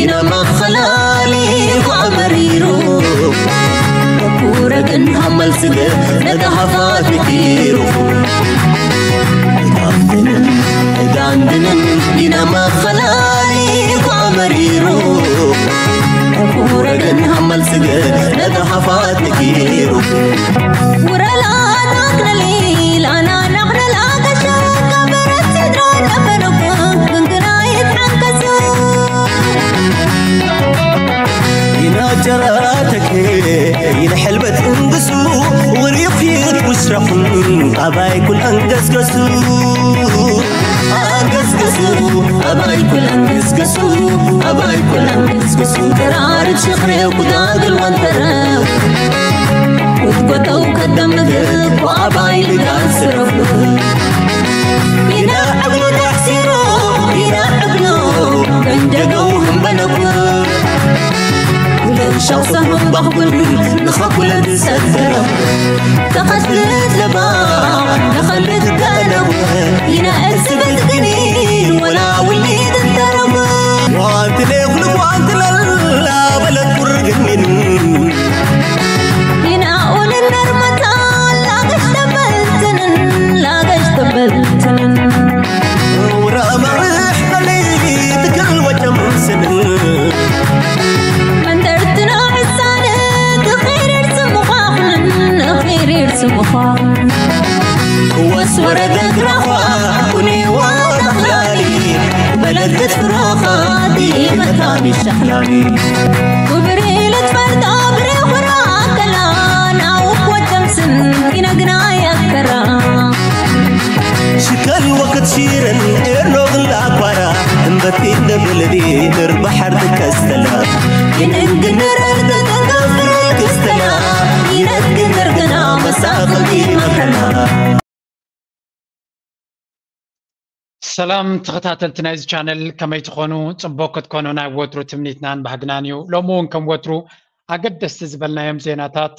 ኢና መኸላሊ ኳ መሪሩ ኩረግን ሃመል ስገ ነታ ሃፋት ምኪሩ ጋንድንን ጋንድንን ኢና መኸላሊ ኳ መሪሩ ኩረግን ሃመል ስገ ነታ ሃፋት ምኪሩ ውረላ ናክነሊ ላና ናክነላ ከሻ ከበረት ሲድራ ነበረኩ ግንግና ይትሓንከሱ ይናጀራተክ ይንሕልበት እንግሱ ውሪኺት ውስረኹን ኣባይ ኩል ኣንገስገሱ ኣንገስገሱ ኣባይ ኩል ኣንገስገሱ ኣባይ ኩል ኣንገስገሱ ተራርድ ሽኽሬው ኩዳግል ወንተረው ውትጎተው ከደምግብ ወኣባይ ልጋን ስረፉ ይናዕብሉ ተሕሲሩ ይናዕብሉ መንደገው ህንበነኩ ለሻው ሰሙን ባኽቡል ንኸኩለ ዝሰገረ ተኸትልት ለባ ንኸልት ገለቡ ይናእስበት ግኒ ወላ ውሊድ እንተረቡ ዋንትለ ኩሉ ዋንትለላ በለት ቁርግኒን ይናኡልን ነርመታ ላገሽ ተበልትንን ላገሽ ተበልትንን ውራማርሕ በለይ ትክል ወጨምስን መንደርትና ሕሳነ ትኸይርር ስምዃኽንን ኺሪር ስምዃኽንን ወስወረ ደግረዃ ኩኒዋ ተኽላሊ በለገት ፍሮኻ ዲመታ ሚሸኽላሊ ክብሪ ልትፈርዶ ብሬኹራ ከላን ኣውክ ወደምስን ይነግና ያከራ ሽከል ወቅት ሲረን ኤርኖግላ ኳራ እምበቲ ደብልዲ ንርባሓር ትከስተላ ይንንግንረር ተተንገፍር ክስተላ ይነግንር ግና መሳኽልቲ መከላ ሰላም ተኸታተልቲ ናይዚ ቻነል ከመይ ትኾኑ? ጽቡቕ ክትኮኑ ናይ ወትሩ ትምኒትናን ባህግናን እዩ። ሎሚ እውን ከም ወትሩ ኣገደስቲ ዝበልናዮም ዜናታት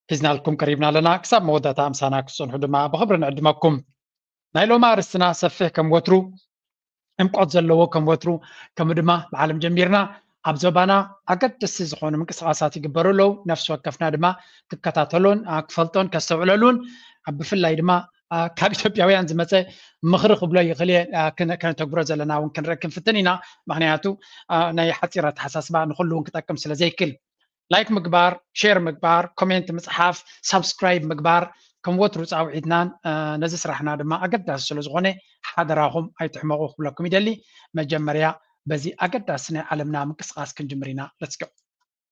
ሒዝናልኩም ቀሪብና ኣለና። ክሳብ መወዳእታ ኣምሳና ክትጸንሑ ድማ ብኽብሪ ንዕድመኩም። ናይ ሎሚ ኣርእስትና ሰፊሕ ከም ወትሩ ዕምቆት ዘለዎ ከም ወትሩ ከምኡ ድማ ብዓለም ጀሚርና ኣብ ዞባና ኣገደስቲ ዝኾኑ ምንቅስቃሳት ይግበሩ ኣለዉ። ነፍሲ ወከፍና ድማ ክከታተሎን ክፈልጦን ከስተውዕለሉን ብፍላይ ድማ ካብ ኢትዮጵያውያን ዝመፀ ምኽሪ ክብሎ ይኽእል እየ። ከነተግብሮ ዘለና እውን ክንርኢ ክንፍትን ኢና። ምክንያቱ ናይ ሓፂር ኣተሓሳስባ ንኩሉ እውን ክጠቅም ስለ ዘይክል ላይክ ምግባር፣ ሼር ምግባር፣ ኮሜንት ምፅሓፍ፣ ሳብስክራይብ ምግባር ከም ወትሩ ፃውዒትናን ነዚ ስራሕና ድማ ኣገዳሲ ስለ ዝኾነ ሓደራኹም ኣይትሕመቑ ክብለኩም ይደሊ። መጀመርያ በዚ ኣገዳሲ ናይ ዓለምና ምንቅስቃስ ክንጅምር ኢና። Let's go።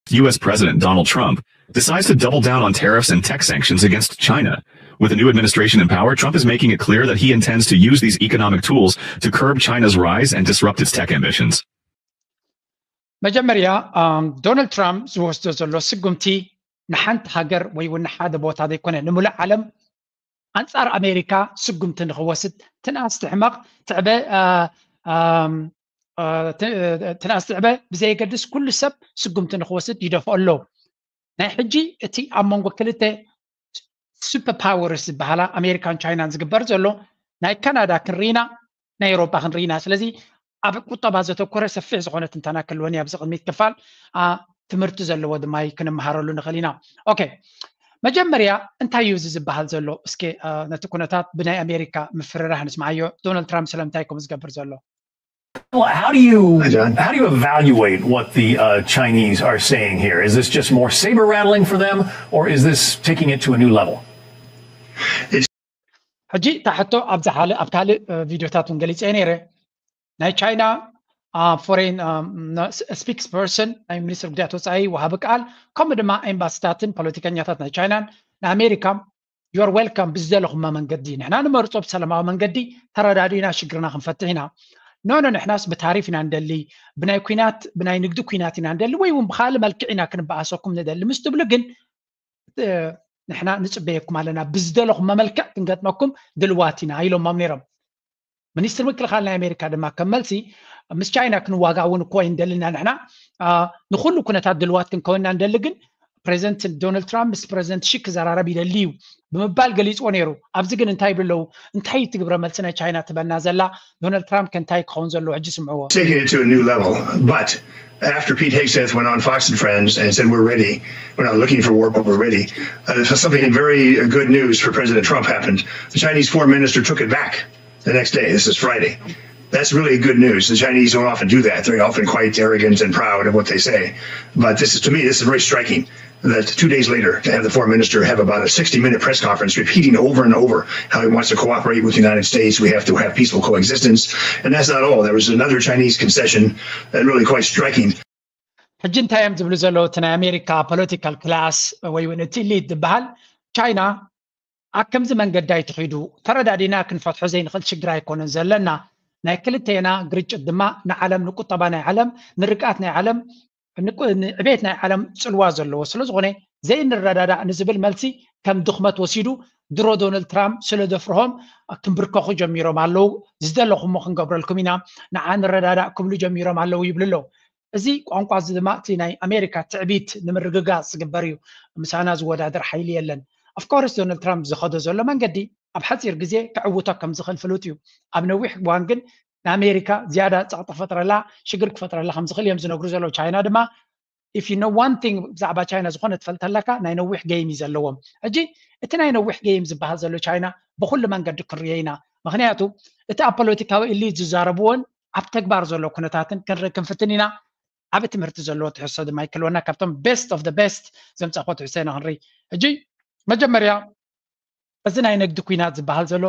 U S President Donald Trump decides to double down on tariffs and tech sanctions against China. With a new administration in power, Trump is making it clear that he intends to use these economic tools to curb China's rise and disrupt its tech ambitions. መጀመርያ ዶናልድ ትራምፕ ዝወስዶ ዘሎ ስጉምቲ ንሓንቲ ሃገር ወይ እውን ንሓደ ቦታ ዘይኮነ ንምሉእ ዓለም ኣንጻር ኣሜሪካ ስጉምቲ ንኽወስድ ትንኣስ ትሕመቕ ትዕበ ትንኣስ ትዕበ ብዘየገድስ ኩሉ ሰብ ስጉምቲ ንኽወስድ ይደፍኦ ኣሎ። ናይ ሕጂ እቲ ኣብ መንጎ ክልተ ሱፐር ፓወርስ ዝበሃላ ኣሜሪካን ቻይናን ዝግበር ዘሎ ናይ ካናዳ ክንርኢና ናይ ኤሮፓ ክንርኢና ስለዚ ኣብ ቁጠባ ዘተኮረ ሰፊሕ ዝኾነ ትንተና ክህልወኒ ኣብዚ ቅድሚት ክፋል ትምህርቲ ዘለዎ ድማ ክንመሃረሉ ንኽእል ኢና። ኦኬ መጀመርያ እንታይ እዩ እዚ ዝበሃል ዘሎ? እስኪ ነቲ ኩነታት ብናይ ኣሜሪካ ምፍርራህ ንስምዓዮ። ዶናልድ ትራምፕ ስለምንታይ ከምኡ ዝገብር ዘሎ? How do you how do you evaluate what the uh, Chinese are saying here? Is this just more saber rattling for them, or is this taking it to a new level? ሕጂ እታ ሕቶ ኣብዛ ካልእ ኣብ ካልእ ቪድዮታት እውን ገሊፀ ነይረ። ናይ ቻይና ፎሬን ስፒክስ ፐርሰን ናይ ሚኒስትር ጉዳያት ወፃኢ ወሃቢ ቃል ከምኡ ድማ ኤምባሲታትን ፖለቲከኛታት ናይ ቻይናን ንኣሜሪካ you're welcome ብዝደለኹማ መንገዲ ንሕና ንመርፆ ብሰላማዊ መንገዲ ተረዳዲእና ሽግርና ክንፈትሕ ኢና። ኖኖ ንሕናስ ብታሪፍ ኢና ንደሊ ብናይ ኩናት ብናይ ንግዲ ኩናት ኢና ንደሊ ወይ እውን ብካልእ መልክዕ ኢና ክንበኣሰኩም ንደሊ ምስ ትብሉ ግን ንሕና ንፅበየኩም ኣለና ብዝደለኹም መመልክዕ ክንገጥመኩም ድልዋት ኢና ኢሎሞም ነይሮም። ሚኒስትር ምክልኻል ናይ ኣሜሪካ ድማ ከም መልሲ ምስ ቻይና ክንዋጋእ እውን እኮ ኣይንደልና ንሕና ንኩሉ ኩነታት ድልዋት ክንከውን ኢና ንደሊ ግን ፕሬዚደንት ዶናልድ ትራምፕ ምስ ፕሬዚደንት ሺ ክዘራረብ ይደሊ እዩ ብምባል ገሊፅዎ ነይሩ። ኣብዚ ግን እንታይ ይብሉ ኣለዉ? እንታይ እዩ እቲ ግብረ መልሲ ናይ ቻይና ትበና ዘላ? ዶናልድ ትራምፕ ከ እንታይ ክኸውን ዘለዎ? ሕጂ ስምዕዎ። Taking it to a new level, but after Pete Hegseth went on Fox and Friends and said, "We're ready. We're not looking for war, but we're ready." Uh, so something very, uh, good news for President Trump happened. The Chinese foreign minister took it back the next day. This is Friday. That's really good news. The Chinese don't often do that. They're often quite arrogant and proud of what they say. But this is, to me, this is very striking that two days later, to have the foreign minister have about a sixty minute press conference repeating over and over how he wants to cooperate with the United States. We have to have peaceful coexistence. And that's not all. There was another Chinese concession that really quite striking. ሕጂ እንታይ እዮም ዝብሉ ዘለዉ? እቲ ናይ ኣሜሪካ ፖለቲካል ክላስ ወይ እውን እቲ ኢሊት ዝበሃል፣ ቻይና ኣብ ከምዚ መንገዲ ኣይትኺዱ፣ ተረዳዲና ክንፈትሖ ዘይንኽእል ሽግር ኣይኮነን ዘለና። ናይ ክልቴና ግርጭት ድማ ንዓለም፣ ንቁጠባ ናይ ዓለም፣ ንርግኣት ናይ ዓለም፣ ንቁ- ንዕቤት ናይ ዓለም ጽልዋ ዘለዎ ስለ ዝኾነ ዘይንረዳዳእ ንዝብል መልሲ ከም ድኽመት ወሲዱ፣ ድሮ ዶናልድ ትራምፕ ስለ ዘፍርሆም ክንብርከኹ ጀሚሮም ኣለዉ። ዝደለኹሞ ክንገብረልኩም ኢና፣ ንዓ ንረዳዳእ ክብሉ ጀሚሮም ኣለዉ ይብሉ ኣለዉ። እዚ ቋንቋ እዚ ድማ እቲ ናይ ኣሜሪካ ትዕቢት ንምርግጋጽ ዝግበር እዩ። ምሳና ዝወዳደር ሓይሊ የለን። ኦፍኮርስ ዶናልድ ትራምፕ ዝኸዶ ዘሎ መንገዲ ኣብ ሓፂር ግዜ ክዕውቶ ከም ዝኽእል ፍሉጥ እዩ። ኣብ ነዊሕ እዋን ግን ንኣሜሪካ ዝያዳ ፀቕጢ ክፈጥረላ፣ ሽግር ክፈጥረላ ከም ዝኽእል እዮም ዝነግሩ ዘለዉ። ቻይና ድማ if you know one thing ብዛዕባ ቻይና ዝኾነ ትፈልጥ ኣለካ፣ ናይ ነዊሕ ገይም እዩ ዘለዎም። ሕጂ እቲ ናይ ነዊሕ ገይም ዝበሃል ዘሎ ቻይና ብኩሉ መንገዲ ክንሪኦ ኢና። ምክንያቱ እቲ ኣብ ፖለቲካዊ ኢሊት ዝዛረብዎን ኣብ ተግባር ዘሎ ኩነታትን ክንርኢ ክንፍትን ኢና። ዓቢ ትምህርቲ ዘለዎ ትሕዝቶ ድማ ይክልወና። ካብቶም ቤስት ኦፍ ቤስት ዘምፃእኮ ትሕዝቶ ኢና ክንርኢ። ሕጂ መጀመርያ እዚ ናይ ንግዲ ኩናት ዝበሃል ዘሎ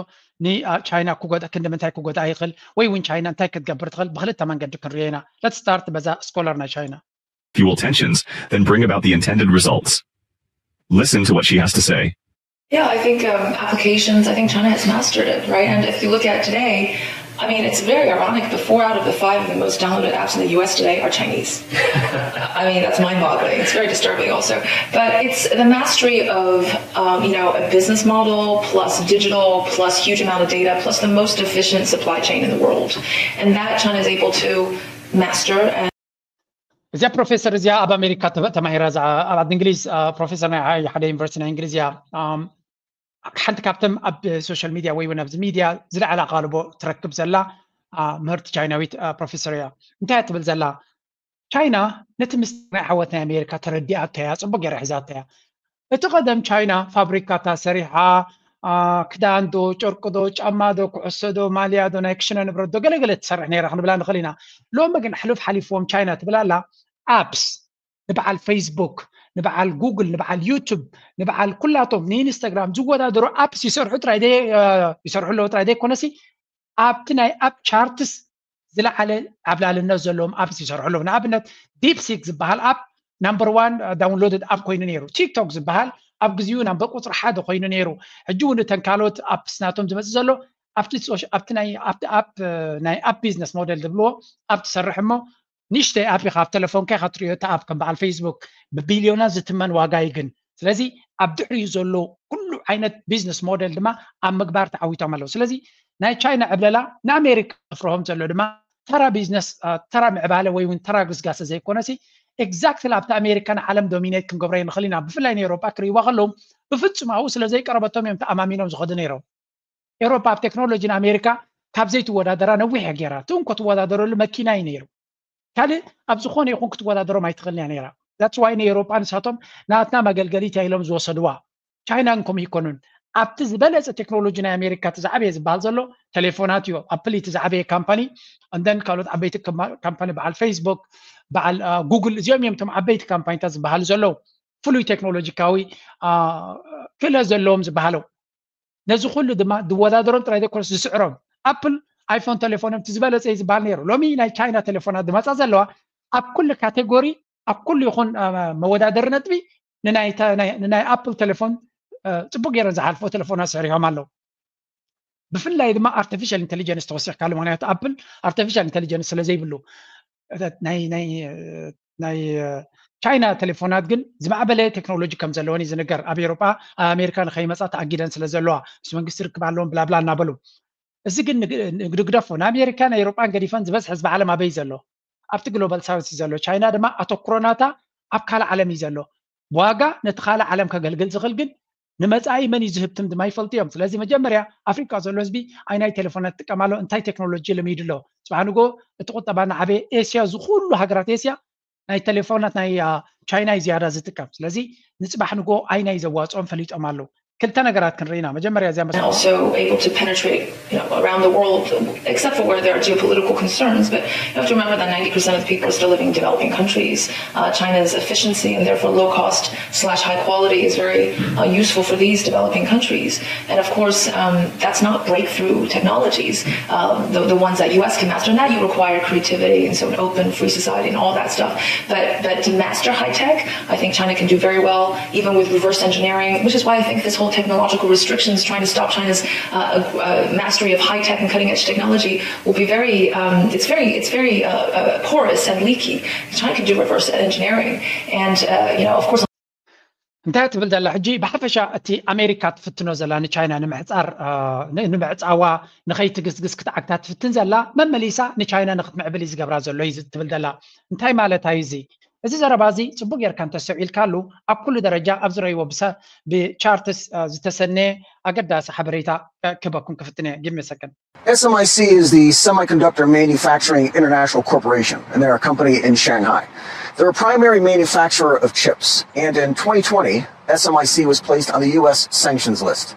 ንቻይና ክጎዳ ክንዲ ምንታይ ክጎዳ ይኽእል ወይ እውን ቻይና እንታይ ክትገብር ትኽእል ብክልተ መንገዲ ክንሪኦ ኢና። Let's start በዛ ስኮላር ናይ ቻይና። Fuel tensions, then bring about the intended results. Listen to what she has to say. Yeah, I think um, applications, I think China has mastered it, right? And if you look at today, I mean, it's very ironic. The four out of the five of the most downloaded apps in the U S today are Chinese. I mean, that's mind boggling. It's very disturbing also. But it's the mastery of, um, you know, a business model plus digital plus huge amount of data plus the most efficient supply chain in the world. And that China is able to master. And እዚኣ ፕሮፌሰር እዚኣ ኣብ ኣሜሪካ ተማሂራ፣ ኣብ እንግሊዝ ፕሮፌሰር ናይ ሓደ ዩኒቨርሲቲ ናይ እንግሊዝ እያ። ሓንቲ ካብቶም ኣብ ሶሻል ሚድያ ወይ እውን ኣብዚ ሚድያ ዝለዓለ ኣቓልቦ ትረክብ ዘላ ምህርቲ ቻይናዊት ፕሮፌሰር እያ። እንታይ ትብል ዘላ? ቻይና ነቲ ምስጢር ናይ ዓወት ናይ ኣሜሪካ ተረዲኣቶ እያ፣ ፅቡቅ ገይራ ሒዛቶ እያ። እቲ ቀደም ቻይና ፋብሪካታት ሰሪሓ ክዳን ዶ ጨርቂ ዶ ጫማ ዶ ኩዕሶ ዶ ማልያ ዶ ናይ ክሽነ ንብረት ዶ ገለገለ ትሰርሕ ነይራ ክንብላ ንኽእል ኢና። ሎሚ ግን ሕሉፍ ሓሊፍዎም ቻይና ትብል ኣላ። ኣፕስ ንበዓል ፌስቡክ፣ ንበዓል ጉግል፣ ንበዓል ዩቱብ፣ ንበዓል ኩላቶም ንኢንስታግራም ዝወዳደሩ ኣፕስ ይሰርሑ ጥራይ ይሰርሑ ኣለዉ ጥራይ ዘይኮነሲ ኣብቲ ናይ ኣፕ ቻርትስ ዝለዓለ ዓብላልነት ዘለዎም ኣፕስ ይሰርሑ ኣለዉ። ንኣብነት ዲፕሲክ ዝበሃል ኣፕ ናምበር ዋን ዳውንሎድድ ኣፕ ኮይኑ ነይሩ። ቲክቶክ ዝበሃል ኣብ ግዜኡ ናምበር ቁፅሪ ሓደ ኮይኑ ነይሩ። ሕጂ እውን እተን ካልኦት ኣፕስ ናቶም ዝመፅእ ዘሎ ኣብቲ ናይ ኣፕ ቢዝነስ ሞዴል ዝብልዎ ኣብ ትሰርሕ እሞ ንእሽተይ ኣፕ ኢኻ ኣብ ተለፎንካ ኢኻ ትሪኦ። እቲ ኣፕ ከም በዓል ፌስቡክ ብቢልዮናት ዝትመን ዋጋ እዩ ግን። ስለዚ ኣብ ድሕሪኡ ዘሎ ኩሉ ዓይነት ቢዝነስ ሞዴል ድማ ኣብ ምግባር ተዓዊቶም ኣለዉ። ስለዚ ናይ ቻይና ዕብለላ ንኣሜሪካ ዘፍርሆም ዘሎ ድማ ተራ ቢዝነስ ተራ ምዕባለ ወይ እውን ተራ ግስጋሰ ዘይኮነሲ ኤግዛክትሊ ኣብቲ ኣሜሪካ ንዓለም ዶሚኔት ክንገብሮ ንኽእል ኢና። ብፍላይ ንኤሮጳ ክርእይዋ ከለዉ ብፍጹም ኣብኡ ስለ ዘይቀረበቶም እዮም ተኣማሚኖም ዝኸዱ ነይሮም። ኤሮጳ ኣብ ቴክኖሎጂ ንኣሜሪካ ካብ ዘይትወዳደራ ነዊሕ እያ ገይራ። እቲ እንኮ ትወዳደረሉ መኪና እዩ ነይሩ። ካልእ ኣብ ዝኾነ ይኹን ክትወዳደሮም ኣይትኽእልን እያ ነይራ። That's why ንኤሮጳ ንሳቶም ናትና መገልገሊት እያ ኢሎም ዝወሰድዋ። ቻይና እንኮም ይኮኑን ኣብቲ ዝበለፀ ቴክኖሎጂ ናይ ኣሜሪካ እቲ ዝዓበየ ዝበሃል ዘሎ ቴሌፎናት እዩ። ኣፕል እቲ ዝዓበየ ካምፓኒ እንደን ካልኦት ዓበይቲ ካምፓኒ በዓል ፌስቡክ በዓል ጉግል እዚኦም እዮም እቶም ዓበይቲ ካምፓኒታት ዝበሃሉ ዘለዉ ፍሉይ ቴክኖሎጂካዊ ክእለት ዘለዎም ዝበሃሉ። ነዚ ኩሉ ድማ ዝወዳደሮም ጥራይ ዘይኮነስ ዝስዕሮም ኣፕል ኣይፎን ቴሌፎን እቲ ዝበለፀ እዩ ዝበሃል ነይሩ። ሎሚ ናይ ቻይና ቴሌፎናት ዝመፃ ዘለዋ ኣብ ኩሉ ካቴጎሪ ኣብ ኩሉ ይኹን መወዳደሪ ነጥቢ ንናይ ኣፕል ቴሌፎን ፅቡቅ ገይረን ዝሓልፎ ቴሌፎናት ስዕሪሆም ኣለዉ። ብፍላይ ድማ ኣርቲፊሻል ኢንቴሊጀንስ ተወሲኽካሉ። ምክንያቱ ኣፕል ኣርቲፊሻል ኢንቴሊጀንስ ስለ ዘይብሉ ናይ ቻይና ቴሌፎናት ግን ዝማዕበለ ቴክኖሎጂ ከም ዘለወን እዩ ዝንገር። ኣብ ኤሮጳ ኣብ ኣሜሪካ ንከይመፃ ተኣጊደን ስለ ዘለዋ ምስ መንግስቲ ርክብ ኣለዎም ብላብላ እናበሉ እዚ ግን ንግደፎ ንኣሜሪካ ናይ ኤሮጳን ገዲፈን ዝበዝሕ ህዝቢ ዓለም ኣበይ ዘሎ ኣብቲ ግሎባል ሳውት እዩ ዘሎ። ቻይና ድማ ኣተኩሮናታ ኣብ ካልእ ዓለም እዩ ዘሎ። ብዋጋ ነቲ ካልእ ዓለም ከገልግል ዝኽእል ግን ንመፃኢ መን እዩ ዝህብትም ድማ ይፈልጡ እዮም። ስለዚ መጀመርያ ኣፍሪቃ ዘሎ ህዝቢ ኣይናይ ቴሌፎናት ትጥቀም ኣሎ እንታይ ቴክኖሎጂ ልሚዱ ኣሎ። ፅባሕ ንጎ እቲ ቁጠባ እናዓበየ ኤስያ ዝኩሉ ሃገራት ኤስያ ናይ ቴሌፎናት ናይ ቻይና እዩ ዝያዳ ዝጥቀም። ስለዚ ንፅባሕ ንጎ ኣይናይ ዘዋፅኦም ፈሊጦም ኣለዉ። ክልተ ነገራት ክንርኢና። መጀመርያ እዚኣ also able to penetrate you know, around the world, except for where there are geopolitical concerns. But you have to remember that ninety percent of the people are still living in developing countries. Uh, China's efficiency and therefore low cost slash high quality is very uh, useful for these developing countries. And of course, um, that's not breakthrough technologies, um, the, the ones that U S can master. And that you require creativity and so an open, free society and all that stuff. But, but to master high tech, I think China can do very well, even with reverse engineering, which is why I think this whole technological restrictions trying to stop China's uh, uh, mastery of high tech and cutting edge technology will be very, um, it's very, it's very uh, uh, porous and leaky. China can do reverse engineering. And, uh, you know, of course, እንታይ ትብል ዘላ ሕጂ? ብሓፈሻ እቲ ኣሜሪካ ትፍትኖ ዘላ ንቻይና ንምሕፃር፣ እ፣ ን-፣ ንምዕፃዋ፣ ንኸይትግስግስ ክትዓግታ ትፍትን ዘላ፣ መመሊሳ ንቻይና ንክትምዕብል እዩ ዝገብራ ዘሎ እዩ ትብል ዘላ። እንታይ ማለት እዩ እዚ? እዚ ዘረባ እዚ ፅቡቅ ጌርካ እንተስተውዒልካሉ፣ ኣብ ኩሉ ደረጃ ኣብ ዝረይዎ ብሰ-፣ ብቻርትስ፣ እ፣ ዝተሰነየ ኣገዳሲ ሓበሬታ፣ እ፣ ክበኩም ክፍትን እየ። ጊቭ ሚ ሰከንድ። S M I C is the Semiconductor Manufacturing International Corporation, and they're a company in Shanghai. They're a primary manufacturer of chips, and in twenty twenty, S M I C was placed on the U S sanctions list.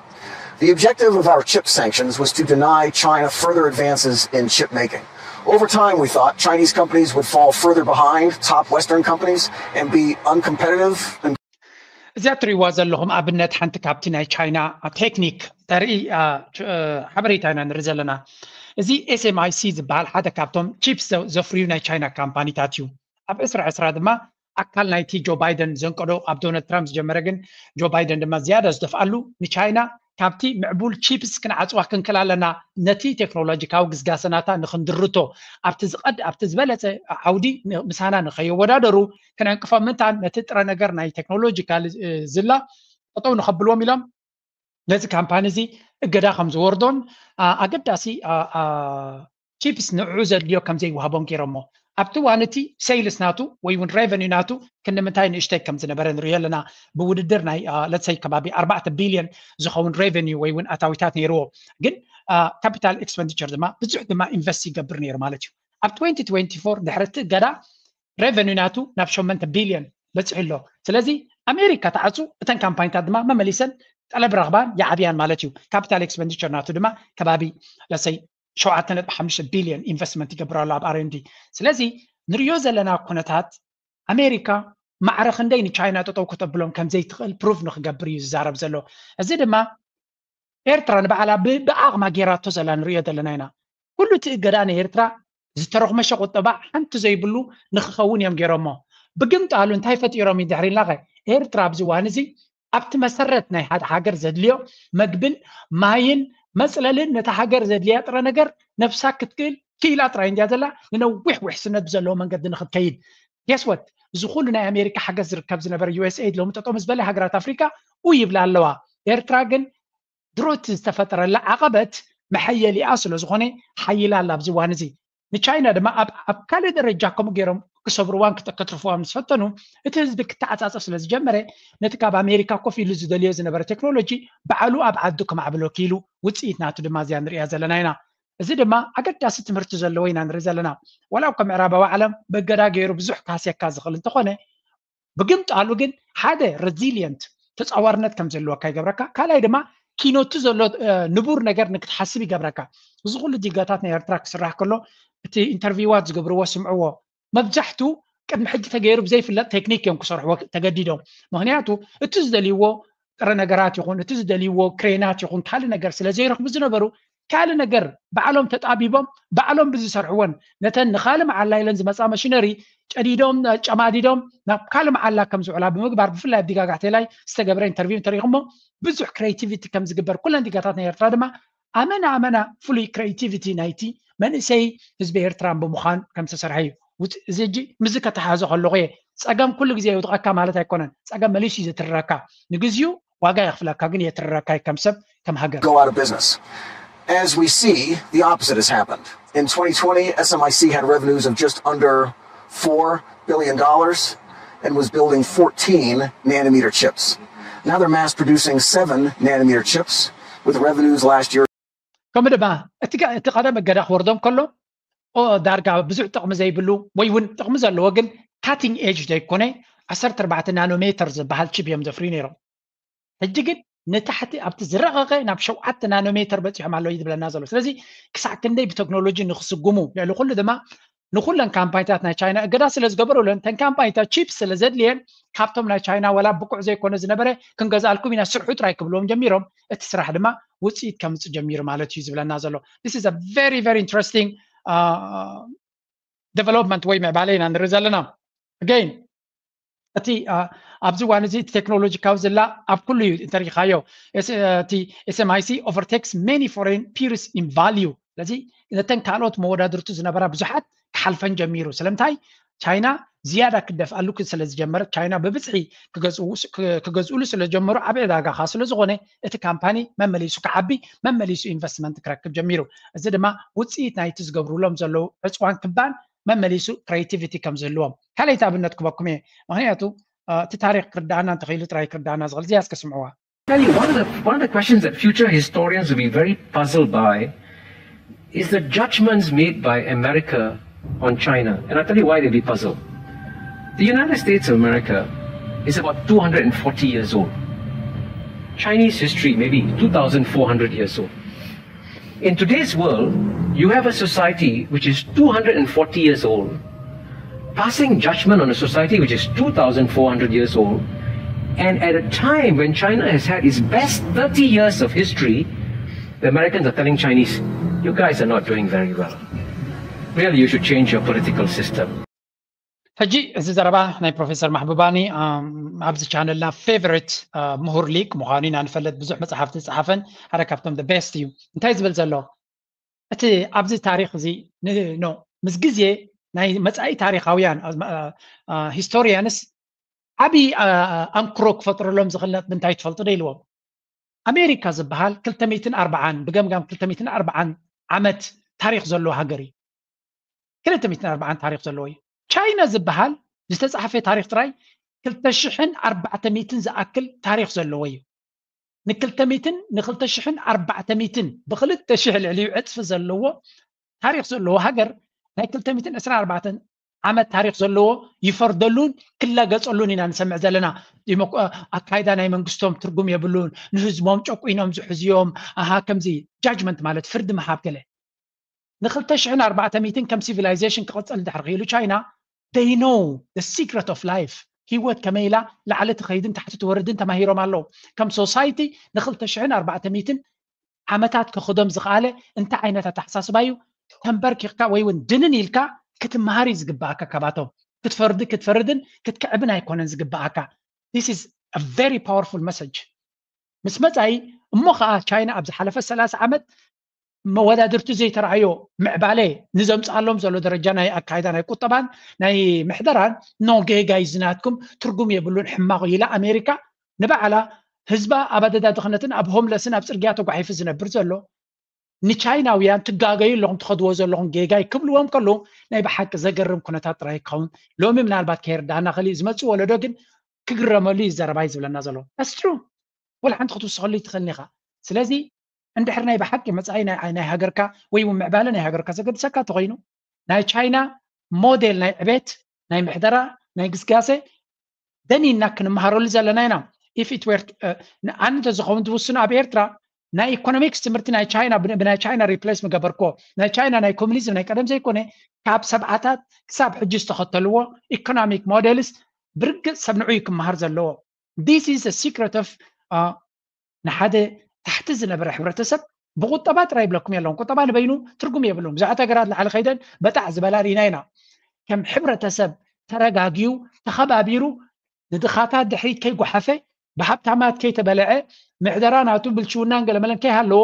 The objective of our chip sanctions was to deny China further advances in chip making. Over time, we thought Chinese companies would fall further behind top Western companies and be uncompetitive. እዚኣ ትሪእዋ ዘለኹም ኣብነት ሓንቲ ካብቲ ናይ ቻይና ቴክኒክ ተርኢ፣ እ፣ ች-፣ እ፣ ሓበሬታ ኢና ንርኢ ዘለና። እዚ S M I C ዝበሃል ሓደ ካብቶም ቺፕስ ዘ-፣ ዘፍርዩ ናይ ቻይና ካምፓኒታት እዩ። ኣብ ዕስራ ዕስራ ድማ ኣካል ናይቲ ጆ ባይደን ዘንቀዶ ኣብ ዶናልድ ትራምፕ ዝጀመረ ግን ጆ ባይደን ድማ ዝያዳ ዝደፍኣሉ ንቻይና ካብቲ ምዕቡል ቺፕስ ክንዓፅዋ ክንክል ኣለና፣ ነቲ ቴክኖሎጂካዊ ግስጋሰናታ ንክንድርቶ ኣብቲ ዝቐድ-፣ ኣብቲ ዝበለፀ ዓውዲ ን-፣ ምሳና ንኸየወዳደሩ ክንዕንቅፎም ምንታን ነቲ ጥረ ነገር ናይ ቴክኖሎጂካል፣ እ፣ ዝላ ጠጠው ንኸብልዎም ኢሎም ነዚ ካምፓኒ እዚ እገዳ ከም ዝወርዶን፣ አ፣ ኣገዳሲ፣ አ፣ አ፣ ቺፕስ ንዕኡ ዘድልዮ ከም ዘይወሃቦም ገይሮሞ። ኣብቲ እዋን እቲ ሴይልስ ናቱ ወይ እውን ሬቨኒ ናቱ ክንምንታይ ንእሽተይ ከም ዝነበረ ንሪኦ ኣለና። ብውድድር ናይ፣ አ፣ ለትሰይ ከባቢ ኣርባዕተ ቢልዮን ዝኸውን ሬቨኒ ወይ እውን ኣታዊታት ነይርዎ። ግን፣ አ፣ ካፒታል ኤክስፐንዲቸር ድማ ብዙሕ ድማ ኢንቨስት ይገብር ነይሩ ማለት እዩ። ኣብ ትወንቲ ትወንቲ ፎር ድሕሪ እቲ እገዳ ሬቨኒ ናቱ ናብ ሸሞንተ ቢልዮን በፂሑ ኣሎ። ስለዚ ኣሜሪካ ትዓፁ፣ እተን ካምፓኒታት ድማ መመሊሰን ጠለብ ረኽባን ይዓብያን ማለት እዩ። ካፒታል ኤክስፐንዲቸር ናቱ ድማ ከባቢ ለሰይ ሸውዓተ ነጥቢ ሓሙሽተ ቢልዮን ኢንቨስትመንት ይገብር ኣሎ ኣብ ኣር ኤን ዲ። ስለዚ ንሪኦ ዘለና ኩነታት ኣሜሪካ ማዕረ ክንደይ ንቻይና ጠጠው ከተብሎም ከም ዘይትኽእል ፕሩቭ ንክገብር እዩ ዝዛረብ ዘሎ። እዚ ድማ ኤርትራ ንባዕላ ብ-፣ ብዓቕማ ጌራቶ ዘላ ንሪኦ ዘለና ኢና። ኩሉ እቲ እገዳ ንኤርትራ ዝተረኽመሸ ቁጠባ ሓንቲ ዘይብሉ ንክኸውን እዮም ገይሮሞ። ብግምጣሉ እንታይ ፈጢሮም እዩ ድሕሪ ኢልናኸ? ኤርትራ ኣብዚ እዋን እዚ ኣብቲ መሰረት ናይ ሓደ ሃገር ዘድልዮ መግብን ማይን መፅለልን ነታ ሃገር ዘድልያ ጥረ ነገር ነብሳ ክትክእል ክኢላ ጥራይ እንድያ ዘላ፣ ንነዊሕ ውሕስነት ብዘለዎ መንገዲ ንክትከይድ። ጌስወት፣ እዚ ኩሉ ናይ ኣሜሪካ ሓገዝ ዝርከብ ዝነበረ ዩ ኤስ ኤይድ ሎሚ ጠጠው ምስ በለ ሃገራት ኣፍሪካ ኡ ይብላ ኣለዋ። ኤርትራ ግን ድሮ እቲ ዝተፈጠረላ ዓቐበት መሐየሊኣ ስለ ዝኾነ ሓይላ ኣላ ኣብዚ እዋን እዚ። ንቻይና ድማ ኣብ፣ ኣብ ካልእ ደረጃ ከምኡ ገይሮም ክሰብርዋን ክተ-፣ ከትርፍዋን ምስ ፈተኑ፣ እቲ ህዝቢ ክተዓጻጸፍ ስለ ዝጀመረ፣ ነቲ ካብ ኣሜሪካ ኮፍ ኢሉ ዝደልዮ ዝነበረ ቴክኖሎጂ ባዕሉ ኣብ ዓዱ ከማዕብሎ ክኢሉ፣ ውጽኢት ናቱ ድማ እዚኣ ንሪኣ ዘለና ኢና። እዚ ድማ ኣገዳሲ ትምህርቲ ዘለዎ ኢና ንርኢ ዘለና። ዋላ እኳ ምዕራባዊ ዓለም በገዳ ገይሩ ብዙሕ ክሃስየካ ዝኽእል እንተኾነ፣ ብግምጣሉ ግን ሓደ ሬዚሊየንት ተጻዋርነት ከም ዘለወካ ይገብረካ። ካልኣይ ድማ ኪኖቱ ዘሎ፣ እ፣ ንቡር ነገር ንክትሓስብ ይገብረካ። እዚ ኩሉ ዲጋታት ናይ ኤርትራ ክስራሕ ከሎ እቲ ኢንተርቪዋት ዝገብርዎ ስምዕዎ። መብዛሕቱ ቅድሚ ሕጂ ተገይሩ ብዘይፍለጥ ቴክኒክ እዮም ክሰርሕዎ ተገዲዶም። ምኽንያቱ እቲ ዝደልይዎ ጥረ ነገራት ይኹን እቲ ዝደልይዎ ክሬናት ይኹን ካልእ ነገር ስለ ዘይረኽቡ ዝነበሩ ካልእ ነገር ባዕሎም ተጣቢቦም ባዕሎም ብዝሰርሕወን ነተን ንኻልእ መዓላ ኢለን ዝመፃ መሽነሪ ጨዲዶም ጨማዲዶም ናብ ካልእ መዓላ ከም ዝውዕላ ብምግባር ብፍላይ ኣብ ዲጋጋሕቴላይ ዝተገብረ ኢንተርቪው እንተሪኹሞ ብዙሕ ክሬቲቪቲ ከም ዝግበር ኩለን ዲጋታት ናይ ኤርትራ ድማ ኣመና ኣመና ፍሉይ ክሬቲቪቲ ናይቲ መንእሰይ ህዝቢ ኤርትራን ብምዃን ከም ዝተሰርሐ እዩ። ውፅ-፣ እዚ ሕጂ ምዚ ከተሓዞ ከለኹ እየ። ፀገም ኩሉ ግዜ ይውድቐካ ማለት ኣይኮነን። ፀገም መሊሱ እዩ ዘትርረካ። ንግዚኡ ዋጋ የኽፍለካ ግን የትርረካ እዩ ከም ሰብ ከም ሃገር። Go out of business. As we see, the opposite has happened. In twenty twenty, S M I C had revenues of just under four billion dollars and was building fourteen nanometer chips. Now they're mass producing seven nanometer chips with revenues last year. ከምኡ ድማ እቲ ጋ-፣ እቲ ቀደም እገዳ ክወርዶም ከሎ ኦ፣ ዳርጋ ብዙሕ ጥቕሚ ዘይብሉ ወይ እውን ጥቕሚ ዘለዎ ግን ካቲንግ ኤጅ ዘይኮነ ዓሰርተ ኣርባዕተ ናኖሜተር ዝበሃል ቺፕ እዮም ዘፍርዩ ነይሮም። ሕጂ ግን ንታሕቲ ኣብቲ ዝረቐቐ ናብ ሸውዓተ ናኖሜተር በፂሖም ኣለዉ እዩ ዝብለና ዘሎ። ስለዚ ክሳዕ ክንደይ ብቴክኖሎጂ ንክስጉሙ፣ ልዕሊ ኩሉ ድማ ንኩለን ካምፓኒታት ናይ ቻይና እገዳ ስለ ዝገበሩለን፣ እተን ካምፓኒታት ቺፕ ስለ ዘድልየን ካብቶም ናይ ቻይና ወላ ብቁዕ ዘይኮነ ዝነበረ ክንገዝኣልኩም ኢና ስርሑ ጥራይ ክብልዎም ጀሚሮም፣ እቲ ስራሕ ድማ ውፅኢት ከምፅእ ጀሚሩ ማለት እዩ ዝብለና ዘሎ። This is a very very interesting development ወይ ምዕባለ ኢና ንርኢ ዘለና። Again እቲ ኣብዚ እዋን እዚ እቲ ቴክኖሎጂ ካብ ዝላ ኣብ ኩሉ እዩ እንተሪኢኻዮ። እቲ S M I C overtakes many foreign peers in value። ስለዚ ነተን ካልኦት መወዳድርቱ ዝነበራ ብዙሓት ክሓልፈን ጀሚሩ። ስለምንታይ? ቻይና ዝያዳ ክደፍኣሉ ስለ ዝጀመረት፣ ቻይና ብብዝሒ ክገዝኡ- ክ- ክገዝኡሉ ስለ ዝጀመሩ፣ ኣብ ዕዳጋ ከኣ ስለ ዝኾነ፣ እቲ ካምፓኒ መመሊሱ ክዓቢ፣ መመሊሱ ኢንቨስትመንት ክረክብ ጀሚሩ። እዚ ድማ ውፅኢት ናይቲ ዝገብሩሎም ዘለዉ ዕፅዋን ክባን መመሊሱ ክሬቲቪቲ ከም ዝህልዎም። ካልኣይቲ ኣብነት ክበኩም እየ፣ ምክንያቱ እቲ ታሪክ ክርዳኣና እንተኽኢሉ ጥራይ ክርዳኣና ዝኽእል። እዚኣ እስከ ስምዕዋ። Tell you, one of the one of the questions that future historians will be very puzzled by is the judgments made by America on China. And I'll tell you why they'll be puzzled. The United States of America is about two hundred forty years old. Chinese history may be two thousand four hundred years old. In today's world, you have a society which is two hundred forty years old, passing judgment on a society which is two thousand four hundred years old, and at a time when China has had its best thirty years of history, the Americans are telling Chinese, "You guys are not doing very well. Really, you should change your political system." ሕጂ እዚ ዘረባ ናይ ፕሮፌሰር ማሕቡባኒ ኣብዚ ቻነልና ፌቨሪት ምሁር ሊቅ ምዃኑ ኢና ንፈልጥ። ብዙሕ መፅሓፍቲ ዝፀሓፈን ሓደ ካብቶም ቤስት እዩ። እንታይ ዝብል ዘሎ? እቲ ኣብዚ ታሪክ እዚ ኖ ምስ ግዜ ናይ መፃኢ ታሪካውያን ሂስቶሪያንስ ዓብዪ ኣንክሮ ክፈጥረሎም ዝኽእል ነጥቢ እንታይ ትፈልጡ ዶ ኢልዎም። ኣሜሪካ ዝበሃል ክልተ ሚእትን ኣርባዓን ብገምጋም ክልተ ሚእትን ኣርባዓን ዓመት ታሪክ ዘለዎ ሃገር እዩ። ክልተ ሚእትን ኣርባዓን ታሪክ ዘለዎ እዩ። ቻይና ዝበሃል ዝተፃሕፈ ታሪክ ጥራይ ክልተ ሽሕን ኣርባዕተ ሚእትን ዝኣክል ታሪክ ዘለዎ እዩ። ንክልተ ሚእትን ንክልተ ሽሕን ኣርባዕተ ሚእትን ብክልተ ሽሕ ልዕሊኡ ዕፅፊ ዘለዎ ታሪክ ዘለዎ ሃገር ናይ ክልተ ሚእትን ዕስራን ኣርባዕተን ዓመት ታሪክ ዘለዎ ይፈርደሉን ክላገፀሉን ኢና ንሰምዕ ዘለና። ኣካይዳ ናይ መንግስቶም ትርጉም የብሉን፣ ንህዝቦም ጨቁኖም ዝሕዝዮም ኣሃ ከምዚ ጃጅመንት ማለት ፍርዲ ምሃብ ገለ ንክልተ ሽሕን ኣርባዕተ ሚእትን ከም ሲቪላይዜሽን ክቐፀል ድሕር ክኢሉ ቻይና they know the secret of life። ህይወት ከመይ ኢላ ላዕሊ ትኸይድን ታሕቲ ትወርድን ተማሂሮም ኣለዉ። ከም ሶሳይቲ ንክልተ ሽሕን ኣርባዕተ ሚእትን ዓመታት ክኽዶም ዝኽኣለ እንታይ ዓይነት ኣተሓሳስባ እዩ? ተንበርኪኽካ ወይ እውን ድንን ኢልካ ክትመሃር እዩ ዝግባኣካ። ካባቶም ክትፈርዲ ክትፈርድን ክትክዕብን ኣይኮነን ዝግባኣካ። This is a very powerful message። ምስ መፃኢ እሞ ከዓ ቻይና ኣብ ዝሓለፈ ሰላሳ ዓመት መወዳድርቱ ዘይተረኣዮ ምዕባለ ንዘምፅኣሎም ዘሎ ደረጃ ናይ ኣካይዳ ናይ ቁጠባን ናይ ምሕደራን ኖ ጌጋ እዩ ዝናትኩም ትርጉም የብሉን ሕማቕ ኢላ ኣሜሪካ ንባዕላ ህዝባ ኣብ ኣደዳ ድኽነትን ኣብ ሆምለስን ኣብ ፅርግያ ተጓሒፉ ዝነብር ዘሎ ንቻይናውያን ትጋገዩ ኣለኹም ትኸድዎ ዘለኹም ጌጋ ክብልዎም ከለዉ ናይ ብሓቂ ዘገርም ኩነታት ጥራይ ክኸውን። ሎሚ ምናልባት ከይርዳእና ክእል ዝመፅእ ወለዶ ግን ክግረመሉ እዩ ዘረባይ ዝብለና ዘሎ። ኣስትሩ ወላ ሓንቲ ክትውስኸሉ ይትኽእልን ኢኻ። ስለዚ እንድሕር ናይ ብሓቂ መፃኢ ናይ ሃገርካ ወይ እውን ምዕባለ ናይ ሃገርካ ዘገድሰካ እንተኮይኑ ናይ ቻይና ሞዴል ናይ ዕቤት ናይ ምሕደራ ናይ ግስጋሴ ደኒና ክንመሃረሉ ዘለና ኢና። If it were ኣነ እንተዝኸውን ዝውስኑ ኣብ ኤርትራ ናይ ኢኮኖሚክስ ትምህርቲ ናይ ቻይና ብናይ ቻይና ሪፕሌስ ምገበርኮ ናይ ቻይና ናይ ኮሚኒዝም ናይ ቀደም ዘይኮነ ካብ ሰብዓታት ክሳብ ሕጂ ዝተኸተልዎ ኢኮኖሚክ ሞዴልስ ብርግፅ ሰብ ንዑ እዩ ክመሃር ዘለዎ። This is the secret of ንሓደ ታሕቲ ዝነበረ ሕብረተሰብ ብቁጠባ ጥራይ ይብለኩም የለውን። ቁጠባ ንበይኑ ትርጉም የብሉን። ብዙሓት ሃገራት ላዕሊ ከይደን በጣዕ ዝበላ ርኢና ኢና። ከም ሕብረተሰብ ተረጋጊዩ ተኸባቢሩ ንድኻታት ድሕሪት ከይጓሓፈ ብሃብታማት ከይተበለዐ ምሕደራ ናቱ ብልሽውናን ገለመለን ከይሃለዎ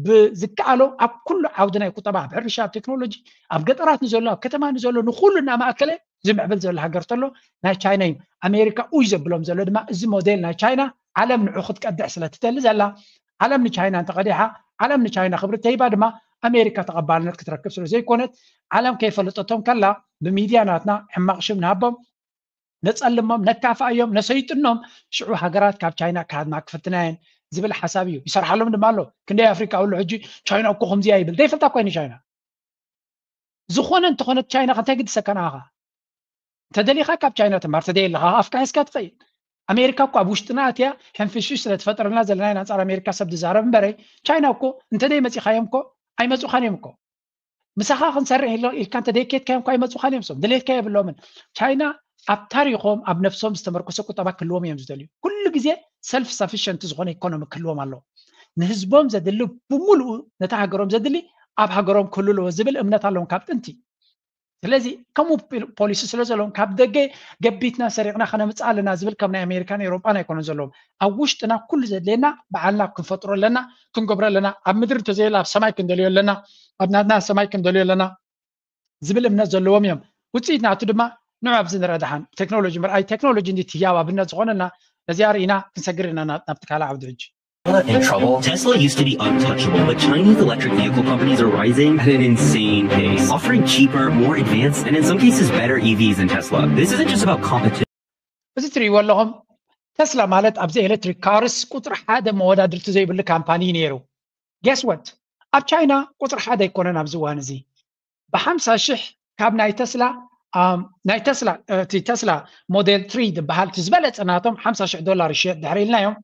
ብዝከኣሎ ኣብ ኩሉ ዓውዲ ናይ ቁጠባ ኣብ ሕርሻ ኣብ ቴክኖሎጂ ኣብ ገጠራት ንዘሎ ኣብ ከተማ ንዘሎ ንኩሉ እናማእከለ ዝምዕብል ዘሎ ሃገር ተሎ ናይ ቻይና እዩ። ኣሜሪካ ኡይ ዘብሎም ዘሎ ድማ እዚ ሞዴል ናይ ቻይና ዓለም ንዑ ክትቀድሕ ስለ ትደሊ ዘላ ዓለም ንቻይና እንተቐዲሓ ዓለም ንቻይና ክብሪ ተሂባ ድማ ኣሜሪካ ተቐባልነት ክትረክብ ስለ ዘይኮነት ዓለም ከይፈለጠቶም ከላ ብሚድያ ናትና ሕማቕ ሽም ንሃቦም ነፀልሞም ነካፍኣዮም ነሰይጥኖም ሽዑ ሃገራት ካብ ቻይና ክሃድማ ክፍትና እየን ዝብል ሓሳብ እዩ። ይሰርሓሎም ድማ ኣሎ። ክንደይ ኣፍሪቃ ኣሎ ሕጂ ቻይና እኮ ከምዚያ ይብል ዘይፈልጣ እኳ ቻይና ዝኾነ እንተኾነት ቻይና ከንታይ ግድሰካ ንዓኻ እንተደሊኻ ካብ ቻይና ትማር፣ ተደየለኻ ኣፍካ ሒዝካ ትኸይድ። ኣሜሪካ እኮ ኣብ ውሽጥና ኣትያ ሕንፍሽሽ ስለ ትፈጥረልና ዘለና ኢና ኣንጻር ኣሜሪካ ሰብ ዝዛረብ እምበረ፣ ቻይና እኮ እንተደይ መጺኻዮም እኮ ኣይመጹኻን እዮም እኮ። ምሳኻ ክንሰርሕ ኢሎ- ኢልካ እንተ ደይኬድካዮም እኳ ኣይመጹኻን እዮም። ሶም ድሌትካ የብሎምን። ቻይና ኣብ ታሪኾም ኣብ ነፍሶም ዝተመርኮሰ ቁጠባ ክህልዎም እዮም ዝደልዩ። ኩሉ ግዜ ሰልፍ ሳፊሽንት ዝኾነ ኢኮኖሚ ክህልዎም ኣለዎ። ንህዝቦም ዘድሊ ብምሉኡ ነታ ሃገሮም ዘድሊ ኣብ ሃገሮም ክህሉ ኣለዎ ዝብል እምነት ኣለዎም ካብ ጥንቲ። ስለዚ ከምኡ ፖ- ፖሊሲ ስለ ዘለዎም ካብ ደገ ገቢትና ሰሪቕና ከነምፅእ ኣለና ዝብል ከም ናይ ኣሜሪካን ኤውሮጳን ኣይኮነን ዘለዎም። ኣብ ውሽጥና ኩሉ ዘድልየና በዓልና ክንፈጥሮ ኣለና፣ ክንገብሮ ኣለና። ኣብ ምድሪ እንተዘየለ ኣብ ሰማይ ክንደልዮ ኣለና፣ ኣብ ናትና ሰማይ ክንደልዮ ኣለና ዝብል እምነት ዘለዎም እዮም። ውፅኢት ናቱ ድማ ንዑ ኣብዚ ንረአ ደሓን። ቴክኖሎጂ ምርኣይ፣ ቴክኖሎጂ እንዲ ህያው ኣብነት ዝኾነና ነዚኣ ርኢና ክንሰግር ኢና ናብ- ናብቲ ካልእ ዓውዲ ሕጂ። In trouble? Tesla used to be untouchable, but Chinese electric vehicle companies are rising at an insane pace, offering cheaper, more advanced, and in some cases better E Vs than Tesla. This isn't just about competition. እዚ ትርእይዎ ኣለኹም ተስላ ማለት ኣብዚ ኤሌክትሪክ ካርስ ቁፅሪ ሓደ መወዳድርቲ ዘይብሉ ካምፓኒ እዩ ነይሩ። Guess what? ኣብ ቻይና ቁፅሪ ሓደ ኣይኮነን ኣብዚ እዋን እዚ። ብሓምሳ ሽሕ ካብ ናይ ተስላ ኣም፣ ናይ ተስላ እቲ ተስላ ሞዴል ትሪ ዝበሃል እቲ ዝበለፀ ናቶም ሓምሳ ሽሕ ዶላር ይሸጥ ድሕሪ ኢልናዮም።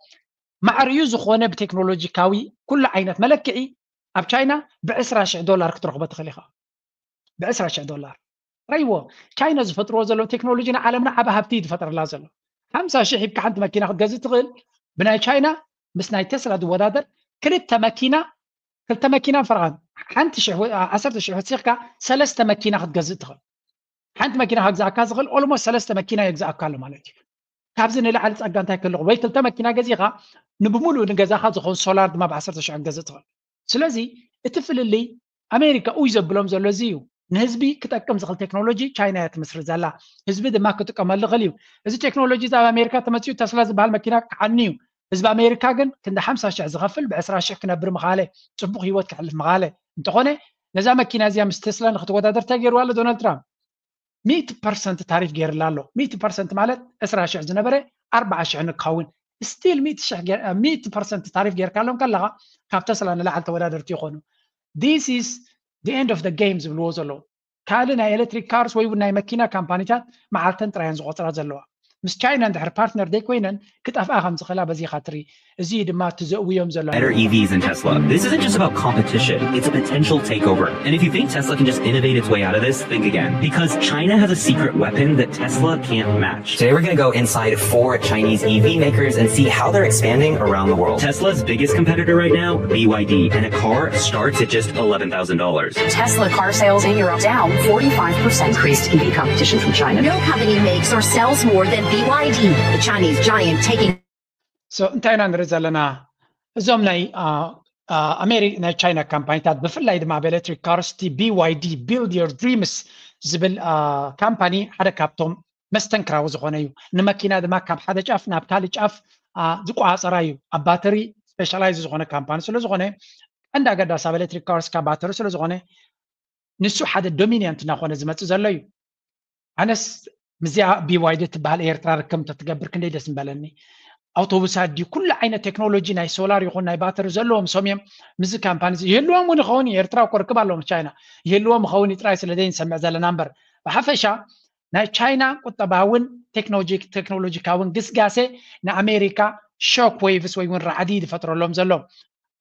ማዕርዩ ዝኾነ ብቴክኖሎጂካዊ ኩሉ ዓይነት መለክዒ ኣብ ቻይና ብዕስራ ሽሕ ዶላር ክትረኽቦ ትኽእል ኢኻ። ብዕስራ ሽሕ ዶላር ረይዎ። ቻይና ዝፈጥርዎ ዘለዉ ቴክኖሎጂ ንዓለምና ዓብ ሃብቲ እዩ ዝፈጥረላ ዘሎ። ሓምሳ ሽሕ ሂብካ ሓንቲ መኪና ክትገዝእ ትኽእል። ብናይ ቻይና ምስ ናይ ተስላ ዝወዳደር ክልተ መኪና ክልተ መኪና ፈርቓን ሓንቲ ሽሕ ዓሰርተ ሽሕ ወሲኽካ ሰለስተ መኪና ክትገዝእ ትኽእል። ሓንቲ መኪና ከግዛእካ ዝኽእል ኦልሞስት ሰለስተ መኪና የግዛእካ ኣሎ ማለት እዩ። ካብዚ ንላዕሊ ጸጋ እንታይ ክህልኹ ወይ ክልተ መኪና ገዚኻ ንብምሉኡ ንገዛኻ ዝኾን ሶላር ድማ ብ ዓሰርተ ሽሕ ክትገዝእ ትኽእል። ስለዚ እቲ ፍልልይ ኣሜሪካ ኡይ ዘብሎም ዘሎ እዚ እዩ። ንህዝቢ ክጠቅም ዝኽእል ቴክኖሎጂ ቻይና እያ ትምስርት ዘላ። ህዝቢ ድማ ክጥቀመሉ ይኽእል እዩ። እዚ ቴክኖሎጂ እዚ ኣብ ኣሜሪካ ተመፂኡ ተስላ ዝበሃል መኪና ክዓኒ እዩ። ህዝቢ ኣሜሪካ ግን ክንዲ ሓምሳ ሽሕ ዝኸፍል ብዕስራ ሽሕ ክነብር ምኻለ፣ ፅቡቕ ህይወት ክሕልፍ ምኻለ። እንተኾነ ነዛ መኪና እዚኣ ምስ ተስላ ንክትወዳደር እንታይ ገይርዋ ኣሎ ዶናልድ ትራምፕ? ሚእቲ ፐርሰንት ታሪፍ ገይርላ ኣሎ። ሚእቲ ፐርሰንት ማለት ዕስራ ሽሕ ዝነበረ ኣርብዓ ሽሕ ንክኸውን ስቲል ሚእቲ ፐርሰንት ታሪፍ ገይርካሎም ከለኻ ካብ ተስላ ንላዕሊ ተወዳደርቲ ይኾኑ። This is the end of the game ዝብልዎ ዘለዉ ካልእ ናይ ኤሌክትሪክ ካርስ ወይ እውን ናይ መኪና ካምፓኒታት መዓልተን ጥራየን ዝቆፅራ ዘለዋ ምስ ቻይና እንድሕር ፓርትነር ዘይኮይነን ክጠፍኣ ከም ዝኽእላ በዚኻ ትርኢ። እዚ እዩ ድማ እቲ ዘእውዮም ዘሎ Better E Vs than Tesla. This isn't just about competition, it's a potential takeover. And if you think Tesla can just innovate its way out of this, think again. Because China has a secret weapon that Tesla can't match. Today we're going to go inside four Chinese E V makers and see how they're expanding around the world. Tesla's biggest competitor right now, B Y D, and a car starts at just eleven thousand dollars. Tesla car sales in Europe down forty-five percent. Increased E V competition from China. No company makes or sells more than B Y D, the Chinese giant taking So እንታይ ኢና ንርኢ ዘለና? እዞም ናይ ኣሜሪ ናይ ቻይና ካምፓኒታት ብፍላይ ድማ ኣብ ኤሌክትሪክ ካርስ እቲ B Y D Build Your Dreams ዝብል ካምፓኒ ሓደ ካብቶም መስተንክራዊ ዝኾነ እዩ። ንመኪና ድማ ካብ ሓደ ጫፍ ናብ ካልእ ጫፍ ዝቆፃፀራ እዩ። ኣብ ባተሪ ስፔሻላይዝ ዝኾነ ካምፓኒ ስለዝኾነ ቀንዲ ኣገዳሲ ኣብ ኤሌክትሪክ ካርስ ካብ ባተሪ ስለዝኾነ ንሱ ሓደ ዶሚኒያንት እናኾነ ዝመፅእ ዘሎ እዩ። ኣነስ ምስዚኣ BYD ትበሃል ኤርትራ ርክብ እንተትገብር ክንደይ ደስ ምበለኒ። ኣውቶቡሳት ድዩ ኩሉ ዓይነት ቴክኖሎጂ ናይ ሶላር ይኹን ናይ ባተሪ ዘለዎም ሰም እዮም። ምስዚ ካምፓኒ እዚ ይህልዎም እውን ይኸውን እዩ። ኤርትራ እኮ ርክብ ኣለዎም ቻይና። ይህልዎም ይኸውን እዩ ጥራይ ስለ ዘይንሰምዕ ዘለና እምበር ብሓፈሻ ናይ ቻይና ቁጠባውን ቴክኖሎጂካውን ግስጋሴ ንኣሜሪካ ሾክ ዌቭስ ወይ እውን ራዕዲ ዝፈጥረሎም ዘሎ።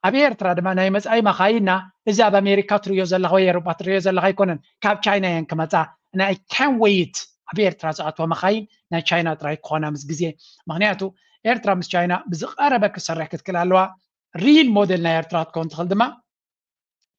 ኣብ ኤርትራ ድማ ናይ መጻኢ መኻይና እዚ ኣብ ኣሜሪካ ትርእዮ ዘለኻ ወይ ኤሮጳ ትርእዮ ዘለኻ ኣይኮነን፣ ካብ ቻይና እየን ክመጻ። ናይ ካን ወይት ኣብ ኤርትራ ዝኣትዋ መኻይን ናይ ቻይና ጥራይ ክኾና ምስ ግዜ። ምኽንያቱ ኤርትራ ምስ ቻይና ብዝቐረበ ክትሰርሕ ክትክእል ኣለዋ። ሪል ሞዴል ናይ ኤርትራ ክትከውን ትኽእል ድማ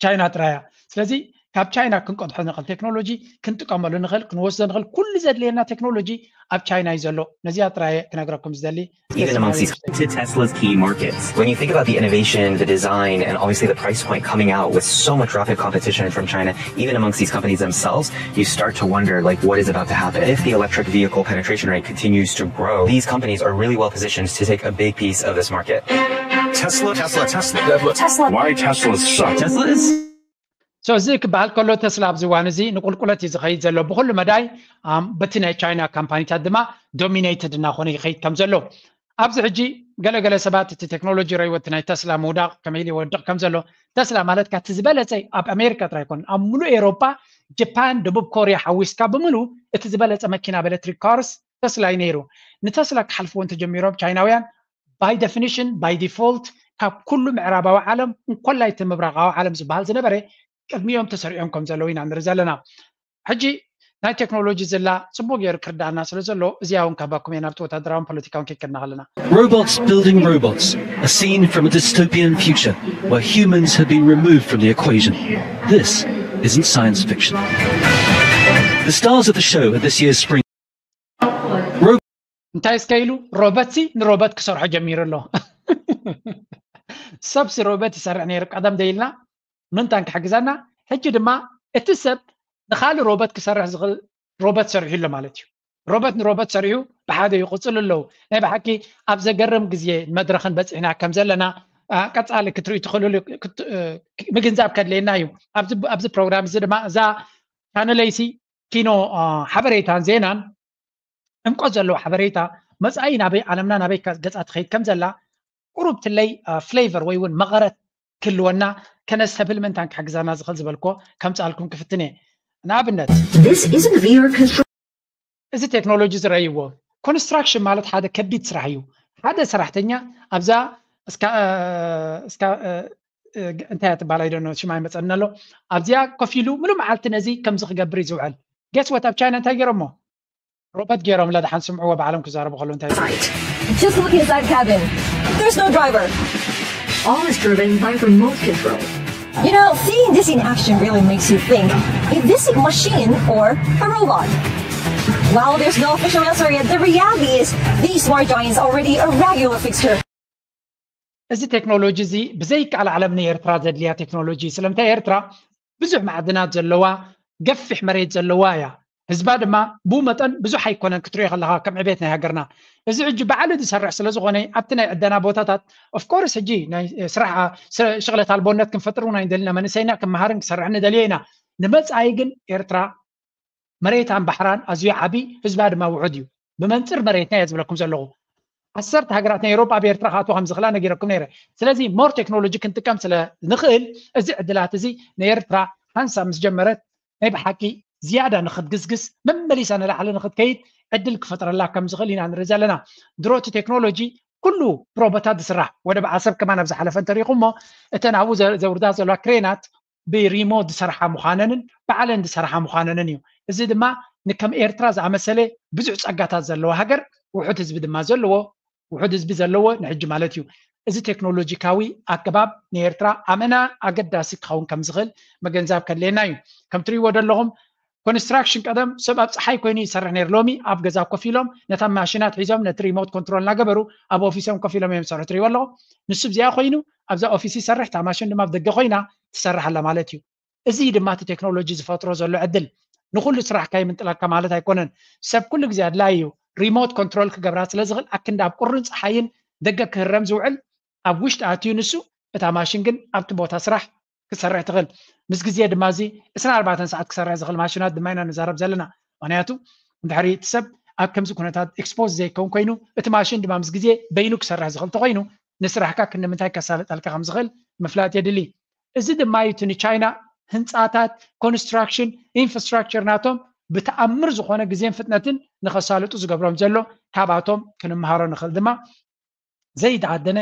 ቻይና ጥራይ እያ። ስለዚ ካብ ቻይና ክንቀድሖ ንኽእል ቴክኖሎጂ ክንጥቀመሉ ንኽእል ክንወስዶ ንኽእል ኩሉ ዘድልየና ቴክኖሎጂ ኣብ ቻይና እዩ ዘሎ። ነዚኣ ጥራይ ክነግረኩም ዝደሊ። Even amongst these to Tesla's key markets. When you think about the innovation, the design, and obviously the price point coming out with so much rapid competition from China, even amongst these companies themselves, you start to wonder like what is about to happen. If the electric vehicle penetration rate continues to grow, these companies are really well positioned to take a big piece of this market. Tesla, Tesla, Tesla. Tesla. Why Tesla sucks? Tesla is So እዚ ክበሃል ከሎ ተስላ ኣብዚ እዋን እዚ ንቁልቁለት እዩ ዝኸይድ ዘሎ ብኩሉ መዳይ። በቲ ናይ ቻይና ካምፓኒታት ድማ ዶሚኔትድ እናኾነ ይኸይድ ከም ዘሎ ኣብዚ ሕጂ ገለገለ ሰባት እቲ ቴክኖሎጂ ረይዎ እቲ ናይ ተስላ ምውዳቕ ከመይ ኢሉ ይወድቕ ከም ዘሎ። ተስላ ማለት ካቲ ዝበለፀ ኣብ ኣሜሪካ ጥራይ ኣይኮነን ኣብ ሙሉእ ኤሮጳ ጀፓን፣ ደቡብ ኮርያ ሓዊስካ ብምሉ እቲ ዝበለፀ መኪና ብኤሌክትሪክ ካርስ ተስላ እዩ ነይሩ። ንተስላ ክሓልፍዎ እንተጀሚሮም ቻይናውያን by definition by default ካብ ኩሉ ምዕራባዊ ዓለም እንኮላይ እቲ ምብራቃዊ ዓለም ዝበሃል ዝነበረ ቅድሚኦም ተሰሪዖም ከም ዘለዉ ኢና ንርኢ ዘለና። ሕጂ ናይ ቴክኖሎጂ ዝላ ፅቡቅ ገይሩ ክርዳእና ስለ ዘሎ እዚኣ እውን ክህበኩም እየ ናብቲ ወታደራውን ፖለቲካውን ከይከድና ከለና። Robots building robots, a scene from a dystopian future where humans have been removed from the equation. This isn't science fiction. The stars of the show at this year's Spring. እንታይ እስከ ኢሉ ሮበት ሲ ንሮበት ክሰርሖ ጀሚሩ ኣሎ። ሰብ ሲ ሮበት ይሰርሕ ነይሩ ቀደም ደይልና ምንታን ክሕግዘና። ሕጂ ድማ እቲ ሰብ ንኻልእ ሮበት ክሰርሕ ዝኽእል ሮበት ሰሪሑ ኣሎ ማለት እዩ። ሮበት ንሮበት ሰሪሑ ብሓደ ይቕፅሉ ኣለዉ። ናይ ብሓቂ ኣብ ዘገርም ግዜ መድረኽን በፂሕና ከም ዘለና ቀፃሊ ክትርኢ ትኽእልሉ ምግንዛብ ከድልየና እዩ። ኣብዚ ፕሮግራም እዚ ድማ እዛ ቻነለይሲ ኪኖ ሓበሬታን ዜናን ዕምቆት ዘለዎ ሓበሬታ መፃኢ ናበይ ዓለምና ናበይ ገፃ ትኸይድ ከም ዘላ ቁሩብ ትለይ ፍሌቨር ወይ እውን መቐረት ክህልወና ከነስተብህል ምንታን ክሕግዘና ዝኽእል ዝበልኮ ከምፃልኩም ክፍትን እየ። ንኣብነት This isn't V R construction. እዚ ቴክኖሎጂ ዝረእይዎ ኮንስትራክሽን ማለት ሓደ ከቢድ ስራሕ እዩ። ሓደ ሰራሕተኛ ኣብዛ እስካ እንታይ ትባል ኣይደኖ ሽማ ይመፀኒ ኣሎ ኣብዚኣ ኮፍ ኢሉ ምሉ መዓልቲ ነዚ ከምዚ ክገብር እዩ ዝውዕል። ጌስ ወት ኣብ ቻይና እንታይ ገይሮሞ ሮበት ገይሮም ለድሓን ስምዕዎ ባዕሎም ክዛረቡ ከለዉ እንታይ Just look inside cabin. There's no driver. All is driven by remote control. You know, seeing this in action really makes you think, is this a machine or a robot? While there's no official answer yet, the reality is these smart giants are already a regular fixture. እዚ ቴክኖሎጂ እዚ ብዘይከኣል ዓለም ንኤርትራ ዘድልያ ቴክኖሎጂ ስለምንታይ ኤርትራ ብዙሕ ማዕድናት ዘለዋ ገፊሕ መሬት ዘለዋ እያ። ህዝባ ድማ ብኡ መጠን ብዙሕ ኣይኮነን ክትሪኦ ከለኻ ከም ዕቤት ናይ ሃገርና። እዚ ሕጂ ባዕሉ ዝሰርሕ ስለ ዝኾነ ኣብቲ ናይ ዕደና ቦታታት ኦፍኮርስ ሕጂ ናይ ስራሕ ሽቕለት ኣልቦነት ክንፈጥር እውን ኣይንደልና። መንእሰይና ክመሃርን ክሰርሕን ንደልዮ ኢና። ንመፃኢ ግን ኤርትራ መሬታን ባሕራን ኣዝዩ ዓቢ ህዝባ ድማ ውሑድ እዩ። ብመንፅር መሬትና እየ ዝብለኩም ዘለኹ። ዓሰርተ ሃገራት ናይ ኤሮጳ ኣብ ኤርትራ ክኣትዋ ከም ዝኽእላ ነጊረኩም ነይረ። ስለዚ ሞር ቴክኖሎጂ ክንጥቀም ስለ ንኽእል እዚ ዕድላት እዚ ንኤርትራ ሓንሳብ ምስ ጀመረት ናይ ብሓቂ ዝያዳ ንኽትግስግስ መመሊሳ ንላዕሊ ንኽትከይድ ዕድል ክፈጥረላ ከም ዝኽእል ኢና ንርኢ ዘለና። ድሮ እቲ ቴክኖሎጂ ኩሉ ብሮቦታት ዝስራሕ ወደብ ዓሰብ ከማን ኣብ ዝሓለፈ እንተሪኹሞ እተን ኣብኡ ዘውርዳ ዘለዋ ክሬናት ብሪሞት ዝሰርሓ ምዃነንን ባዕለን ዝሰርሓ ምዃነንን እዩ። እዚ ድማ ንከም ኤርትራ ዝኣመሰለ ብዙሕ ጸጋታት ዘለዋ ሃገር ውሑድ ህዝቢ ድማ ዘለዎ ውሑድ ህዝቢ ዘለዎ ንሕጂ ማለት እዩ። እዚ ቴክኖሎጂካዊ ኣገባብ ንኤርትራ ኣመና ኣገዳሲ ክኸውን ከም ዝኽእል ምግንዛብ ከድልየና እዩ። ከም ትሪእዎ ዘለኹም ኮንስትራክሽን ቀደም ሰብ ኣብ ፀሓይ ኮይኑ ይሰርሕ ነይሩ። ሎሚ ኣብ ገዛ ኮፍ ኢሎም ነታ ማሽናት ሒዞም ነቲ ሪሞት ኮንትሮል እናገበሩ ኣብ ኦፊሶም ኮፍ ኢሎም እዮም ዝሰርሑ ትሪእዎ ኣለኹም። ንሱ እዚኣ ኮይኑ ኣብዛ ኦፊስ ይሰርሕ እታ ማሽን ድማ ኣብ ደገ ኮይና ትሰርሕ ኣላ ማለት እዩ። እዚ ድማ እቲ ቴክኖሎጂ ዝፈጥሮ ዘሎ ዕድል ንኩሉ ስራሕካ ይምንጥለካ ማለት ኣይኮነን። ሰብ ኩሉ ግዜ ኣድላይ እዩ። ሪሞት ኮንትሮል ክገብራ ስለ ዝኽእል ኣክንዲ ኣብ ቁርን ፀሓይን ደገ ክህረም ዝውዕል ኣብ ውሽጢ ኣትዩ ንሱ እታ ማሽን ግን ኣብቲ ቦታ ስራሕ ክትሰርሕ ትኽእል። ምስ ግዜ ድማ እዚ ዕስራን ኣርባዕተን ሰዓት ክሰርሕ ዝኽእል ማሽናት ድማ ኢና ንዛረብ ዘለና። ምክንያቱ እንድሕሪ እቲ ሰብ ኣብ ከምዚ ኩነታት ኤክስፖዝ ዘይከውን ኮይኑ እቲ ማሽን ድማ ምስ ግዜ በይኑ ክሰርሕ ዝኽእል ተኮይኑ ንስራሕካ ክንምንታይ ከሳልጠልካ ከም ዝኽእል ምፍላጥ የድሊ። እዚ ድማ እዩ እቲ ንቻይና ህንፃታት ኮንስትራክሽን ኢንፍራስትራክቸር ናቶም ብተኣምር ዝኾነ ግዜን ፍጥነትን ንኸሳልጡ ዝገብሮም ዘሎ ካብኣቶም ክንምሃሮ ንኽእል ድማ ዘይተዓደነ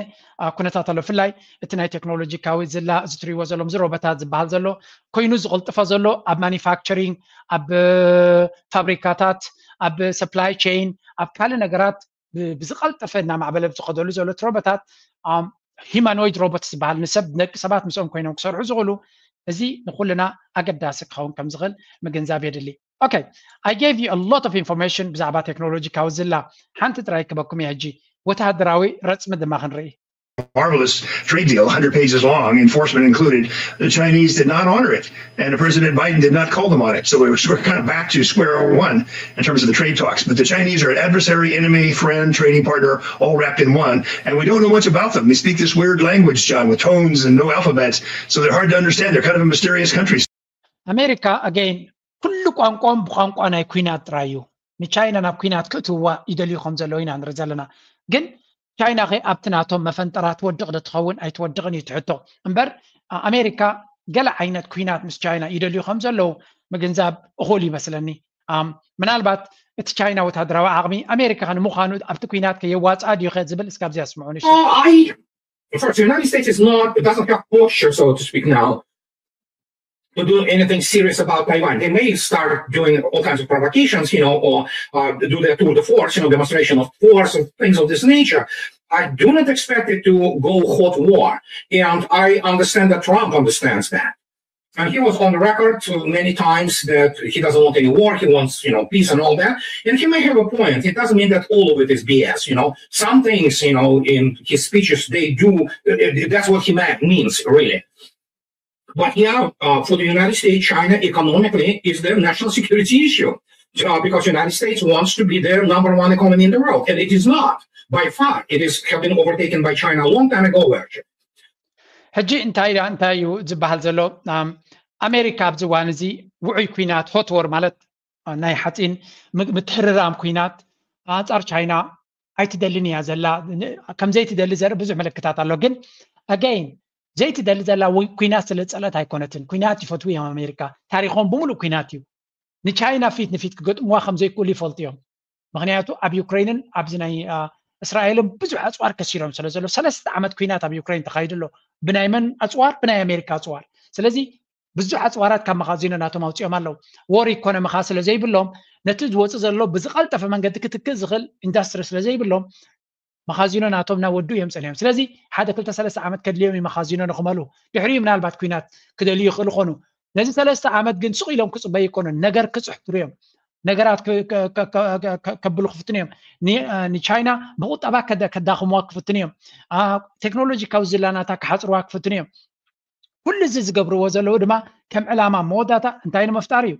ኩነታት ኣሎ። ብፍላይ እቲ ናይ ቴክኖሎጂካዊ ዝላ እዚ ትሪእዎ ዘለኹም እዚ ሮቦታት ዝበሃል ዘሎ ኮይኑ ዝቕልጥፎ ዘሎ ኣብ ማኒፋክቸሪንግ፣ ኣብ ፋብሪካታት፣ ኣብ ሰፕላይ ቼይን፣ ኣብ ካልእ ነገራት ብዝቐልጠፈ እናማዕበለ ዝኸደሉ ዘሎ እቲ ሮቦታት ሂማኖይድ ሮቦት ዝበሃል ንሰብ ደቂ ሰባት ምስኦም ኮይኖም ክሰርሑ ዝኽእሉ እዚ ንኩልና ኣገዳሲ ክኸውን ከም ዝኽእል ምግንዛብ የድሊ። Okay, I gave you a lot of information ብዛዕባ ቴክኖሎጂ ካብ ዝላ ሓንቲ ጥራይ ክበኩም እየ ሕጂ ወተሃደራዊ ረፅሚ ድማ ክንርኢ። Marvelous trade deal, hundred pages long, enforcement included. The Chinese did not honor it, and President Biden did not call them on it. So we're, we're kind of back to square one in terms of the trade talks. But the Chinese are an adversary, enemy, friend, trading partner, all wrapped in one. And we don't know much about them. They speak this weird language, John, with tones and no alphabets. So they're hard to understand. They're kind of a mysterious country. ኣሜሪካ ኣገይን ኩሉ ቋንቋኦም ብቋንቋ ናይ ኩናት ጥራይ እዩ። ንቻይና ናብ ኩናት ክእትውዋ ይደልዩ ከም ዘለዉ ኢና ንርኢ ዘለና። ግን ቻይና ከ ኣብቲ ናቶም መፈንጠራ ትወድቕ ዶ ትኸውን ኣይትወድቕን እዩ ትሕቶ። እምበር ኣሜሪካ ገለ ዓይነት ኩናት ምስ ቻይና ይደልዩ ከም ዘለዉ ምግንዛብ እኹል ይመስለኒ። ምናልባት እቲ ቻይና ወታደራዊ ዓቕሚ ኣሜሪካ ንምዃኑ ኣብቲ ኩናት ከየዋፅኣ ድዩ ከ ዝብል እስካብዚ ኣስምዑ ንሽ I first, the United States is not, it doesn't have posture, so to speak, now to do anything serious about Taiwan. They may start doing all kinds of provocations, you know, or uh, do their tour de force, you know, demonstration of force and things of this nature. I do not expect it to go hot war. And I understand that Trump understands that. And he was on the record many times that he doesn't want any war, he wants, you know, peace and all that. And he may have a point. It doesn't mean that all of it is B S, you know. Some things, you know, in his speeches, they do, that's what he meant, means, really. But yeah, uh, for the United States, China economically is their national security issue. Uh, because the United States wants to be their number one economy in the world, and it is not by far. It is have been overtaken by China a long time ago. Actually, ሕጂ እንታይ እንታይ እዩ ዝበሃል ዘሎ? ኣሜሪካ ኣብዚ እዋን እዚ ውዑይ ኩናት፣ ሆት ወር ማለት ናይ ሓፂን ምትሕርራም ኩናት ኣንፃር ቻይና ኣይትደልን እያ ዘላ። ከምዘይትደሊ ዘርኢ ብዙሕ ምልክታት ኣሎ። ግን ኣገይን ዘይትደሊ ዘላ ኩናት ስለ ዝፀለት ኣይኮነትን። ኩናት ይፈትዉ እዮም ኣሜሪካ። ታሪኮም ብምሉእ ኩናት እዩ። ንቻይና ፊት ንፊት ክገጥምዋ ከም ዘይክእሉ ይፈልጡ እዮም። ምክንያቱ ኣብ ዩክሬንን ኣብዚ ናይ እስራኤልን ብዙሕ ኣፅዋር ከሲሮም ስለ ዘሎ፣ ሰለስተ ዓመት ኩናት ኣብ ዩክሬን ተካይዱ ኣሎ። ብናይ መን ኣፅዋር? ብናይ ኣሜሪካ ኣፅዋር። ስለዚ ብዙሕ ኣፅዋራት ካብ መኻዚኖ ናቶም ኣውፅኦም ኣለዉ። ዎር ኢኮኖሚ ከዓ ስለ ዘይብሎም፣ ነቲ ዝወፅእ ዘሎ ብዝቐልጠፈ መንገዲ ክትክእ ዝኽእል ኢንዳስትሪ ስለ ዘይብሎም፣ መኻዚኖ ናቶም ናብ ወዱ እዮም ፀኒሖም። ስለዚ ሓደ ክልተ ሰለስተ ዓመት ከድልዮም እዩ መኻዚኖ ንክመሉ። ድሕሪኡ ምናልባት ኩናት ክደልዩ ይኽእሉ ኾኑ። ነዚ ሰለስተ ዓመት ግን ስቕ ኢሎም ክፅበዩ ይኮኑን፣ ነገር ክፅሕትሩ እዮም። ነገራት ከብሉ ክፍትኑ እዮም። ንቻይና ብቁጠባ ከዳኽምዋ ክፍትኑ እዮም። ቴክኖሎጂ ካብ ዝላናታ ክሓፅርዋ ክፍትኑ እዮም። ኩሉ እዚ ዝገብርዎ ዘለዉ ድማ ከም ዕላማ መወዳእታ እንታይ ንምፍጣር እዩ?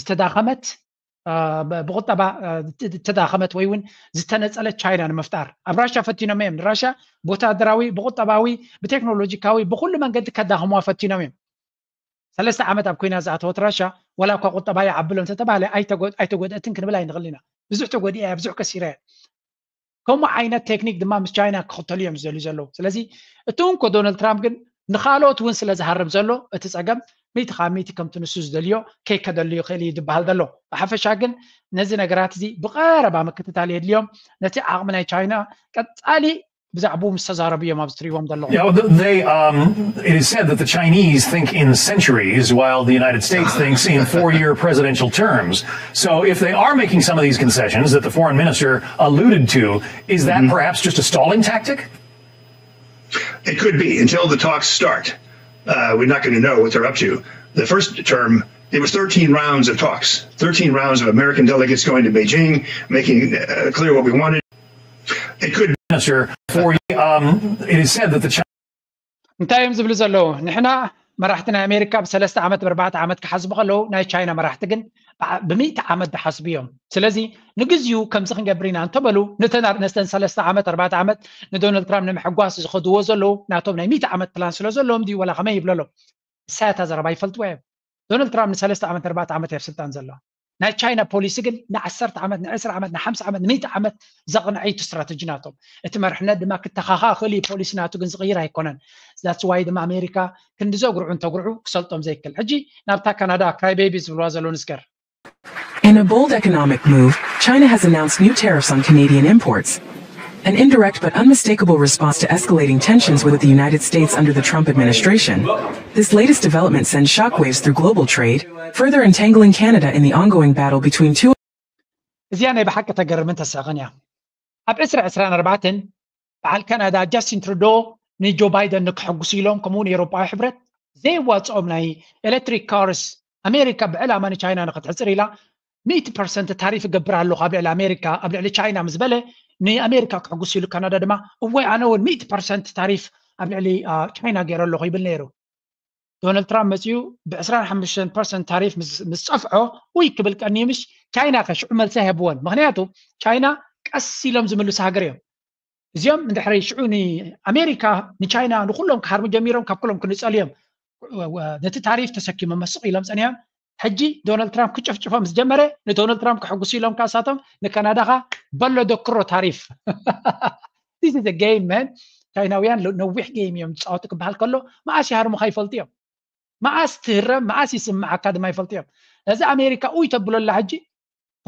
ዝተዳኸመት ብቁጠባ ዝተዳኸመት ወይ እውን ዝተነፀለት ቻይና ንምፍጣር። ኣብ ራሻ ፈቲኖም እዮም። ንራሻ ብወታደራዊ፣ ብቁጠባዊ፣ ብቴክኖሎጂካዊ ብኩሉ መንገዲ ከዳኽምዋ ፈቲኖም እዮም። ሰለስተ ዓመት ኣብ ኮይና ዝኣተወት ራሻ ዋላ እኳ ቁጠባ ይዓብሎ እንተተባህለ ኣይተጎድአትን ክንብል ኣይንኽእል ኢና። ብዙሕ ተጎዲኣ እያ፣ ብዙሕ ከሲራ እያ። ከምኡ ዓይነት ቴክኒክ ድማ ምስ ቻይና ክኽተሉ እዮም ዝደልዩ ዘለዉ። ስለዚ እቲ እንኮ ዶናልድ ትራምፕ ግን ንካልኦት እውን ስለ ዝሃርም ዘሎ እቲ ፀገም ሚእቲ ካብ ሚእቲ ከምቲ ንሱ ዝደልዮ ከይከደሉ ይኽእል እዩ ዝበሃል ዘሎ። ብሓፈሻ ግን ነዚ ነገራት እዚ ብቐረባ ምክትታል የድልዮም። ነቲ ዓቕሚ ናይ ቻይና ቀፃሊ ብዛዕባኡ ምስ ተዛረቡ እዮም ኣብዚ ትሪእዎም ዘለኹም። Yeah, well, th- they, um, it is said that the Chinese think in centuries, while the United States thinks in four-year presidential terms. So if they are making some of these concessions that the foreign minister alluded to, is that perhaps just a stalling tactic? It could be until the talks start. Uh, we're not going to know what they're up to. The first term, it was thirteen rounds of talks, thirteen rounds of American delegates going to Beijing, making uh, clear what we wanted. It could be. Minister, for um, it is said that the Chinese እንታይ እዮም ዝብሉ ዘለዉ? ንሕና መራሕቲ ናይ ኣሜሪካ ብሰለስተ ዓመት ብኣርባዕተ ዓመት ክሓስቡ ከለዉ ናይ ቻይና መራሕቲ ግን ብሚእቲ ዓመት ዝሓስቡ እዮም። ስለዚ ንግዚኡ ከምዚ ክንገብር ኢና እንተበሉ ነተን ሰለስተ ዓመት ኣርባዕተ ዓመት ንዶናልድ ትራምፕ ንምሕጓስ ዝኸድዎ ዘለዉ ናቶም ናይ ሚእቲ ዓመት ፕላን ስለ ዘለዎም ድዩ ወላ ከመይ ይብለሎም? ንሳያታ ዘረባ ይፈልጥዎ እዮም። ዶናልድ ትራምፕ ንሰለስተ ዓመት ኣርባዕተ ዓመት ኣብ ስልጣን ዘሎ። ናይ ቻይና ፖሊሲ ግን ንዓሰርተ ዓመት ንዕስራ ዓመት ንሓምሳ ዓመት ንሚእቲ ዓመት ዘቕንዐ እዩ እቲ ስትራተጂ ናቶም። እቲ መርሕነት ድማ ክተኻኻ ክእል እዩ። ፖሊሲ ናቱ ግን ዝቕይር ኣይኮነን። ዛትስ ዋይ ድማ ኣሜሪካ ክንዲ ዘጉርዑ እንተጉርዑ ክሰልጦም ዘይክእል። ሕጂ ናብታ ካናዳ ክራይ ቤቢ ዝብልዋ ዘለዉ ንስገር። In a bold economic move, China has announced new tariffs on Canadian imports. An indirect but unmistakable response to escalating tensions with the United States under the Trump administration. This latest development sends shockwaves through global trade, further entangling Canada in the ongoing battle between two. እዚኣ ናይ ብሓቂ ተገርምን ተሳቕን እያ። ኣብ ዕስራ ዕስራን ኣርባዕተን በዓል ካናዳ ጃስቲን ትሩዶ ንጆ ባይደን ንክሕጉሱ ኢሎም ከምኡ እውን ኤውሮጳዊ ሕብረት ዘይዋፅኦም ናይ ኤሌክትሪክ ካርስ ኣሜሪካ ብዕላማ ንቻይና ንክትሕፅር ኢላ ሚእቲ ፐርሰንት ታሪፍ እገብር ኣለኹ ኣብ ልዕሊ ኣሜሪካ ኣብ ልዕሊ ቻይና ምስ በለ ንኣሜሪካ ክሕጉስ ኢሉ ካናዳ ድማ እወይ ኣነ እውን ሚእቲ ፐርሰንት ታሪፍ ኣብ ልዕሊ ቻይና ገይረ ኣለኹ ይብል ነይሩ። ዶናልድ ትራምፕ መፅኡ ብ ዕስራን ሓሙሽተን ፐርሰንት ታሪፍ ምስ ፀፍዖ ውይ ክብል ቀንዩ ምሽ ቻይና ከ ሽዑ መልሲ ኣይህብወን። ምክንያቱ ቻይና ቀስ ኢሎም ዝምልሱ ሃገር እዮም። እዚኦም እንድሕሪ ሽዑ ንኣሜሪካ ንቻይና ንኩሎም ክሃርሙ ጀሚሮም ካብ ኩሎም ክንፀሉ እዮም። ነቲ ታሪፍ ተሰኪሞም መስቕ ኢሎም ፀኒሖም። ሕጂ ዶናልድ ትራምፕ ክጭፍጭፎም ምስ ጀመረ ንዶናልድ ትራምፕ ክሕጉሱ ኢሎም ካሳቶም ንካናዳኻ በሎ ደክሮ ታሪፍ። This is a game man. ቻይናውያን ነዊሕ ጌም እዮም ዝፃወቱ ክበሃል ከሎ መዓስ ይሃርሙኻ ይፈልጡ እዮም። መዓስ ትህረም መዓስ ይስምዓካ ድማ ይፈልጡ እዮም። ነዚ ኣሜሪካ ኡይ ተብሎ ኣላ ሕጂ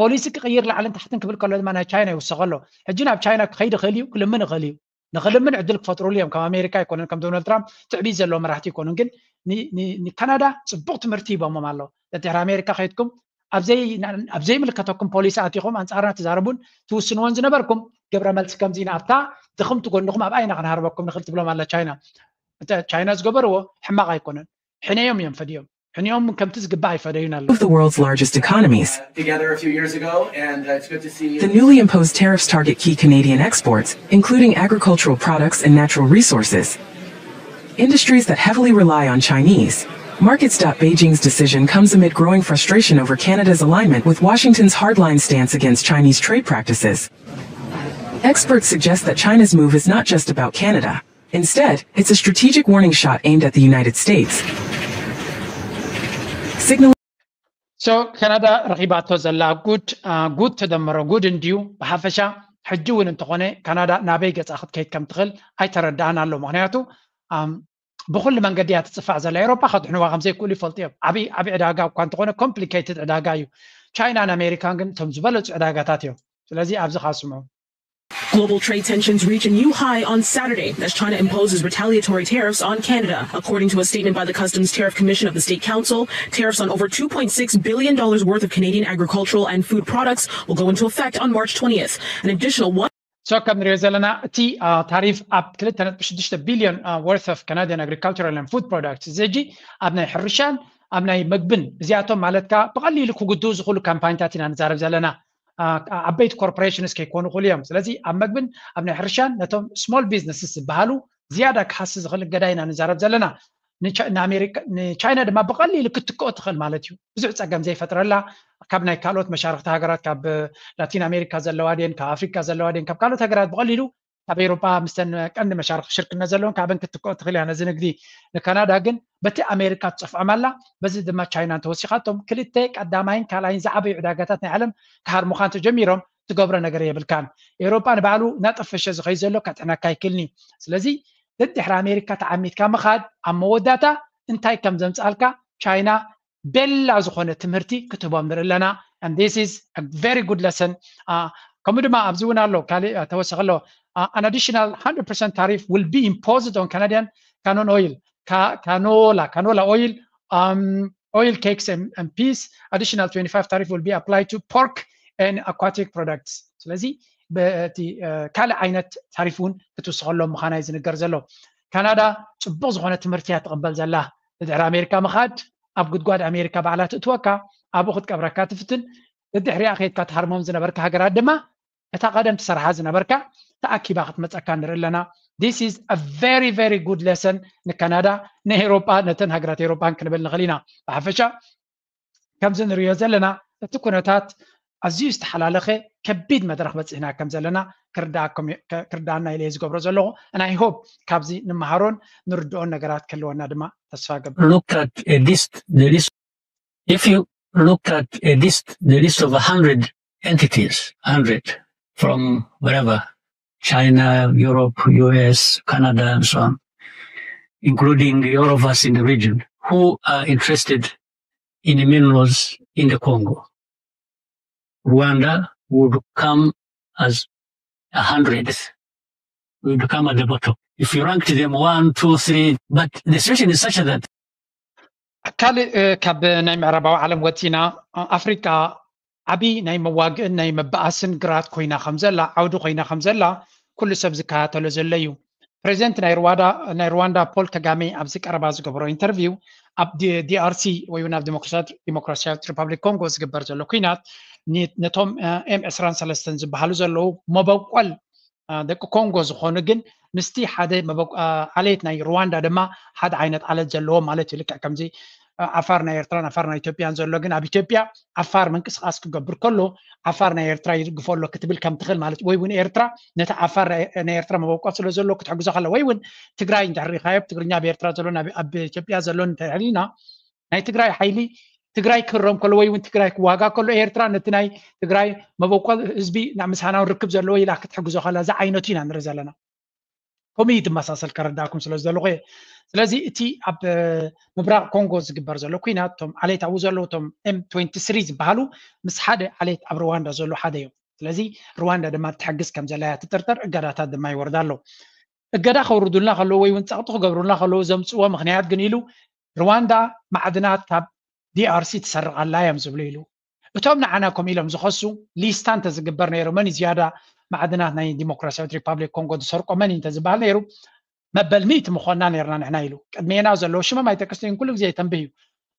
ፖሊሲ ክቕይር ላዕልን ታሕትን ክብል ከሎ ድማ ናይ ቻይና ይውሰኸ ኣሎ። ሕጂ ናብ ቻይና ክኸይድ ይኽእል እዩ፣ ክልምን ይኽእል እዩ። ንኽልምን ዕድል ክፈጥሩሉ እዮም። ከም ኣሜሪካ ኣይኮነን፣ ከም ዶናልድ ትራምፕ ትዕቢት ዘለዎ መራሕቲ ኣይኮኑን። ግን ን- ን- ንካናዳ ፅቡቕ ትምህርቲ ሂቦሞም ኣሎ። ድሕሪ ኣሜሪካ ከይድኩም ኣብ ዘይ- ኣብ ዘይምልከተኩም ፖሊሲ ኣቲኹም ኣንፃርና ትዛረቡን ትውስንዎን ዝነበርኩም ግብረ መልሲ ከምዚ ኢና ኣብታ ድኽምቲ ጎንኹም ኣብኣ ኢና ክንሃርበኩም ንኽእል ትብሎም ኣላ ቻይና። እተ ቻይና ዝገበርዎ ሕማቕ ኣይኮነን። ሕነዮም እዮም ፈድዮም። ሕንዮም ከምቲ ዝግባእ ኣይፈደዩን ኣለዉ። Of the world's largest economies. together a few years ago, and uh, it's good to see. The newly imposed tariffs target key Canadian exports, including agricultural products and natural resources. Industries that heavily rely on Chinese. Markets. Beijing's decision comes amid growing frustration over Canada's alignment with Washington's hardline stance against Chinese trade practices. Experts suggest that China's move is not just about Canada. Instead, it's a strategic warning shot aimed at the United States. Signaling So ካናዳ ረኺባቶ ዘላ ጉድ ጉድ ተደመሮ ጉድ እንድዩ። ብሓፈሻ ሕጂ እውን እንተኾነ ካናዳ ናበይ ገፃ ክትከይድ ከም ትኽእል ኣይተረዳኣን ኣሎ። ምክንያቱ ብኩሉ መንገዲ እያ ትፅፋዕ ዘላ። ኤሮፓ ከድሕንዋ ከም ዘይክእሉ ይፈልጡ እዮም። ዓብዪ ዕዳጋ እኳ እንተኾነ ኮምፕሊኬትድ ዕዳጋ እዩ። ቻይናን ኣሜሪካን ግን እቶም ዝበለፁ ዕዳጋታት እዮም። ስለዚ ኣብዚ ካስምዑ። Global trade tensions reach a new high on Saturday as China imposes retaliatory tariffs on Canada. According to a statement by the Customs Tariff Commission of the State Council, tariffs on over $2.6 billion worth of Canadian agricultural and food products will go into effect on March twentieth. An additional one. So ከም ንሪኦ ዘለና እቲ ታሪፍ ኣብ ክልተ ነጥቢ ሽዱሽተ ቢልዮን worth of Canadian agricultural and food products እዚ ሕጂ ኣብ ናይ ሕርሻን ኣብ ናይ መግብን እዚኣቶም ማለትካ ብቐሊሉ ክጉድኡ ዝኽእሉ ካምፓኒታት ኢና ንዛረብ ዘለና። ዓበይቲ ኮርፖሬሽንስ ከይኮኑ ክእሉ እዮም። ስለዚ ኣብ መግብን ኣብ ናይ ሕርሻን ነቶም small businesses ዝበሃሉ ዝያዳ ክሃሲ ዝኽእል እገዳ ኢና ንዛረብ ዘለና። ንቻይና ድማ ብቐሊሉ ክትክኦ ትኽእል ማለት እዩ። ብዙሕ ፀገም ዘይፈጥረላ ካብ ናይ ካልኦት መሻርክቲ ሃገራት ካብ ላቲን ኣሜሪካ ዘለዋ ድን ካብ ኣፍሪካ ዘለዋ ድን ካብ ካልኦት ሃገራት ብቐሊሉ ካብ ኤሮጳ ምስተን ቀንዲ መሻርክ ሽርክነት ዘለውን ካብን ክትክኦ ትኽእል እያ ነዚ ንግዲ። ንካናዳ ግን በቲ ኣሜሪካ ትፀፍዖም ኣላ፣ በዚ ድማ ቻይና እንተወሲኻቶም ክልተ ቀዳማይን ካልኣይን ዝዓበዩ ዕዳጋታት ናይ ዓለም ክሃርሙኻ እንተጀሚሮም ትገብሮ ነገር የብልካን። ኤሮጳ ንባዕሉ እናጠፈሸ ዝኸይ ዘሎ ከጥዕነካ ኣይክልኒ። ስለዚ ደድሕሪ ኣሜሪካ ተዓሚትካ ምኻድ ኣብ መወዳእታ እንታይ ከም ዘምፅኣልካ ቻይና ቤላ ዝኾነ ትምህርቲ ክትህቦም ንርኢ ኣለና። And this is a very good lesson. ከምኡ ድማ ኣብዚ እውን ኣሎ ካሊእ ተወሰኸ ኣሎ an additional hundred percent tariff will be imposed on Canadian canola oil, canola, canola oil, um, oil cakes and, and peas. Additional twenty-five tariff will be applied to pork and aquatic products. ስለዚ በቲ ካልእ ዓይነት ታሪፍ እውን ክትውስኸሎም ምዃና እዩ ዝንገር ዘሎ። ካናዳ ፅቡቕ ዝኾነ ትምህርቲ እያ ትቕበል ዘላ። ድሕሪ ኣሜሪካ ምኻድ ኣብ ጉድጓድ ኣሜሪካ ባዕላ ትእትወካ፣ ኣብኡ ክትቀብረካ ትፍትን። ድሕሪኣ ከይድካ ትሃርሞም ዝነበርካ ሃገራት ድማ እታ ቀደም ትሰርሓ ዝነበርካ ተኣኪባ ክትመፀካ ንርኢ ኣለና። This is a very very good lesson ንካናዳ፣ ንኤሮጳ፣ ነተን ሃገራት ኤሮጳን ክንብል ንኽእል ኢና። ብሓፈሻ ከምዚ ንሪኦ ዘለና እቲ ኩነታት ኣዝዩ ዝተሓላለኸ ከቢድ መድረኽ በፂሕና ከም ዘለና ክርዳኣና ኢለ ዝገብሮ ዘለኹ። And I hope ካብዚ ንመሃሮን ንርድኦን ነገራት ክህልወና ድማ ተስፋ ገብር። Look at a list, the list. If you look at a list, the list of a hundred entities, hundred from wherever, China, Europe, U S, Canada, and so on, including all of us in the region, who are interested in the minerals in the Congo. Rwanda would come as a hundredth. We would come at the bottom. If you ranked them one, two, three, but the situation is such that ካልእ ካብ ናይ ምዕራባዊ ዓለም ወፂና ኣፍሪቃ ዓብዪ ናይ መዋግእን ናይ መበኣስን ግራት ኮይና ከም ዘላ ዓውዲ ኮይና ከም ዘላ ኩሉ ሰብ ዝከታተሎ ዘሎ እዩ። ፕሬዚደንት ናይ ሩዋንዳ ናይ ሩዋንዳ ፖል ከጋሜ ኣብዚ ቀረባ ዝገበሮ ኢንተርቪው ኣብ ዲኣርሲ ወይ እውን ኣብ ዲሞክራሲያዊት ሪፓብሊክ ኮንጎ ዝግበር ዘሎ ኩናት ነቶም ኤም ዕስራን ሰለስተን ዝበሃሉ ዘለዉ መበቆል ደቂ ኮንጎ ዝኾኑ ግን ምስቲ ሓደ ዓሌት ናይ ሩዋንዳ ድማ ሓደ ዓይነት ዓለት ዘለዎ ማለት እዩ። ልክዕ ከምዚ ዓፋር ናይ ኤርትራን ዓፋር ናይ ኢትዮጵያን ዘሎ ግን ኣብ ኢትዮጵያ ዓፋር ምንቅስቃስ ክገብር ከሎ ዓፋር ናይ ኤርትራ ይድግፎ ኣሎ ክትብል ከም ትኽእል ማለት እዩ። ወይ እውን ኤርትራ ነቲ ዓፋር ናይ ኤርትራ መበቆል ስለ ዘሎ ክትሕግዞ ከላ ወይ እውን ትግራይ እንድሕር ሪኢኻዮ ትግርኛ ኣብ ኤርትራ ዘሎ ኣብ ኢትዮጵያ ዘሎ እንተሕሊና ናይ ትግራይ ሓይሊ ትግራይ ክህረም ከሎ ወይ እውን ትግራይ ክዋጋ ከሎ ኤርትራ ነቲ ናይ ትግራይ መበቆል ህዝቢ ናብ ምሳና ርክብ ዘለዎ ኢላ ክትሕግዞ ከላ እዚ ዓይነቱ ኢና ንርኢ ዘለና። ከምኡ እዩ ዝመሳሰል ከረዳእኩም ስለ ዝደለኹ እየ። ስለዚ እቲ ኣብ ምብራቕ ኮንጎ ዝግበር ዘሎ ኩናት፣ እቶም ዓሌት ኣብኡ ዘለዉ እቶም M twenty-three ዝበሃሉ ምስ ሓደ ዓሌት ኣብ ሩዋንዳ ዘሎ ሓደ እዮም። ስለዚ ሩዋንዳ ድማ ትሕግዝ ከም ዘላ እያ ትጥርጠር፣ እገዳታት ድማ ይወርዳ ኣሎ። እገዳ ከውርዱልና ከለዉ ወይ እውን ጸቕጢ ክገብሩልና ከለዉ ዘምጽዎ ምኽንያት ግን ኢሉ ሩዋንዳ ማዕድናት ካብ D R C ትሰርቕ ኣላ እዮም ዝብሉ ኢሉ። እቶም ንዓና ከምኡ ኢሎም ዝኸሱ ሊስታ እንተዝግበር ነይሩ፣ መን እዩ ዝያዳ ማዕድናት ናይ ዲሞክራሲያዊት ሪፓብሊክ ኮንጎ ዝሰርቆ መን እዩ እንተዝበሃል ነይሩ፣ መበል ሚእቲ ምኾንና ነይርና ንሕና ኢሉ። ቅድሜና ዘለዉ ሽሞም ኣይጠቅስን ኩሉ ግዜ የተንብህ እዩ።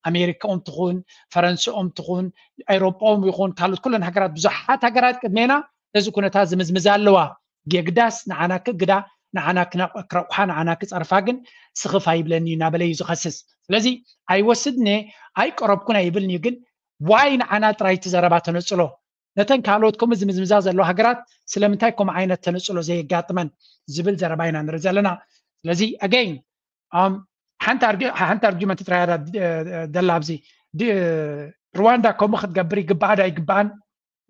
ኣሜሪካኦም ትኹን፣ ፈረንስኦም ትኹን፣ ኤውሮጳኦም ይኹን ካልኦት ኩለን ሃገራት፣ ብዙሓት ሃገራት ቅድሜና ነዚ ኩነታት ዝምዝምዛ ኣለዋ። የግዳስ ንዓና ክግዳ፣ ንዓና ክነቕ- ክረቑሓ፣ ንዓና ክጸርፋ ግን ስኽፍ ኣይብለኒ እዩ እናበለ እዩ ዝኸስስ። ስለዚ ኣይወስድን እየ፣ ኣይቀረብኩን ኣይብልን እዩ። ግን ዋይ ንዓና ጥራይ እቲ ዘረባ ተነጽሎ፣ ነተን ካልኦት ከምኡ ዝምዝምዛ ዘለዋ ሃገራት ስለምንታይ ከምኡ ዓይነት ተነጽሎ ዘየጋጥመን ዝብል ዘረባ ኢና ንርኢ ዘለና። ስለዚ ኣገይን ሓንቲ ኣርጊ- ሓንቲ ኣርጊመንት ጥራይ እያ ደ- ደላ ኣብዚ ድ- ሩዋንዳ ከምኡ ክትገብር ይግባኣ ዶ ኣይግባኣን?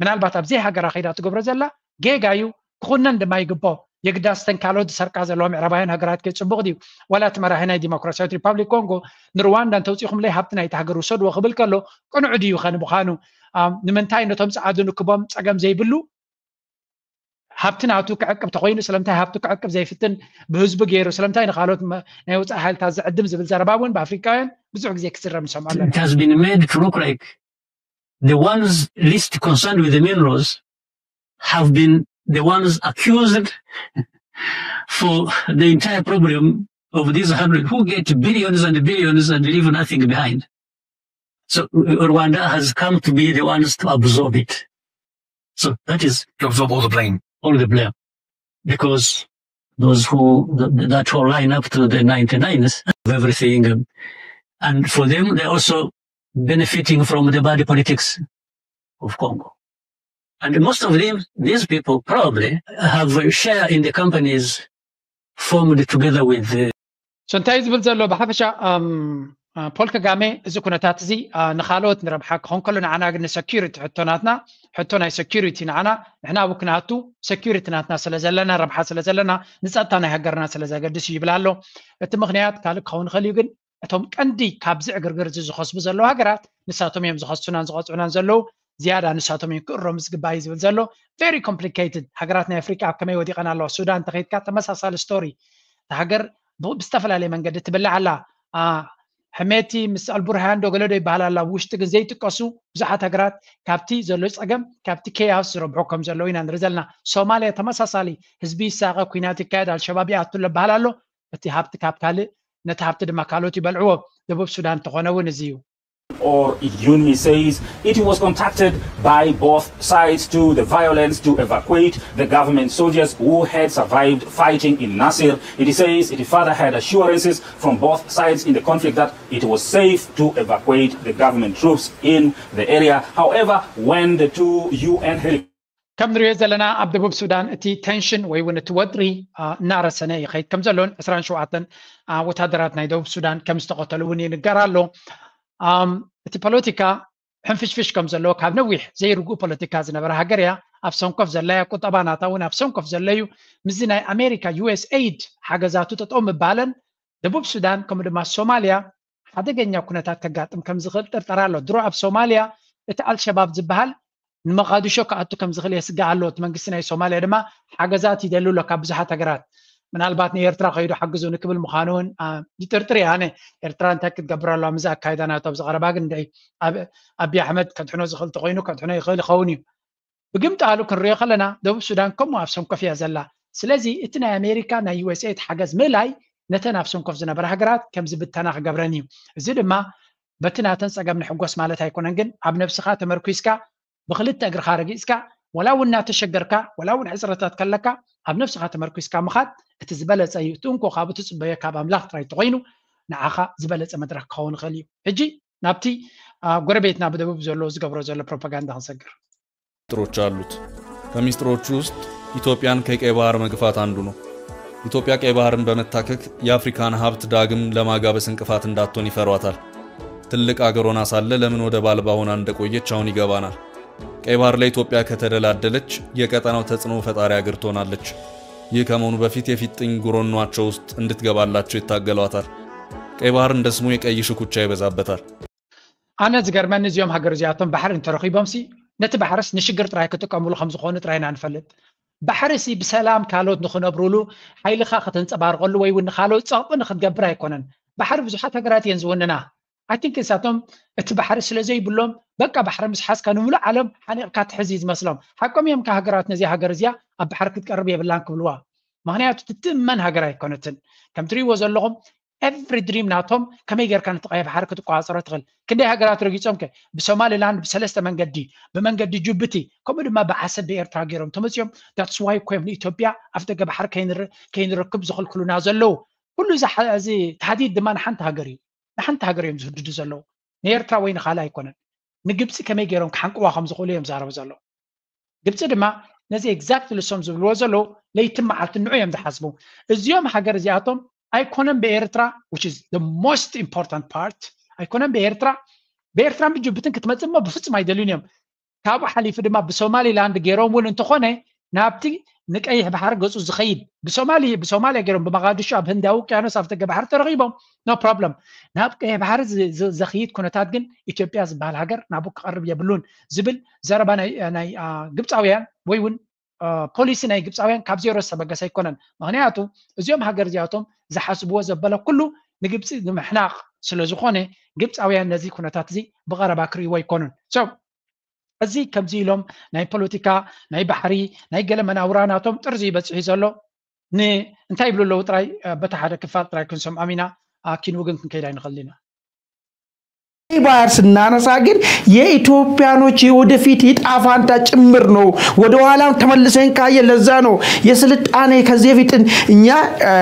ምናልባት ኣብ ዘይሃገራ ከይዳ ትገብሮ ዘላ ጌጋ እዩ፣ ክኹነን ድማ ይግብኦ። የግዳስ እተን ካልኦት ዝሰርቃ ዘለዋ ምዕራባውያን ሃገራት ከ ጽቡቕ ድዩ? ዋላ እቲ መራሒ ናይ ዲሞክራሲያዊት ሪፓብሊክ ኮንጎ ንሩዋንዳ እንተውፂኹምለይ ሃብቲ ናይቲ ሃገር ውሰድዎ ክብል ከሎ ቅኑዕ ድዩ ኸ ንምዃኑ? ኣም፣ ንምንታይ ነቶም ጸዓዱ ንክቦም ጸገም ዘይብሉ ሃብቲ ናቱ ክዕቅብ ተኾይኑ ስለምንታይ ሃብቱ ክዕቅብ ዘይፍትን ብህዝቡ ገይሩ ስለምንታይ ንኻልኦት መ- ናይ ወፃኢ ሓይልታት ዝዕድም ዝብል ዘረባ እውን ብኣፍሪካውያን ብዙሕ ግዜ ክዝረብ ንሰምዖ ኣለና። It has been made to look like the ones least concerned with the minerals have been the ones accused for the entire problem of these hundred who get billions and billions and leave nothing behind. So Rwanda has come to be the ones to absorb it. So that is To absorb all the blame. all the blame because those who th- that who line up to the ninety-nines of everything, um, and for them they're also benefiting from the bad politics of Congo. And most of them, these people probably have a share in the companies formed together with the So እንታይ ዝብል ዘሎ ብሓፈሻ ኣም፣ አ፣ ፖል ከጋሜ እዚ ኩነታት እዚ አ፣ ንኻልኦት ንረብሓ ክኾን ከሎ ንዓና ግን ንሰኪሪቲ ሕቶ ናትና ሕቶ ናይ ሰኪሪቲ ንዓና ንሕና ኣብኡ ክነኣቱ ሰኪሪቲ ናትና ስለ ዘለና ረብሓ ስለ ዘለና ንፀጥታ ናይ ሃገርና ስለ ዘገድስ እዩ ይብል ኣሎ። እቲ ምኽንያት ካልእ ክኸውን ይኽእል እዩ፣ ግን እቶም ቀንዲ ካብዚ ዕግርግር እዚ ዝኸስቡ ዘለዉ ሃገራት ንሳቶም እዮም ዝኸሱናን ዝቐፅዑናን ዘለዉ። ዝያዳ ንሳቶም እዮም ክእረሙ ዝግባእ እዩ ዝብል ዘሎ። Very complicated። ሃገራት ናይ ኣፍሪቃ ኣብ ከመይ ወዲቐን ኣለዋ? ሱዳን እንተኸይድካ ተመሳሳሊ ስቶሪ። እታ ሃገር ብ- ብዝተፈላለየ መንገዲ ትብላዕ ኣላ። አ፣ ሕሜቲ ምስ ኣልቡርሃን ዶ ገለ ዶ ይበሃል ኣላ። ኣብ ውሽጢ ግን ዘይጥቀሱ ብዙሓት ሃገራት ካብቲ ዘሎ ፀገም ካብቲ ኬያስ ዝረብሑ ከም ዘለዉ ኢና ንርኢ ዘለና። ሶማልያ ተመሳሳሊ ህዝቢ ይሳቐ፣ ኩናት ይካየድ፣ ኣልሸባብ ይኣቱ ኣሎ ይበሃል ኣሎ። እቲ ሃብቲ ካብ ካልእ ነቲ ሃብቲ ድማ ካልኦት ይበልዕዎ። ደቡብ ሱዳን እንተኾነ እውን እዚ እዩ። Or Yunmi says it was contacted by both sides to the violence to evacuate the government soldiers who had survived fighting in Nasir. It says it further had assurances from both sides in the conflict that it was safe to evacuate the government troops in the area. However, when the two U N helicopters ከም ንሪኦ ዘለና ኣብ ደቡብ ሱዳን እቲ ቴንሽን ወይ እውን እቲ ወጥሪ አ፣ እናረሰነ ይኸይድ ከም ዘሎን ዕስራን ሸውዓተን አ፣ ወታደራት ናይ ደቡብ ሱዳን ከም ዝተቐተሉ እውን ይንገር ኣሎ። ኣም፣ እቲ ፖለቲካ ሕንፍሽፍሽ ከም ዘለዎ ካብ ነዊሕ ዘይርጉእ ፖለቲካ ዝነበረ ሃገር እያ። ኣብ ሰንኮፍ ዘላ እያ። ቁጠባ ናታ እውን ኣብ ሰንኮፍ ዘሎ እዩ። ምስዚ ናይ ኣሜሪካ ዩ ኤስ ኤይድ ሓገዛቱ ጠጠው ምባለን ደቡብ ሱዳን ከምኡ ድማ ሶማልያ ሓደገኛ ኩነታት ከጋጥም ከም ዝኽእል ጥርጠራ ኣሎ። ድሮ ኣብ ሶማልያ እቲ ኣልሸባብ ዝበሃል ንመቓዲሾ ክኣቱ ከም ዝኽእል የስግእ ኣሎ። እቲ መንግስቲ ናይ ሶማልያ ድማ ሓገዛት ይደሊ ኣሎ ካብ ብዙሓት ሃገራት። ምናልባት ንኤርትራ ከይዱ ሓግዙ ንክብል ምዃኑ እውን አ፣ ይጥርጥር እየ ኣነ። ኤርትራ እንታይ ክትገብር ኣለዋ ምስዚ ኣካይዳ ናቶ ኣብዚ ቀረባ ግን እንድዒ ኣብ- ኣቢ ኣሕመድ ከድሕኖ ዝኽእል ተኮይኑ ከድሕኖ ይኽእል ይኸውን እዩ። ብግምጣሉ ክንሪኦ ከለና ደቡብ ሱዳን ከምኡ ኣብ ሰንኮፍ እያ ዘላ። ስለዚ እቲ ናይ ኣሜሪካ ናይ ዩ ኤስ ኤይድ ሓገዝ ምእላይ ነተን ኣብ ሰንኮፍ ዝነበራ ሃገራት ከም ዝብተና ክገብረን እዩ። እዚ ድማ በቲ ናተን ጸገም ንሕጎስ ማለት ኣይኮነን፣ ግን ኣብ ነብስኻ ተመርኩስካ ብክልተ እግርኻ ረጊጽካ ወላ እውን እናተሸገርካ ወላ እውን ሕጽረታት ከለካ ኣብ ነብስኻ ተመርኩስካ ምኻድ እቲ ዝበለጸ እዩ። እቲ እንኮ ካብኡ ትጽበዮ ካብ ኣምላኽ ጥራይ እንተኾይኑ ንዓኻ ዝበለጸ መድረኽ ክኸውን ይኽእል እዩ። ሕጂ ናብቲ አ፣ ጎረቤትና ብደቡብ ዘሎ ዝገብሮ ዘሎ ፕሮፓጋንዳ ክንሰግር። ሚስጥሮች አሉት። ከሚስጥሮቹ ውስጥ ኢትዮጵያን ከቀይ ባህር መግፋት አንዱ ነው። ኢትዮጵያ ቀይ ባህርን በመታከክ የአፍሪካን ሀብት ዳግም ለማጋበስ እንቅፋት እንዳትሆን ይፈሯታል። ትልቅ አገር ሆና ሳለ ለምን ወደብ አልባ ሆና እንደቆየች አሁን ይገባናል። ቀይ ባህር ለኢትዮጵያ ከተደላደለች የቀጠናው ተጽዕኖ ፈጣሪ አገር ትሆናለች። ይህ ከመሆኑ በፊት የፊጥኝ ጉሮኗቸው ውስጥ እንድትገባላቸው ይታገሏታል። ቀይ ባህር እንደ ስሙ የቀይ ሽኩቻ ይበዛበታል። ኣነ ዝገርመኒ እዚኦም ሃገር እዚኣቶም ባሕሪ እንተረኺቦም ሲ ነቲ ባሕርስ ንሽግር ጥራይ ክጥቀምሉ ከም ዝኾኑ ጥራይ ኢና ንፈልጥ። ባሕሪ ሲ ብሰላም ካልኦት ንኽነብሩሉ ሓይልኻ ከተንጸባርቐሉ ወይ እውን ንኻልኦት ጸቕጢ ንኽትገብር ኣይኮነን። ባሕሪ ብዙሓት ሃገራት እየን ዝውንና። I think ንሳቶም እቲ ባሕሪ ስለ ዘይብሎም በቃ ባሕሪ ምስ ሓዝካ ንምሉእ ዓለም ሓኒቕካ ትሕዝ እዩ ዝመስሎም። ሓቆም እዮም ከ ሃገራት ነዚ ሃገር እዚኣ ኣብ ባሕሪ ክትቀርብ የብላን ክብልዋ። ምክንያቱ ትትእመን ሃገር ኣይኮነትን። ከም ትሪእዎ ዘለኹም every dream ናቶም ከመይ ጌርካ ነቲ ቀይሕ ባሕሪ ክትቆጻጸሮ ትኽእል። ክንደይ ሃገራት ረጊጾም ከ ብሶማሊላንድ ብሰለስተ መንገዲ ብመንገዲ ጅቡቲ ከምኡ ድማ ብዓሰብ ብኤርትራ ገይሮም ተመጺኦም that's why እኮ እዮም ንኢትዮጵያ ኣፍ ደገ ባሕሪ ከይንር- ከይንረክብ ዝኽልክሉና ዘለዉ። ኩሉ እዚ ሓ- እዚ ታህዲድ ድማ ንሓንቲ ሃገር እዩ። ንሓንቲ ሃገር እዮም ዝህድዱ ዘለዉ። ንኤርትራ ወይ ንኻልእ ኣይኮነን። ንግብፂ ከመይ ገይሮም ክሓንቅዋ ከም ዝኽእሉ እዮም ዛረቡ ዘለዉ። ግብፂ ድማ ነዚ exactly እሶም ዝብልዎ ዘለዉ ለይትን መዓልትን ንዑ እዮም ዝሓስቡ። እዚኦም ሃገር እዚኣቶም ኣይኮነን ብኤርትራ which is the most important part ኣይኮነን ብኤርትራ ብኤርትራን ብጅቡትን ክትመፅእ እሞ ብፍፁም ኣይደልዩን እዮም። ካብኡ ሓሊፉ ድማ ብሶማሊላንድ ገይሮም እውን እንተኾነ ናብቲ ንቀይሕ ባሕሪ ገፁ ዝኸይድ ብሶማሊ ብሶማሊያ ገይሮም ብመቃዲሾ ኣብ ህንዳዊ ውቅያኖስ ኣብ ደገ ባሕሪ ተረኺቦም no problem። ናብ ቀይሕ ባሕሪ ዝ- ዝ- ዘኽይድ ኩነታት ግን ኢትዮጵያ ዝበሃል ሃገር ናብኡ ክቐርብ የብሉን ዝብል ዘረባ ናይ ናይ አ፣ ግብፃውያን ወይ እውን አ፣ ፖሊሲ ናይ ግብፃውያን ካብ ዜሮ ዝተበገሰ ኣይኮነን። ምክንያቱ እዚኦም ሃገር እዚኣቶም ዝሓስብዎ ዘበለ ኩሉ ንግብፂ ንምሕናቕ ስለ ዝኾነ ግብፃውያን ነዚ ኩነታት እዚ ብቐረባ ክርእይዎ ኣይኮኑን። So እዚ ከምዚ ኢሎም ናይ ፖለቲካ ናይ ባሕሪ ናይ ገለ መናውራ ናቶም ጥርዚ ይበፅሕ እዩ ዘሎ። ን እንታይ ይብሉ ኣለዉ ጥራይ አ፣ በቲ ሓደ ክፋል ጥራይ ክንሰምዖም ኢና። አ፣ ክንውግን ክንከይድ ኣይንኽእል ኢና። ቀይ ባህር ስናነሳ ግን የኢትዮጵያኖች የወደፊት ዕጣ ፋንታ ጭምር ነው። ወደኋላም ተመልሰን ካየ ለዛ ነው የስልጣኔ ከዚህ በፊት እኛ እ፣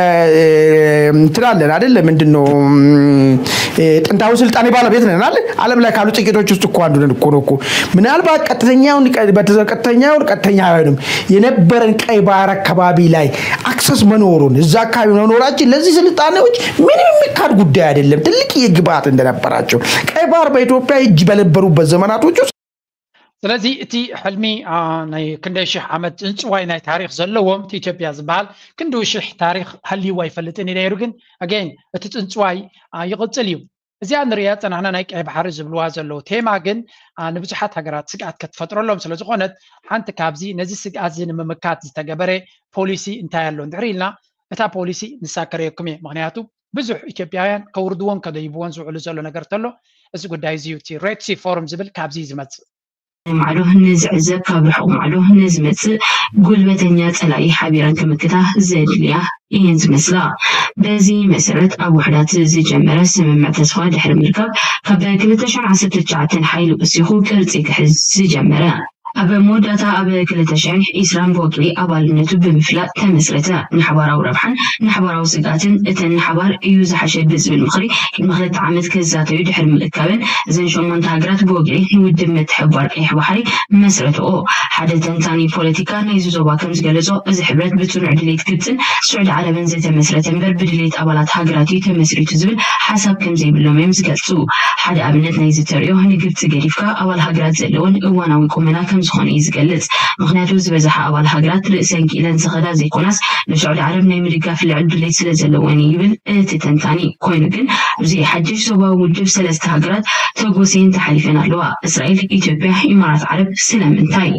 እንትን አለን አይደለ? ምንድን ነው እ፣ ጥንታዊ ስልጣኔ ባለቤት ነን አይደል? ዓለም ላይ ካሉ ጥቂቶች ውስጥ እኮ አንዱ ነን እኮ ነው እኮ። ምናልባት ቀጥተኛውን ቀጥተኛውን ቀጥተኛ አይሆንም የነበረን ቀይ ባህር አካባቢ ላይ አክሰስ መኖሩን እዛ አካባቢ መኖራችን ለዚህ ስልጣኔዎች ምንም የሚካድ ጉዳይ አይደለም። ትልቅ የግብአት እንደነበራቸው ቀይ ባህር በኢትዮጵያ እጅ በነበሩበት ዘመናቶች ውስጥ ስለዚ እቲ ሕልሚ አ፣ ናይ ክንደይ ሽሕ ዓመት ፅንፅዋይ ናይ ታሪክ ዘለዎም እቲ ኢትዮጵያ ዝበሃል ክንዲ ሽሕ ታሪክ ሃልይዎ ኣይፈልጥን እዩ ነይሩ። ግን again እቲ ፅንፅዋይ አ፣ ይቕፅል እዩ። እዚኣ ንሪኣ ፀናሕና ናይ ቀይ ባሕሪ ዝብልዋ ዘለዉ ቴማ ግን አ፣ ንብዙሓት ሃገራት ስግኣት ከትፈጥረሎም ስለ ዝኾነት ሓንቲ ካብዚ ነዚ ስግኣት እዚ ንምምካት ዝተገበረ ፖሊሲ እንታይ ኣሎ እንድሕር ኢልና እታ ፖሊሲ ንሳ ከርእየኩም እየ። ምክንያቱ ብዙሕ ኢትዮጵያውያን ከውርድዎን ከደይብዎን ዝውዕሉ ዘሎ ነገር ተሎ እዚ ጉዳይ እዚ እዩ። እቲ ሬድ ሲ ፎርም ዝብል ካብዚ እዩ ዝመፅእ። ማዕዶ ንዝዕዘብ ካብ ርሑቕ ማዕዶ ንዝመጽእ ጉልበተኛ ጸላኢ ሓቢረን ክምክታ ዘድልያ እየን ዝመስላ። በዚ መሰረት ኣብ ውሕዳት ዝጀመረ ስምምዕ ተስፋ ድሕሪ ምርካብ ካብ ክልተ ሽሕን ዓሰርተ ትሽዓተን ሓይሉ ወሲኹ ቅርጺ ክሕዝ ዝጀመረ። ኣብ መወዳእታ ኣብ ክልተ ሽሕን ዕስራን ብወግዒ ኣባልነቱ ብምፍላጥ ተመስረተ። ንሓባራዊ ረብሓን ንሓባራዊ ስግኣትን እተን ንሓባር እዩ ዝሓሸ ብዝብል ምኽሪ ቅድሚ ክልተ ዓመት ክዛተዩ ድሕሪ ምእካበን እዘን ሸሞንተ ሃገራት ብወግዒ ንውድብ ምትሕብባር ቀይሕ ባሕሪ መስረትኦ። ሓደ ተንታኒ ፖለቲካ ናይዚ ዞባ ከም ዝገለጾ እዚ ሕብረት ብጽኑዕ ድሌት ግብጽን ስዑዲ ዓረብን ዘይተመስረተ እምበር ብድሌት ኣባላት ሃገራት እዩ ተመስሪቱ ዝብል ሓሳብ ከም ዘይብሎም እዮም ዝገልጹ። ሓደ ኣብነት ናይዚ ተርእዮ ንግብጺ ገዲፍካ ኣባል ሃገራት ዘለወን እዋናዊ ቁመና ከም ዝኾነ እዩ ዝገልጽ። ምኽንያቱ ዝበዝሓ ኣባል ሃገራት ርእሰን ክኢለን ዝኸዳ ዘይኮናስ ንስዑዲ ዓረብ ናይ ምድጋፍ ልዕል ድሌት ስለ ዘለወን እዩ ይብል እቲ ተንታኒ። ኮይኑ ግን ኣብዚ ሓድሽ ዞባዊ ውድብ ሰለስተ ሃገራት ተጎሲየን ተሓሊፈን ኣለዋ። እስራኤል፣ ኢትዮጵያ፣ ኢማራት ዓረብ ስለምንታይ?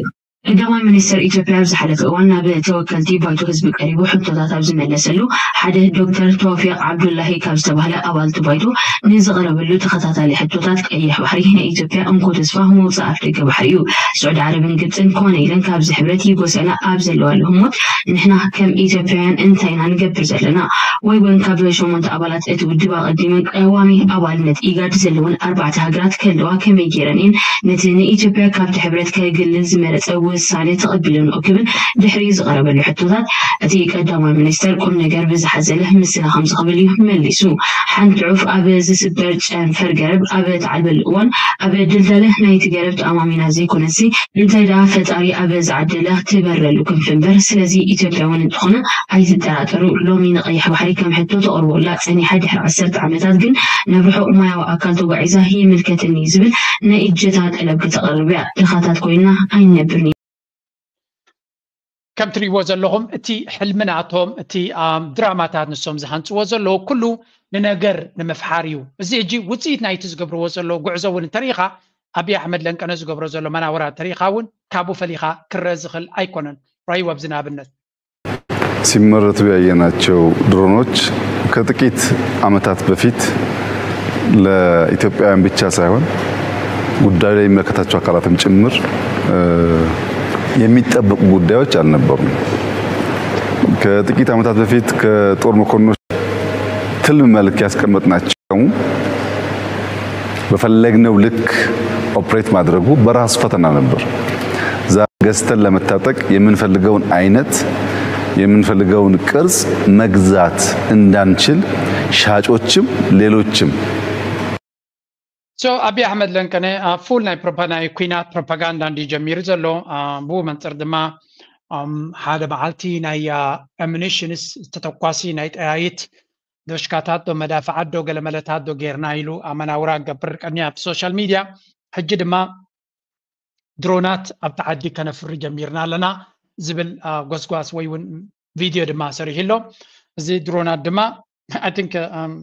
ቀዳማይ ሚኒስትር ኢትዮጵያ ኣብ ዝሓለፈ እዋን ናብ ተወከልቲ ባይቶ ህዝቢ ቀሪቡ ሕቶታት ኣብ ዝመለሰሉ ሓደ ዶክተር ተውፊቅ ዓብዱላሂ ካብ ዝተባህለ ኣባልቲ ባይቶ ንዝቐረበሉ ተኸታታሊ ሕቶታት ቀይሕ ባሕሪ ናይ ኢትዮጵያ እንኮ ተስፋ መውፅኢ ኣፍደገ ባሕሪ እዩ። ስዑዲ ዓረብን ግብፅን ኮነ ኢለን ካብዚ ሕብረት ይጎሰና ኣብ ዘለዋሉ ህሞት ንሕና ከም ኢትዮጵያውያን እንታይ ኢና ንገብር ዘለና? ወይ እውን ካብ ሸሞንተ ኣባላት እቲ ውድብ ኣቐዲመን ቀዋሚ ኣባልነት ኢጋድ ዘለወን ኣርባዕተ ሃገራት ከለዋ ከመይ ገይረን እየን ነቲ ንኢትዮጵያ ካብቲ ሕብረት ከግልል ዝመረፀ ውሳኔ ተቐቢለንኦ ክብል ድሕሪ ዝቐረበሉ ሕቶታት እቲ ቀዳማይ ሚኒስተር ቁም ነገር ብዝሓዘለ ምስላ ከምዚ ክብል እዩ መሊሱ። ሓንቲ ዑፍ ኣብ ዝስበር ጨንፈር ገረብ ኣብ ትዓልበሉ እዋን ኣብ ድልዳለ ናይቲ ገረብ ተኣማሚና ዘይኮነሲ እንታይ ደኣ ፈጣሪ ኣብ ዝዓደላ ትበረሉ ክንፊ እምበር። ስለዚ ኢትዮጵያ እውን እንተኾነ ኣይትጠራጠሩ። ሎሚ ንቐይሕ ባሕሪ ከም ሕቶ ተቕርቦላ ጸኒሓ ድሕሪ ዓሰርተ ዓመታት ግን ናብ ርሑቕ ማያዊ ኣካል ተጓዒዛ ይምልከተኒ እዩ ዝብል ናይ እጀታ ጠለብ ክተቕርብ እያ። ድኻታት ኮይንና ኣይንነብርን። ከም ትሪእዎ ዘለኹም እቲ ሕልሚ ናቶም፣ እቲ ድራማታት ንሶም ዝሃንፅዎ ዘለዉ ኩሉ ንነገር ንምፍሓር እዩ። እዚ ሕጂ ውፅኢት ናይቲ ዝገብርዎ ዘለዉ ጉዕዞ እውን እንተሪኢኻ፣ ኣብይ ኣሕመድ ለንቀነ ዝገብሮ ዘሎ መናውራ እንተሪኢኻ እውን ካብኡ ፈሊኻ ክረአ ዝኽእል ኣይኮነን። ራይወ ኣብዚ ንኣብነት ሲመረቱ ያየናቸው ድሮኖች ከጥቂት ዓመታት በፊት ለኢትዮጵያውያን ብቻ ሳይሆን ጉዳዩ ለሚመለከታቸው አካላትም ጭምር የሚጠበቁ ጉዳዮች አልነበሩም። ከጥቂት ዓመታት በፊት ከጦር መኮንኖች ትልም መልክ ያስቀመጥናቸው በፈለግነው ልክ ኦፕሬት ማድረጉ በራሱ ፈተና ነበር። ዛሬ ገዝተን ለመታጠቅ የምንፈልገውን አይነት የምንፈልገውን ቅርጽ መግዛት እንዳንችል ሻጮችም ሌሎችም So ኣብይ ኣሕመድ ለንቀነ ፉል ናይ ናይ ኩናት ፕሮፓጋንዳ እንዲ ጀሚሩ ዘሎ። ብኡ መንፅር ድማ ሓደ መዓልቲ ናይ ኣሚኒሽንስ ተተኳሲ ናይ ጠያይት ዶሽካታት ዶ መዳፍዓት ዶ ገለመለታት ዶ ጌርና ኢሉ ኣመናውራ ገብር ቀኒ ኣብቲ ሶሻል ሚድያ። ሕጂ ድማ ድሮናት ኣብቲ ዓዲ ከነፍሪ ጀሚርና ኣለና ዝብል ጎስጓስ ወይ እውን ቪድዮ ድማ ሰሪሑ ኣሎ። እዚ ድሮናት ድማ I think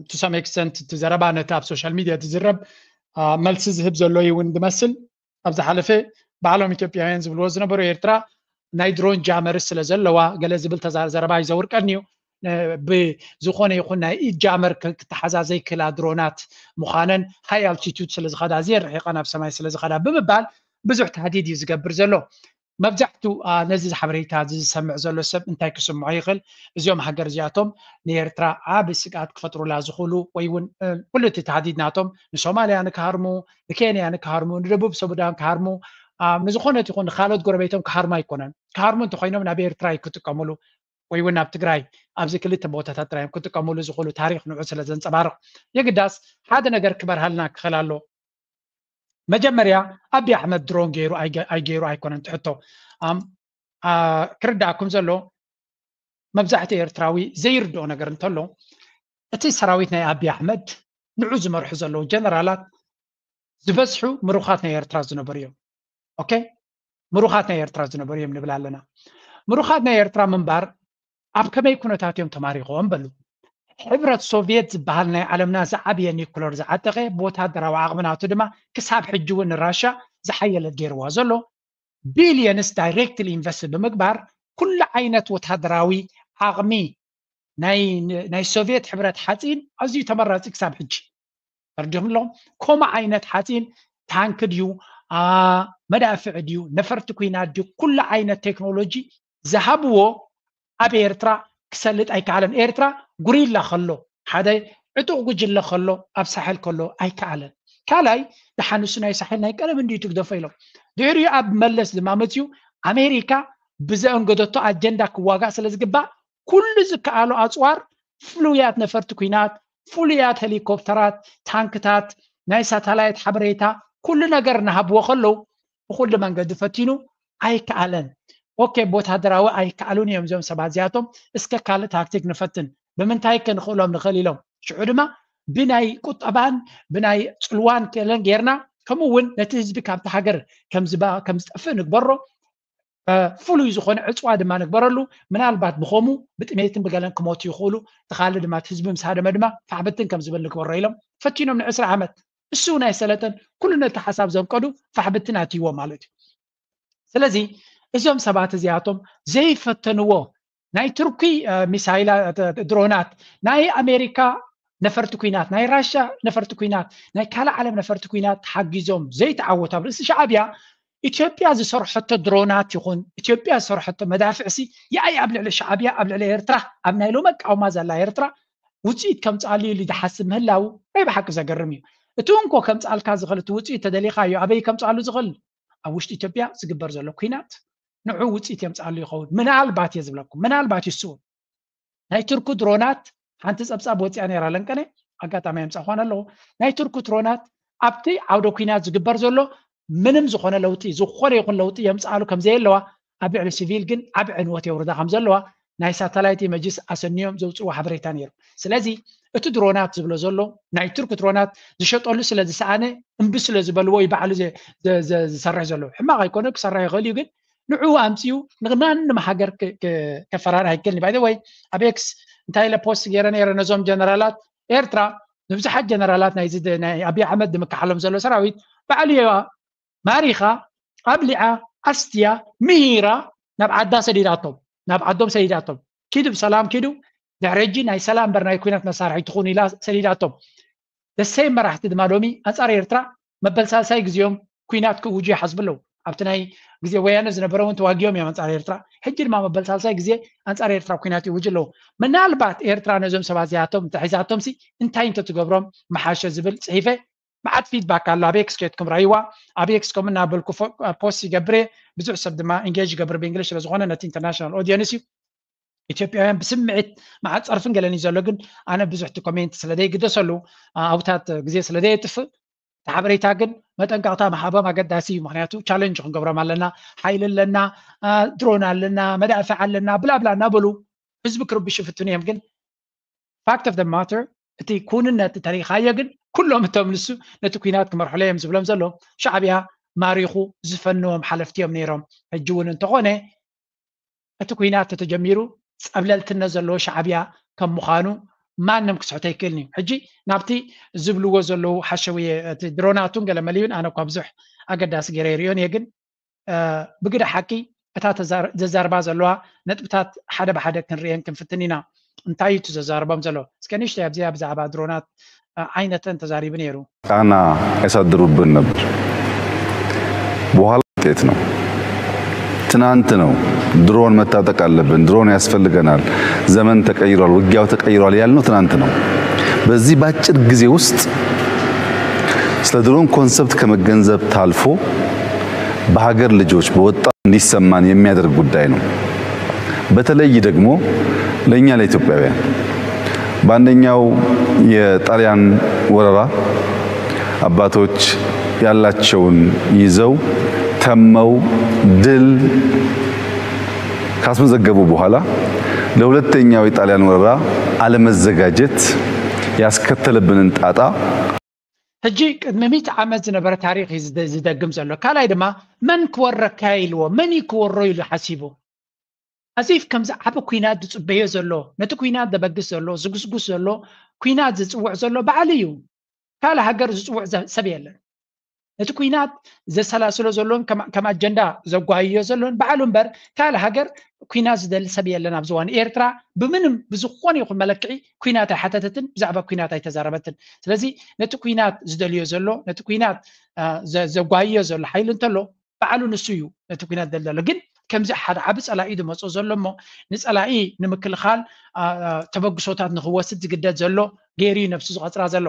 to some extent እቲ ዘረባ ነቲ ኣብ ሶሻል ሚድያ ዝዝረብ መልሲ ዝህብ ዘሎ እዩ እውን ዝመስል። ኣብ ዝሓለፈ ባዕሎም ኢትዮጵያውያን ዝብልዎ ዝነበሩ ኤርትራ ናይ ድሮን ጃመር ስለ ዘለዋ ገለ ዝብል ዘረባ እዩ ዘውርቀኒ እዩ። ብዝኾነ ይኹን ናይ ኢድ ጃመር ክተሓዛ ዘይክላ ድሮናት ምዃነን ሃይ ኣልቲቱድ ስለ ዝኸዳ እዚየን ርሒቐን ኣብ ሰማይ ስለ ዝኸዳ ብምባል ብዙሕ ታህዲድ እዩ ዝገብር ዘሎ። መብዛሕቱ ነዚ ሓበሬታ እዚ ዝሰምዕ ዘሎ ሰብ እንታይ ክስምዖ ይኽእል? እዚኦም ሃገር እዚኣቶም ንኤርትራ ዓቢ ስግኣት ክፈጥሩላ ዝኽእሉ ወይ እውን ኩሉ እቲ ታህዲድ ናቶም ንሶማልያ ንክሃርሙ፣ ንኬንያ ንክሃርሙ፣ ንደቡብ ሱዳን ክሃርሙ፣ ንዝኾነት ይኹን ንካልኦት ጎረቤቶም ክሃርሙ ኣይኮነን። ክሃርሙ እንተኮይኖም ናብ ኤርትራ እዩ ክጥቀሙሉ ወይ እውን ናብ ትግራይ ኣብዚ ክልተ ቦታታት ጥራይ እዮም ክጥቀሙሉ ዝኽእሉ። ታሪክ ንዑ ስለ ዘንፀባርቕ የግዳስ ሓደ ነገር ክበርሃልና ክኽእል ኣሎ። መጀመርያ ኣብይ ኣሕመድ ድሮን ገይሩ ኣይገይሩ ኣይኮነን ትሕቶ። ክርዳእኩም ዘሎ መብዛሕትኡ ኤርትራዊ ዘይርድኦ ነገር እንተሎ እቲ ሰራዊት ናይ ኣብይ ኣሕመድ ንዑ ዝመርሑ ዘለዉ ጀነራላት ዝበዝሑ ምሩኻት ናይ ኤርትራ ዝነበሩ እዮም። ኦኬ ምሩኻት ናይ ኤርትራ ዝነበሩ እዮም ንብል ኣለና። ምሩኻት ናይ ኤርትራ ምንባር ኣብ ከመይ ኩነታት እዮም ተማሪኾም በሉ። ሕብረት ሶቭየት ዝበሃል ናይ ዓለምና ዝዓብየ ኒኩለር ዝዓጠቐ ብወታደራዊ ዓቕሚ ናቱ ድማ ክሳብ ሕጂ እውን ንራሻ ዝሓየለት ገይርዋ ዘሎ ቢልየንስ ዳይሬክትሊ ኢንቨስት ብምግባር ኩሉ ዓይነት ወታደራዊ ዓቕሚ ናይ ሶቭየት ሕብረት ሓፂን ኣዝዩ ተመራፂ ክሳብ ሕጂ ተርዲኹም ኣለኹም። ከምኡ ዓይነት ሓፂን ታንክ ድዩ መዳፍዕ ድዩ ነፈርቲ ኩናት ድዩ ኩሉ ዓይነት ቴክኖሎጂ ዝሃብዎ ኣብ ኤርትራ ክሰልጥ ኣይከኣለን። ኤርትራ ጉሪላ ከሎ ሓደ ዕጡቕ ጉጅለ ከሎ ኣብ ሳሕል ከሎ ኣይከኣለን። ካልኣይ ደሓንሱ ናይ ሳሕል ናይ ቀደም እንድዩ ትግደፎ ኢሎም ድሕሪኡ ኣብ መለስ ድማ መፅዩ ኣሜሪካ ብዘእንገደቶ ኣጀንዳ ክዋጋእ ስለ ዝግባእ ኩሉ ዝከኣሎ ኣፅዋር ፍሉያት ነፈርቲ ኩናት ፍሉያት ሄሊኮፕተራት ታንክታት ናይ ሳተላይት ሓበሬታ ኩሉ ነገር እናሃብዎ ከለዉ ብኩሉ መንገዲ ፈቲኑ ኣይከኣለን። ኦኬ ቦታደራዊ ኣይከኣሉን እዮም እዞም ሰባት እዚኣቶም እስከ ካልእ ታክቲክ ንፈትን ብምንታይ ከ ንኽእሎም ንኽእል ኢሎም ሽዑ ድማ ብናይ ቁጠባን ብናይ ፅልዋን ክእለን ጌርና ከምኡ እውን ነቲ ህዝቢ ካብቲ ሃገር ከም ዝጠፍእ ንግበሮ ፍሉይ ዝኾነ ዕፅዋ ድማ ንግበረሉ ምናልባት ብኸሙ ብጥሜትን ብገለን ክሞቱ ይኽእሉ እቲ ካልእ ድማ ህዝቢ ምስ ሃደመ ድማ ፋሕብትን ከም ዝብል ንግበሮ ኢሎም ፈቲኖም ንዕስራ ዓመት እሱ ናይ ሰለጠን ኩሉ ነቲ ሓሳብ ዘንቀዱ ፋሕብትን ኣትይዎ ማለት እዩ ስለዚ እዞም ሰባት እዚኣቶም ዘይፈተንዎ ናይ ቱርኪ ሚሳይላ ድሮናት ናይ ኣሜሪካ ነፈርቲ ኩናት ናይ ራሻ ነፈርቲ ኩናት ናይ ካልእ ዓለም ነፈርቲ ኩናት ተሓጊዞም ዘይተዓወቱ ኣብ ርእሲ ሻዕብያ ኢትዮጵያ ዝሰርሐቶ ድሮናት ይኹን ኢትዮጵያ ዝሰርሐቶ መዳፍዕሲ የኣይ ኣብ ልዕሊ ሻዕብያ ኣብ ልዕሊ ኤርትራ ኣብ ናይ ሎሚ ኣቃውማ ዘላ ኤርትራ ውፅኢት ከምፅኣሉ ኢሉ ዝሓስብ ምህላው ናይ ብሓቂ ዘገርም እዩ። እቲ እንኮ ከምፅኣልካ ዝኽእል እቲ ውፅኢት ተደሊኻዮ ኣበይ ከምፅኣሉ ዝኽእል ኣብ ውሽጢ ኢትዮጵያ ዝግበር ዘሎ ኩናት ንዑ ውፅኢት የምፅኣሉ ይኸውን ምናልባት እየ ዝብለኩም ምናልባት ይስኡ ናይ ቱርኩ ድሮናት ሓንቲ ፀብፃብ ወፂኣ ነራ ለንቀነ ኣጋጣሚ የምፃ ኳን ኣለዎ ናይ ቱርኩ ድሮናት ኣብቲ ዓውደ ኩናት ዝግበር ዘሎ ምንም ዝኾነ ለውጢ ዝኾነ ይኹን ለውጢ የምፅኣሉ ከም ዘየለዋ ኣብ ልዕሊ ሲቪል ግን ዓብ ዕንወት የውርዳ ከም ዘለዋ ናይ ሳተላይት ኢመጅስ ኣሰንዮም ዘውፅእዎ ሓበሬታ ነይሩ ስለዚ እቲ ድሮናት ዝብሎ ዘሎ ናይ ቱርክ ድሮናት ዝሸጠሉ ስለ ዝሰኣነ እምቢ ስለ ዝበልዎ እዩ ባዕሉ ዝሰርሕ ዘሎ ሕማቕ ኣይኮነ ክሰርሕ ይኽእል እዩ ግን ንዑ ኣምፅኡ ንማንም ሃገር ከፈራር ኣይክልኒ። ባይ ወይ ኣብ ኤክስ እንታይ ኢለ ፖስት ገይረ ነይረ ነዞም ጀነራላት ኤርትራ፣ ንብዙሓት ጀነራላት ናይ ኣብይ ኣሕመድ ዝምክሓሎም ዘሎ ሰራዊት ባዕልዋ ማሪኻ ኣብሊዓ ኣስትያ ምሂራ ናብ ዓዳ ሰዲዳቶም፣ ናብ ዓዶም ሰዲዳቶም። ኪዱ ብሰላም ኪዱ። ድሕሪ ሕጂ ናይ ሰላም በር ናይ ኩናት መሳርሒ ትኹኑ ኢላ ሰዲዳቶም። ደሰይ መራሕቲ ድማ ሎሚ ኣንጻር ኤርትራ መበል ሳልሳይ ግዜኦም ኩናት ክእውጁ ይሓስቡ ኣለዉ። ኣብቲ ናይ ግዜ ወያነ ዝነበረ እውን ተዋጊኦም እዮም ኣንጻር ኤርትራ። ሕጂ ድማ መበል ሳልሳይ ግዜ ኣንጻር ኤርትራ ኩናት ይእውጁ ኣለዉ። ምናልባት ኤርትራ ነዞም ሰባት እዚኣቶም እንተሒዛቶምሲ እንታይ እንተትገብሮም ምሓሸ ዝብል ጽሒፈ መዓት ፊድባክ ኣሎ። ኣብ ኤክስ ከትኩም ራይዋ ኣብ ኤክስ ከም እናበልኩ ፖስት ይገብር እየ። ብዙሕ ሰብ ድማ ኢንጌጅ ይገብር ብእንግሊሽ ስለዝኾነ ነቲ ኢንተርናሽናል ኦዲየንስ እዩ። ኢትዮጵያውያን ብስምዒት መዓት ጸርፍን ገለን እዩ ዘሎ፣ ግን ኣነ ብዙሕ እቲ ኮሜንት ስለ ዘይግደሰሉ ኣውታት ግዜ ስለ ዘየጥፍእ እቲ ሓበሬታ ግን መጠንቀቕታ ምሃቦም ኣገዳሲ እዩ። ምክንያቱ ቻለንጅ ክንገብሮም ኣለና። ሓይሊ ኣለና፣ ድሮን ኣለና፣ መዳፍዕ ኣለና ብላብላ እናበሉ ህዝቢ ክርብሹ ይፍትኑ እዮም። ግን ፋክት ኦፍ ማተር እቲ ኩንነት ተሪኻዮ ግን ኩሎም እቶም ንሱ ነቲ ኩናት ክመርሕሎ እዮም ዝብሎም ዘሎ ሻዕብያ ማሪኹ ዝፈንዎም ሓለፍቲ እዮም ነይሮም። ሕጂ እውን እንተኾነ እቲ ኩናት ተተጀሚሩ ጸብለልትነት ዘለዎ ሻዕብያ ከም ምዃኑ ማንም ክስሕቶ ኣይክእልን እዩ። ሕጂ ናብቲ ዝብልዎ ዘለዉ ሓሸውየ እቲ ድሮናቱን ገለ መሊዩን ኣነ እኳ ብዙሕ ኣገዳሲ ገይረ ይርእዮን እየ፣ ግን ብግደ ሓቂ እታ ዘዛርባ ዘለዋ ነጥብታት ሓደ ብሓደ ክንርእየን ክንፍትን ኢና። እንታይ እዩ እቲ ዘዛርቦም ዘሎ? እስከ ንእሽተይ ኣብዚኣ ብዛዕባ ድሮናት ዓይነተን ተዛሪቡ ነይሩ። ጫና ያሳድሩብን ነበር። በኋላ ውጤት ነው። ትናንት ነው ድሮን መታጠቅ አለብን፣ ድሮን ያስፈልገናል፣ ዘመን ተቀይሯል፣ ውጊያው ተቀይሯል ያልነው ትናንት ነው። በዚህ በአጭር ጊዜ ውስጥ ስለ ድሮን ኮንሰፕት ከመገንዘብ ታልፎ በሀገር ልጆች በወጣት እንዲሰማን የሚያደርግ ጉዳይ ነው። በተለይ ደግሞ ለእኛ ለኢትዮጵያውያን በአንደኛው የጣሊያን ወረራ አባቶች ያላቸውን ይዘው ተመው ድል ካስመዘገቡ በኋላ ለሁለተኛው የጣሊያን ወረራ አለመዘጋጀት ያስከተለብንን ጣጣ ሕጂ ቅድሚ ሚእቲ ዓመት ዝነበረ ታሪኽ እዩ ዝደግም ዘሎ። ካልኣይ ድማ መን ክወረካ ኢልዎ፣ መን እዩ ክወሮ ኢሉ ሓሲቡ። ኣዚፍ ከምዚ ዓቢ ኩናት ዝጽበዮ ዘሎ፣ ነቲ ኩናት ዘበግስ ዘሎ፣ ዝጉስጉስ ዘሎ፣ ኩናት ዝጽውዕ ዘሎ ባዕሉ እዩ። ካልእ ሃገር ዝጽውዕ ሰብ የለን። ነቲ ኩናት ዘሰላስሎ ዘሎን ከም ኣጀንዳ ዘጓይዮ ዘሎን ባዕሉ እምበር ካልእ ሃገር ኩናት ዝደሊ ሰብ የለን። ኣብዚ እዋን ኤርትራ ብምንም ብዝኾነ ይኹን መለክዒ ኩናት ኣይሓተተትን፣ ብዛዕባ ኩናት ኣይተዛረበትን። ስለዚ ነቲ ኩናት ዝደልዮ ዘሎ፣ ነቲ ኩናት ዘጓይዮ ዘሎ ሓይሊ እንተሎ ባዕሉ ንሱ እዩ ነቲ ኩናት ደል ዘሎ። ግን ከምዚ ሓደ ዓቢ ጸላኢ ዝመጾ ዘሎ እሞ ንጸላኢ ንምክልኻል ተበግሶታት ንኽወስድ ዝግደድ ዘሎ ገይሩ እዩ ነብሱ ዝቐጽራ ዘሎ።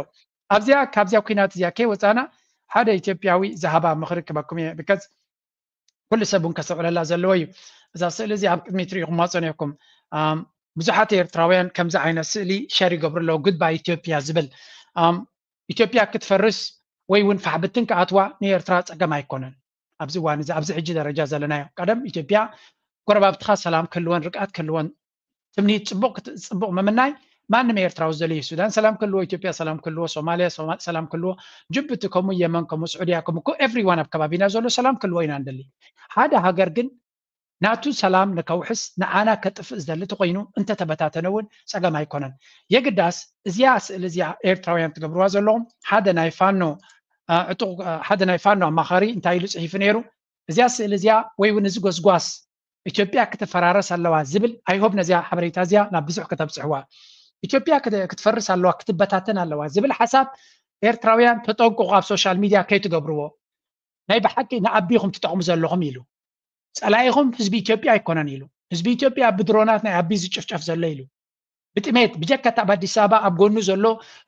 ኣብዚኣ ካብዚኣ ኩናት እዚኣ ከይወጻና ሓደ ኢትዮጵያዊ ዝሃባ ምኽሪ ክበኩም እየ። ብከዝ ኩሉ ሰብ እውን ከስተውዕለላ ዘለዎ እዩ። እዛ ስእሊ እዚ ኣብ ቅድሚት ርኢኹም ማጸን ኢኹም። ብዙሓት ኤርትራውያን ከምዚ ዓይነት ስእሊ ሸር ይገብሩ ኣለዉ። ጉድባይ ኢትዮጵያ ዝብል ኢትዮጵያ ክትፈርስ ወይ እውን ፋሕብትን ክኣትዋ ንኤርትራ ጸገም ኣይኮነን። ኣብዚ እዋን እዚ ኣብዚ ሕጂ ደረጃ ዘለናዮ ቀደም ኢትዮጵያ ጎረባብትኻ ሰላም ክህልወን ርግኣት ክህልወን ትምኒት ጽቡቕ ጽቡቕ ምምናይ ማንም ኤርትራዊ ዝደልዩ ሱዳን ሰላም ክህልዎ፣ ኢትዮጵያ ሰላም ክህልዎ፣ ሶማልያ ሰላም ክህልዎ፣ ጅቡቲ ከምኡ፣ የመን ከምኡ፣ ስዑድያ ከምኡ፣ everyone ኣብ ከባቢና ዘሎ ሰላም ክህልዎ ኢና ንደሊ። ሓደ ሃገር ግን ናቱ ሰላም ንከውሕስ ንዓና ከጥፍእ ዝደሊ ተኮይኑ እንተተበታተነ እውን ጸገም ኣይኮነን። የግዳስ እዚኣ ስእሊ እዚኣ ኤርትራውያን ትገብርዋ ዘለኹም ሓደ ናይ ፋኖ ዕጡቕ ሓደ ናይ ፋኖ ኣማኻሪ እንታይ ኢሉ ጽሒፉ ነይሩ? እዚኣ ስእሊ እዚኣ ወይ እውን እዚ ጎስጓስ ኢትዮጵያ ክትፈራረስ ኣለዋ ዝብል ኣይሆብ ነዚኣ ሓበሬታ እዚኣ ናብ ብዙሕ ከተብፅሕዋ ኢትዮጵያ ክትፈርስ ኣለዋ ክትበታተን ኣለዋ ዝብል ሓሳብ ኤርትራውያን ተጠንቅቑ ኣብ ሶሻል ሚድያ ከይትገብርዎ ናይ ብሓቂ ንኣቢኹም ትጠቕሙ ዘለኹም ኢሉ ጸላኢኹም ህዝቢ ኢትዮጵያ ኣይኮነን ኢሉ ህዝቢ ኢትዮጵያ ብድሮናት ናይ ኣቢ ዝጭፍጨፍ ዘሎ ኢሉ ብጥሜት ብጀካ ኣብ ኣዲስ ኣበባ ኣብ ጎኑ ዘሎ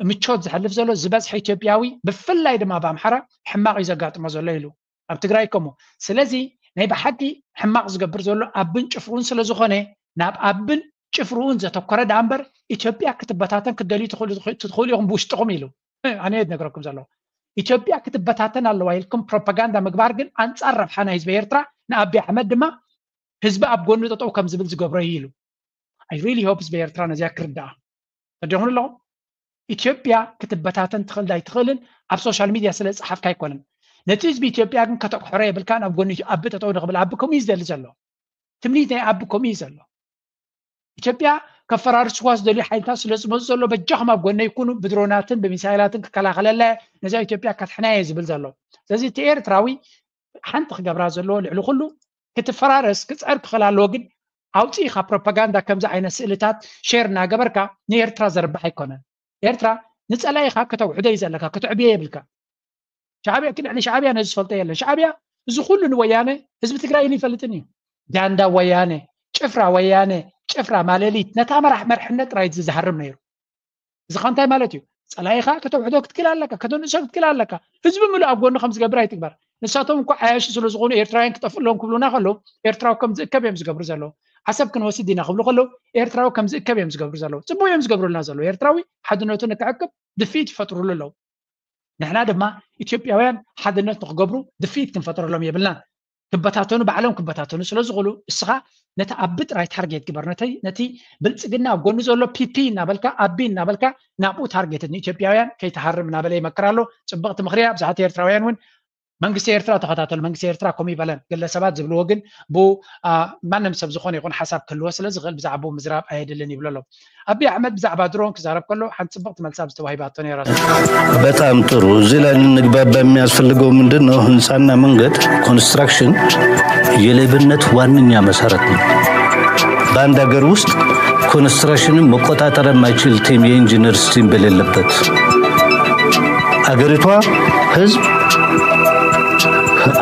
ምቾት ዝሕልፍ ዘሎ ዝበዝሐ ኢትዮጵያዊ ብፍላይ ድማ ኣብ ኣምሓራ ሕማቕ እዩ ዘጋጥሞ ዘሎ ኢሉ ኣብ ትግራይ ከምኡ ስለዚ ናይ ብሓቂ ሕማቕ ዝገብር ዘሎ ኣብን ጭፍሩን ስለ ዝኾነ ናብ ኣብን ጭፍሩን ዘተኮረ ደኣ እምበር ኢትዮጵያ ክትበታተን ክትደልዩ ትኽእሉ ኢኹም ብውሽጥኹም ኢሉ ኣነ ዝነግረኩም ዘሎ ኢትዮጵያ ክትበታተን ኣለዋ ኢልኩም ፕሮፓጋንዳ ምግባር ግን ኣንፃር ረብሓ ናይ ህዝቢ ኤርትራ ንኣቢ ኣሕመድ ድማ ህዝቢ ኣብ ጎኑ ጠጠው ከም ዝብል ዝገብሮ እዩ ኢሉ I really hope ህዝቢ ኤርትራ ነዚኣ ክርዳኣ ተደኹም ኣለኹም ኢትዮጵያ ክትበታተን ትኽእል ኣይትኽእልን ኣብ ሶሻል ሚድያ ስለ ዝፀሓፍካ ኣይኮነን ነቲ ህዝቢ ኢትዮጵያ ግን ከተቕሕሮ የብልካ። ናብ ጎኒ ኣቢ ጠጠው ንኽብል ኣቢ ከምኡ እዩ ዝደሊ ዘሎ። ትምኒት ናይ ኣቢ ከምኡ እዩ ዘሎ። ኢትዮጵያ ከፈራርስዋ ዝደልዩ ሓይልታት ስለ ዝመፁ ዘሎ በጃኹም ኣብ ጎነይ ኩኑ፣ ብድሮናትን ብሚሳይላትን ክከላኸለላ ነዛ ኢትዮጵያ ከድሕና እየ ዝብል ዘሎ። ስለዚ እቲ ኤርትራዊ ሓንቲ ክገብራ ዘለዎ ልዕሊ ኩሉ ክትፈራረስ ክፀር ክኽእል ኣለዎ። ግን ኣውፅኢኻ ፕሮፓጋንዳ ከምዚ ዓይነት ስእልታት ሼር እናገበርካ ንኤርትራ ዘርብሕ ኣይኮነን። ኤርትራ ንፀላኢኻ ከተውሕዶ እዩ ዘለካ፣ ክትዕብዮ የብልካ። ሻዕብያ ክልዕሊ ሻዕብያ ነዚ ዝፈልጦ የለን። ሻዕብያ እዚ ኩሉ ንወያነ ህዝቢ ትግራይ ይፈልጥን እዩ። ጃንዳ ወያነ፣ ጭፍራ ወያነ፣ ጭፍራ ማለሊት ነታ መራሕ መርሕነት ጥራይ ዝዛሃርም ነይሩ። እዚ ኸ እንታይ ማለት እዩ? ፀላኢኻ ከተውሕዶ ክትክል ኣለካ፣ ከተንእሶ ክትክል ኣለካ። ህዝቢ ምሉእ ኣብ ጎኑ ከም ዝገብር ኣይትግበር። ንሳቶም እኮ ዓያሹ ስለ ዝኾኑ ኤርትራውያን ክጠፍእ ኣለዎም ክብሉና ከለዉ ኤርትራዊ ከም ዝእከብ እዮም ዝገብሩ ዘለዉ። ዓሰብ ክንወስድ ኢና ክብሉ ከለዉ ኤርትራዊ ከም ዝእከብ እዮም ዝገብሩ ዘለዉ። ፅቡቅ እዮም ዝገብሩልና ዘለዉ። ኤርትራዊ ሓድነቱ ንክዕቅብ ድፍኢት ይፈጥሩሉ ኣለዉ። ንሕና ድማ ኢትዮጵያውያን ሓድነት ንክገብሩ ድፍኢት ክንፈጥረሎም የብልናን። ክበታተኑ ባዕሎም ክበታተኑ ስለ ዝኽእሉ እስኻ ነቲ ኣቢ ጥራይ ታርጌት ግበር። ነቲ ነቲ ብልፅግና ኣብ ጎኑ ዘሎ ፒፒ እናበልካ ኣቢ እናበልካ ናብኡ ታርጌት ንኢትዮጵያውያን ከይትሃርም እናበለ ይመክር ኣሎ። ፅብቕቲ ምኽሪ እያ። ብዙሓት ኤርትራውያን እውን መንግስቲ ኤርትራ ተኸታተሉ፣ መንግስቲ ኤርትራ ከምኡ ይበለን። ግለሰባት ዝብልዎ ግን ብኡ ማንም ሰብ ዝኾነ ይኹን ሓሳብ ክህልዎ ስለ ዝኽእል ብዛዕባኡ ምዝራብ ኣየድልን ይብሉ ኣለዉ። ኣቢ ኣሕመድ ብዛዕባ ድሮን ክዛረብ ከሎ ሓንቲ ፅብቕቲ መልሲ ኣብዚ ተዋሂባቶ ነይራ። በጣም ጥሩ። እዚህ ላይ እንግባባ የሚያስፈልገው ምንድን ነው? ህንፃና መንገድ ኮንስትራክሽን የሌብነት ዋነኛ መሰረት ነው። በአንድ ሀገር ውስጥ ኮንስትራክሽንን መቆጣጠር የማይችል ቲም የኢንጂነርስ ቲም በሌለበት አገሪቷ ህዝብ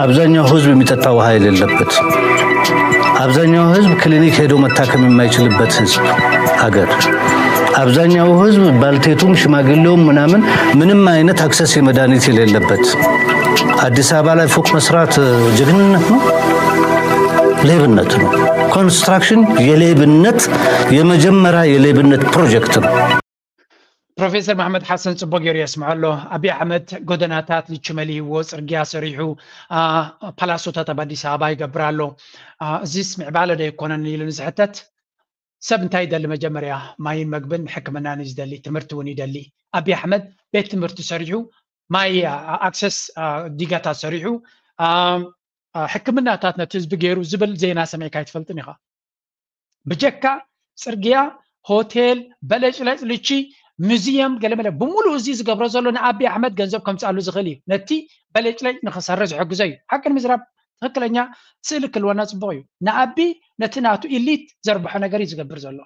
አብዛኛው ህዝብ የሚጠጣ ውሃ የሌለበት አብዛኛው ህዝብ ክሊኒክ ሄዶ መታከም የማይችልበት ህዝብ ሀገር አብዛኛው ህዝብ ባልቴቱም ሽማግሌውም ምናምን ምንም አይነት አክሰስ የመድኃኒት የሌለበት አዲስ አበባ ላይ ፎቅ መስራት ጀግንነት ነው? ሌብነት ነው። ኮንስትራክሽን የሌብነት የመጀመሪያ የሌብነት ፕሮጀክት ነው። ፕሮፌሰር መሓመድ ሓሰን ፅቡቅ ገይሩ የስምዖ ኣሎ። ኣብይ ኣሕመድ ጎደናታት ልቹ መሊህዎ፣ ፅርግያ ሰሪሑ፣ ፓላሶታት ኣብ ኣዲስ ኣበባ ይገብር ኣሎ። እዚስ ምዕባለ ዶ ኣይኮነን ኢሉ ንዝሕተት ሰብ እንታይ ይደሊ? መጀመርያ ማይን መግብን ሕክምናን እዩ ዝደሊ፣ ትምህርቲ እውን ይደሊ። ኣብይ ኣሕመድ ቤት ትምህርቲ ሰሪሑ፣ ማይ ኣክሰስ ዲጋታት ሰሪሑ፣ ሕክምናታት ነቲ ህዝቢ ገይሩ ዝብል ዜና ሰሚዕካ ኣይትፈልጥን ኢኻ። ብጀካ ፅርግያ፣ ሆቴል፣ በለጭለጭ ልቺ፣ ሙዚየም ገለመለ ብምሉእ እዚ ዝገብሮ ዘሎ ንኣቢ ኣሕመድ ገንዘብ ከምፅኣሉ ዝኽእል እዩ። ነቲ በለጭለጭ ንክሰርሕ ዝሕግዞ እዩ። ሓቂ ንምዝራብ ትኽክለኛ ስእሊ ክልወና ፅቡቅ እዩ። ንኣቢ ነቲ ናቱ ኢሊት ዘርብሖ ነገር እዩ ዝገብር ዘሎ።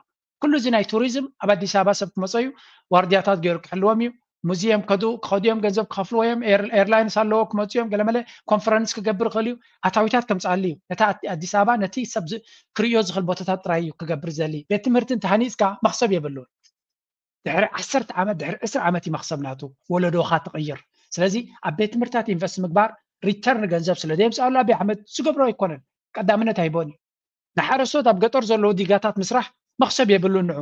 ኩሉ እዚ ናይ ቱሪዝም ኣብ ኣዲስ ኣበባ ሰብ ክመፀ እዩ፣ ዋርድያታት ገይሩ ክሕልዎም እዩ። ሙዚየም ከዱ ክኸዱ እዮም፣ ገንዘብ ክኸፍልዎ እዮም። ኤርላይንስ ኣለዎ ክመፁ እዮም። ገለመለ ኮንፈረንስ ክገብር ይኽእል እዩ። ኣታዊታት ከምፅኣሉ እዩ። ነታ ኣዲስ ኣበባ ነቲ ሰብ ክርእዮ ዝኽእል ቦታታት ጥራይ እዩ ክገብር ዘሊ። ቤት ትምህርቲ እንተሃኒፅካ መኽሰብ የብሉን። ድሕሪ ዓሰርተ ዓመት ድሕሪ ዕስራ ዓመት እዩ መኽሰብ ናቱ ወለዶኻ ትቕይር። ስለዚ ኣብ ቤት ትምህርትታት ኢንቨስት ምግባር ሪተርን ገንዘብ ስለ ዘየምፅኣሉ ኣብይ ኣሕመድ ዝገብሮ ኣይኮነን። ቀዳምነት ኣይቦን እዩ። ንሓረስቶት ኣብ ገጠር ዘለዉ ዲጋታት ምስራሕ መኽሰብ የብሉን። ንዑ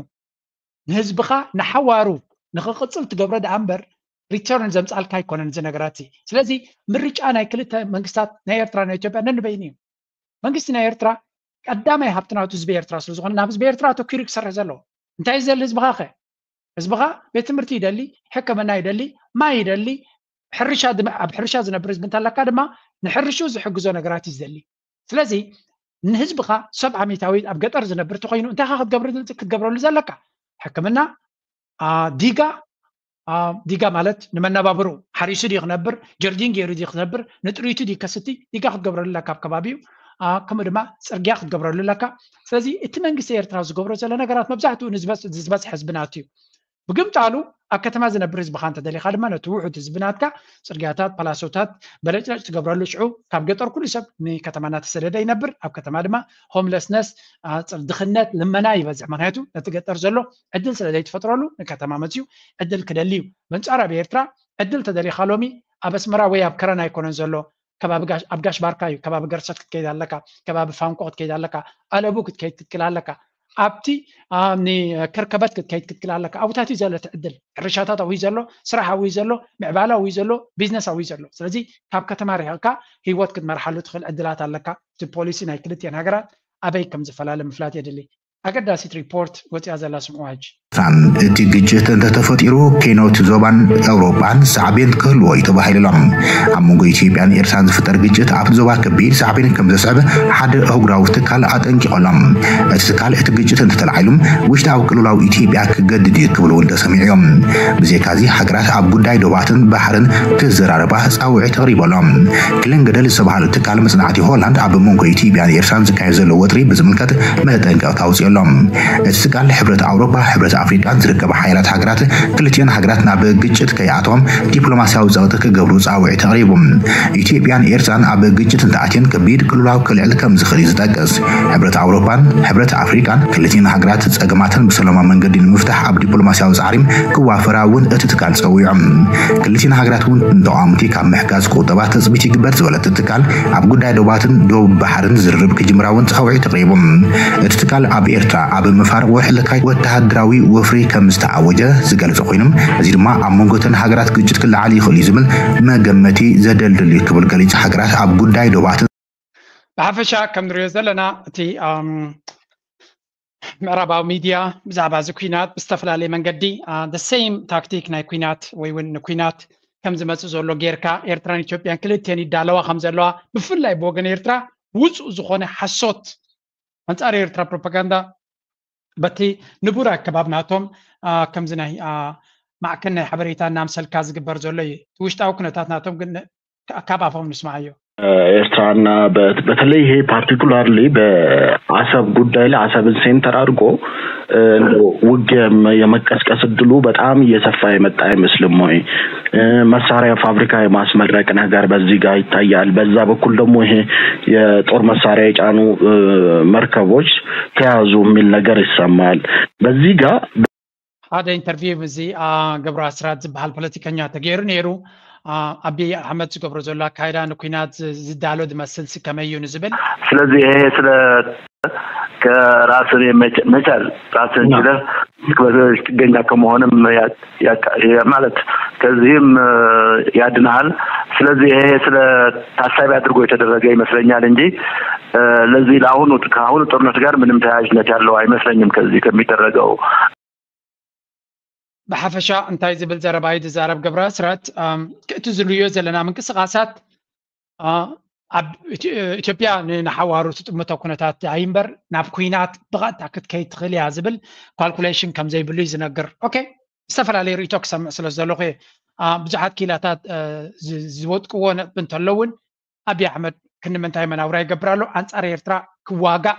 ንህዝብኻ ንሓዋሩ ንኽቕፅል ትገብሮ ደኣ እምበር ሪተርን ዘምፃልካ ኣይኮነን እዚ ነገራት እዚ። ስለዚ ምርጫ ናይ ክልተ መንግስታት ናይ ኤርትራ ናይ ኢትዮጵያ ነንበይኑ እዩ። መንግስቲ ናይ ኤርትራ ቀዳማይ ሃብቲ ናቱ ህዝቢ ኤርትራ ስለ ዝኾነ ናብ ህዝቢ ኤርትራ ኣተኪሩ ክሰርሕ ዘለዎ። እንታይ ይደሊ ህዝብኻ ኸ? ህዝብኻ ቤት ትምህርቲ ይደሊ፣ ሕክምና ይደሊ፣ ማይ ይደሊ፣ ሕርሻ ኣብ ሕርሻ ዝነብር ህዝቢ እንተለካ ድማ ንሕርሹ ዝሕግዞ ነገራት እዩ ዝደሊ። ስለዚ ንህዝብኻ ሰብ ዓሚታዊ ኣብ ገጠር ዝነብር ተኮይኑ እንታይ ክትገብረሉ ዘለካ? ሕክምና፣ ዲጋ፣ ዲጋ ማለት ንመነባብሩ ሓሪሱ ድዩ ክነብር፣ ጀርዲን ገይሩ ድዩ ክነብር፣ ንጥሪቱ ድዩ ከስቲ፣ ዲጋ ክትገብረሉ ኣለካ ኣብ ከባቢኡ። ከምኡ ድማ ፅርግያ ክትገብረሉ ኣለካ። ስለዚ እቲ መንግስቲ ኤርትራ ዝገብሮ ዘሎ ነገራት መብዛሕትኡ ንዝበፅሕ ህዝቢ ናቱ እዩ። ብግምጣሉ ኣብ ከተማ ዝነብር ህዝብኻ እንተደሊኻ ድማ ነቲ ውሑድ ህዝቢ ናትካ ፅርግያታት፣ ፓላሶታት በለጭለጭ ትገብረሉ። ሽዑ ካብ ገጠር ኩሉ ሰብ ንከተማ እናተሰደደ ይነብር። ኣብ ከተማ ድማ ሆምለስነስ፣ ድኽነት፣ ልመና ይበዝሕ። ምክንያቱ ነቲ ገጠር ዘሎ ዕድል ስለ ዘይትፈጥረሉ ንከተማ መፅዩ ዕድል ክደሊ እዩ። በንፃር ኣብ ኤርትራ ዕድል ተደሊኻ ሎሚ ኣብ ኣስመራ ወይ ኣብ ከረን ኣይኮነን ዘሎ። ከባቢ ኣብ ጋሽ ባርካ እዩ። ከባቢ ገርሰት ክትከይድ ኣለካ፣ ከባቢ ፋንቆ ክትከይድ ኣለካ፣ ኣለቡ ክትከይድ ክትክል ኣለካ፣ ኣብቲ ንከርከበት ክትከይድ ክትክል ኣለካ። ኣብታት እዩ ዘሎ እቲ ዕድል። ሕርሻታት ኣብዩ ዘሎ፣ ስራሕ ኣብዩ ዘሎ፣ ምዕባለ ኣብዩ ዘሎ፣ ቢዝነስ ኣብዩ ዘሎ። ስለዚ ካብ ከተማ ርሕቕካ ህይወት ክትመርሓሉ ትኽእል ዕድላት ኣለካ። እቲ ፖሊሲ ናይ ክልቲኤን ሃገራት ኣበይ ከም ዝፈላለ ምፍላጥ የድሊ። ኣገዳሲት ሪፖርት ወፂኣ ዘላ ስምዑዋ ሕጂ። እቲ ግጭት እንተተፈጢሩ፣ ኬኖት ዞባን ኤውሮጳን ሳዕቤን ክህልዎ እዩ ተባሂሉ ኣሎ። ኣብ መንጎ ኢትዮጵያን ኤርትራን ዝፍጠር ግጭት ኣብቲ ዞባ ከቢድ ሳዕቤን ከም ዘስዕብ ሓደ ኣህጉራዊ ትካል ኣጠንቂቑ ኣሎ። እቲ ትካል እቲ ግጭት እንተተላዒሉ፣ ውሽጣዊ ቅልውላው ኢትዮጵያ ክገድድ እዩ ክብሉ እውን ተሰሚዑ እዮም። ብዘይካዚ፣ ሃገራት ኣብ ጉዳይ ዶባትን ባሕርን ክዘራረባ ጻውዒት ኣቕሪቡ ኣሎ። ክልን ገደል ዝተባህለ ትካል መጽናዕቲ ሆላንድ ኣብ መንጎ ኢትዮጵያን ኤርትራን ዝካየድ ዘሎ ወጥሪ ብዝምልከት መጠንቀቕታ ኣውጺኡ ኣሎ። እቲ ትካል ሕብረት ኣውሮፓ፣ ሕብረት ኣፍሪቃን ዝርከባ ሓያላት ሃገራት ክልቲኤን ሃገራት ናብ ግጭት ከይኣተዎም ዲፕሎማሲያዊ ጸቕጢ ክገብሩ ጻውዒት ኣቕሪቡ። ኢትዮጵያን ኤርትራን ኣብ ግጭት እንተኣትየን ከቢድ ቅልውላው ክልዕል ከም ዝኽእል እዩ ዝጠቅስ። ሕብረት ኣውሮፓን ሕብረት ኣፍሪቃን ክልቲኤን ሃገራት ጸገማተን ብሰላማዊ መንገዲ ንምፍታሕ ኣብ ዲፕሎማሲያዊ ጻዕሪ ክዋፈራ እውን እቲ ትካል ጸዊዑ። ክልቲኤን ሃገራት እውን ንተቓወምቲ ካብ ምሕጋዝ ክቑጠባ ትጽቢት ይግበር ዝበለ እቲ ትካል፣ ኣብ ጉዳይ ዶባትን ዶብ ባሕርን ዝርርብ ክጅምራ እውን ጻውዒት ኣቕሪቡ። እቲ ትካል ኣብ ኤርትራ ኣብ መፋርቕ ወርሒ ለካቲት ወተሃደራዊ ወፍሪ ከም ዝተኣወጀ ዝገልጽ ኮይኑ፣ እዚ ድማ ኣብ መንጎ እተን ሃገራት ግጭት ክለዓል ይኽእል እዩ ዝብል መገመቲ ዘደልድል እዩ ክብል ገሊጹ። ሃገራት ኣብ ጉዳይ ዶባትን ብሓፈሻ ከም ንሪኦ ዘለና፣ እቲ፣ ኣም፣ ምዕራባዊ ሚድያ ብዛዕባ እዚ ኲናት ብዝተፈላለየ መንገዲ፣ አ፣ the same ታክቲክ ናይ ኲናት ወይ እውን ንኲናት ከም ዝመጽእ ዘሎ ጌርካ፣ ኤርትራን ኢትዮጵያን ክልቲኤን ይዳለዋ ከም ዘለዋ፣ ብፍላይ ብወገን ኤርትራ ውጹእ ዝኾነ ሓሶት ኣንጻር ኤርትራ ፕሮፓጋንዳ በቲ ንቡር ኣገባብ ናቶም፣ አ፣ ከምዚ ናይ፣ አ፣ ማዕከን ናይ ሓበሬታ እናምሰልካ ዝግበር ዘሎ እዩ። እቲ ውሽጣዊ ኩነታት ናቶም ግን ካብ ኣፎም ንስማዓዮ። ኤርትራና በት-፣ በተለይ ይሄ ፓርቲኩላርሊ በአሰብ ጉዳይ ላይ አሰብን ሴንተር አድርጎ፣ እ፣ እንደው ውጊያ የመ-፣ የመቀስቀስ እድሉ በጣም እየሰፋ የመጣ አይመስልም ወይ? እ፣ መሳሪያ ፋብሪካ የማስመረቅ ነገር በዚህ ጋር ይታያል። በዛ በኩል ደግሞ ይሄ የጦር መሳሪያ የጫኑ፣ እ፣ መርከቦች ተያዙ የሚል ነገር ይሰማል። በዚህ ጋር ሓደ ኢንተርቪው እዚ፣ አ፣ ገብሩ ኣስራት ዝበሃል ፖለቲከኛ ተገይሩ ነይሩ። አ፣ ኣቢይ ኣሕመድ ዝገብሮ ዘሎ ኣካይዳ ንኲናት ዝ-፣ ዝዳሎ ዝመስል ሲ ከመይ እዩ ንዝብል። ስለዚህ ይሄ ስለ ከራስን የመቻ-፣ መቻል ራስን ና። ችለህ ጥገኛ ከመሆንም ያ-፣ ያ-፣ ያ-፣ ማለት ከዚህም፣ እ፣ ያድንሃል። ስለዚህ ይሄ ስለ ታሳቢ አድርጎ የተደረገ ይመስለኛል እንጂ፣ እ፣ ለዚህ ለአሁኑ ከአሁኑ ጦርነት ጋር ምንም ተያያዥነት ያለው አይመስለኝም ከዚህ ከሚደረገው። ብሓፈሻ እንታይ ዝብል ዘረባ እዩ ዝዛረብ ገብረ ኣስራት? ኣም፣ እቲ ዝርእዮ ዘለና ምንቅስቓሳት፣ አ፣ ኣብ ኢትዮ-፣ ኢትዮጵያ ን-፣ ንሓዋሩ ትጥምቶ ኩነታት ኣይምበር ናብ ኲናት ብቐጥታ ክትከይድ ትኽእል እያ ዝብል ካልኩሌሽን ከም ዘይብሉ እዩ ዝነግር። ኦኬ፣ ዝተፈላለየ ርእይቶ ክሰምዕ ስለ ዘለኹ እየ። አ፣ ብዙሓት ክኢላታት፣ አ፣ ዝ-፣ ዝወጥቅዎ ነጥቢ እንተሎ እውን ኣብይ ኣሕመድ ክንዲ ምንታይ መናውራ ይገብር ኣሎ? ኣንጻር ኤርትራ ክዋጋእ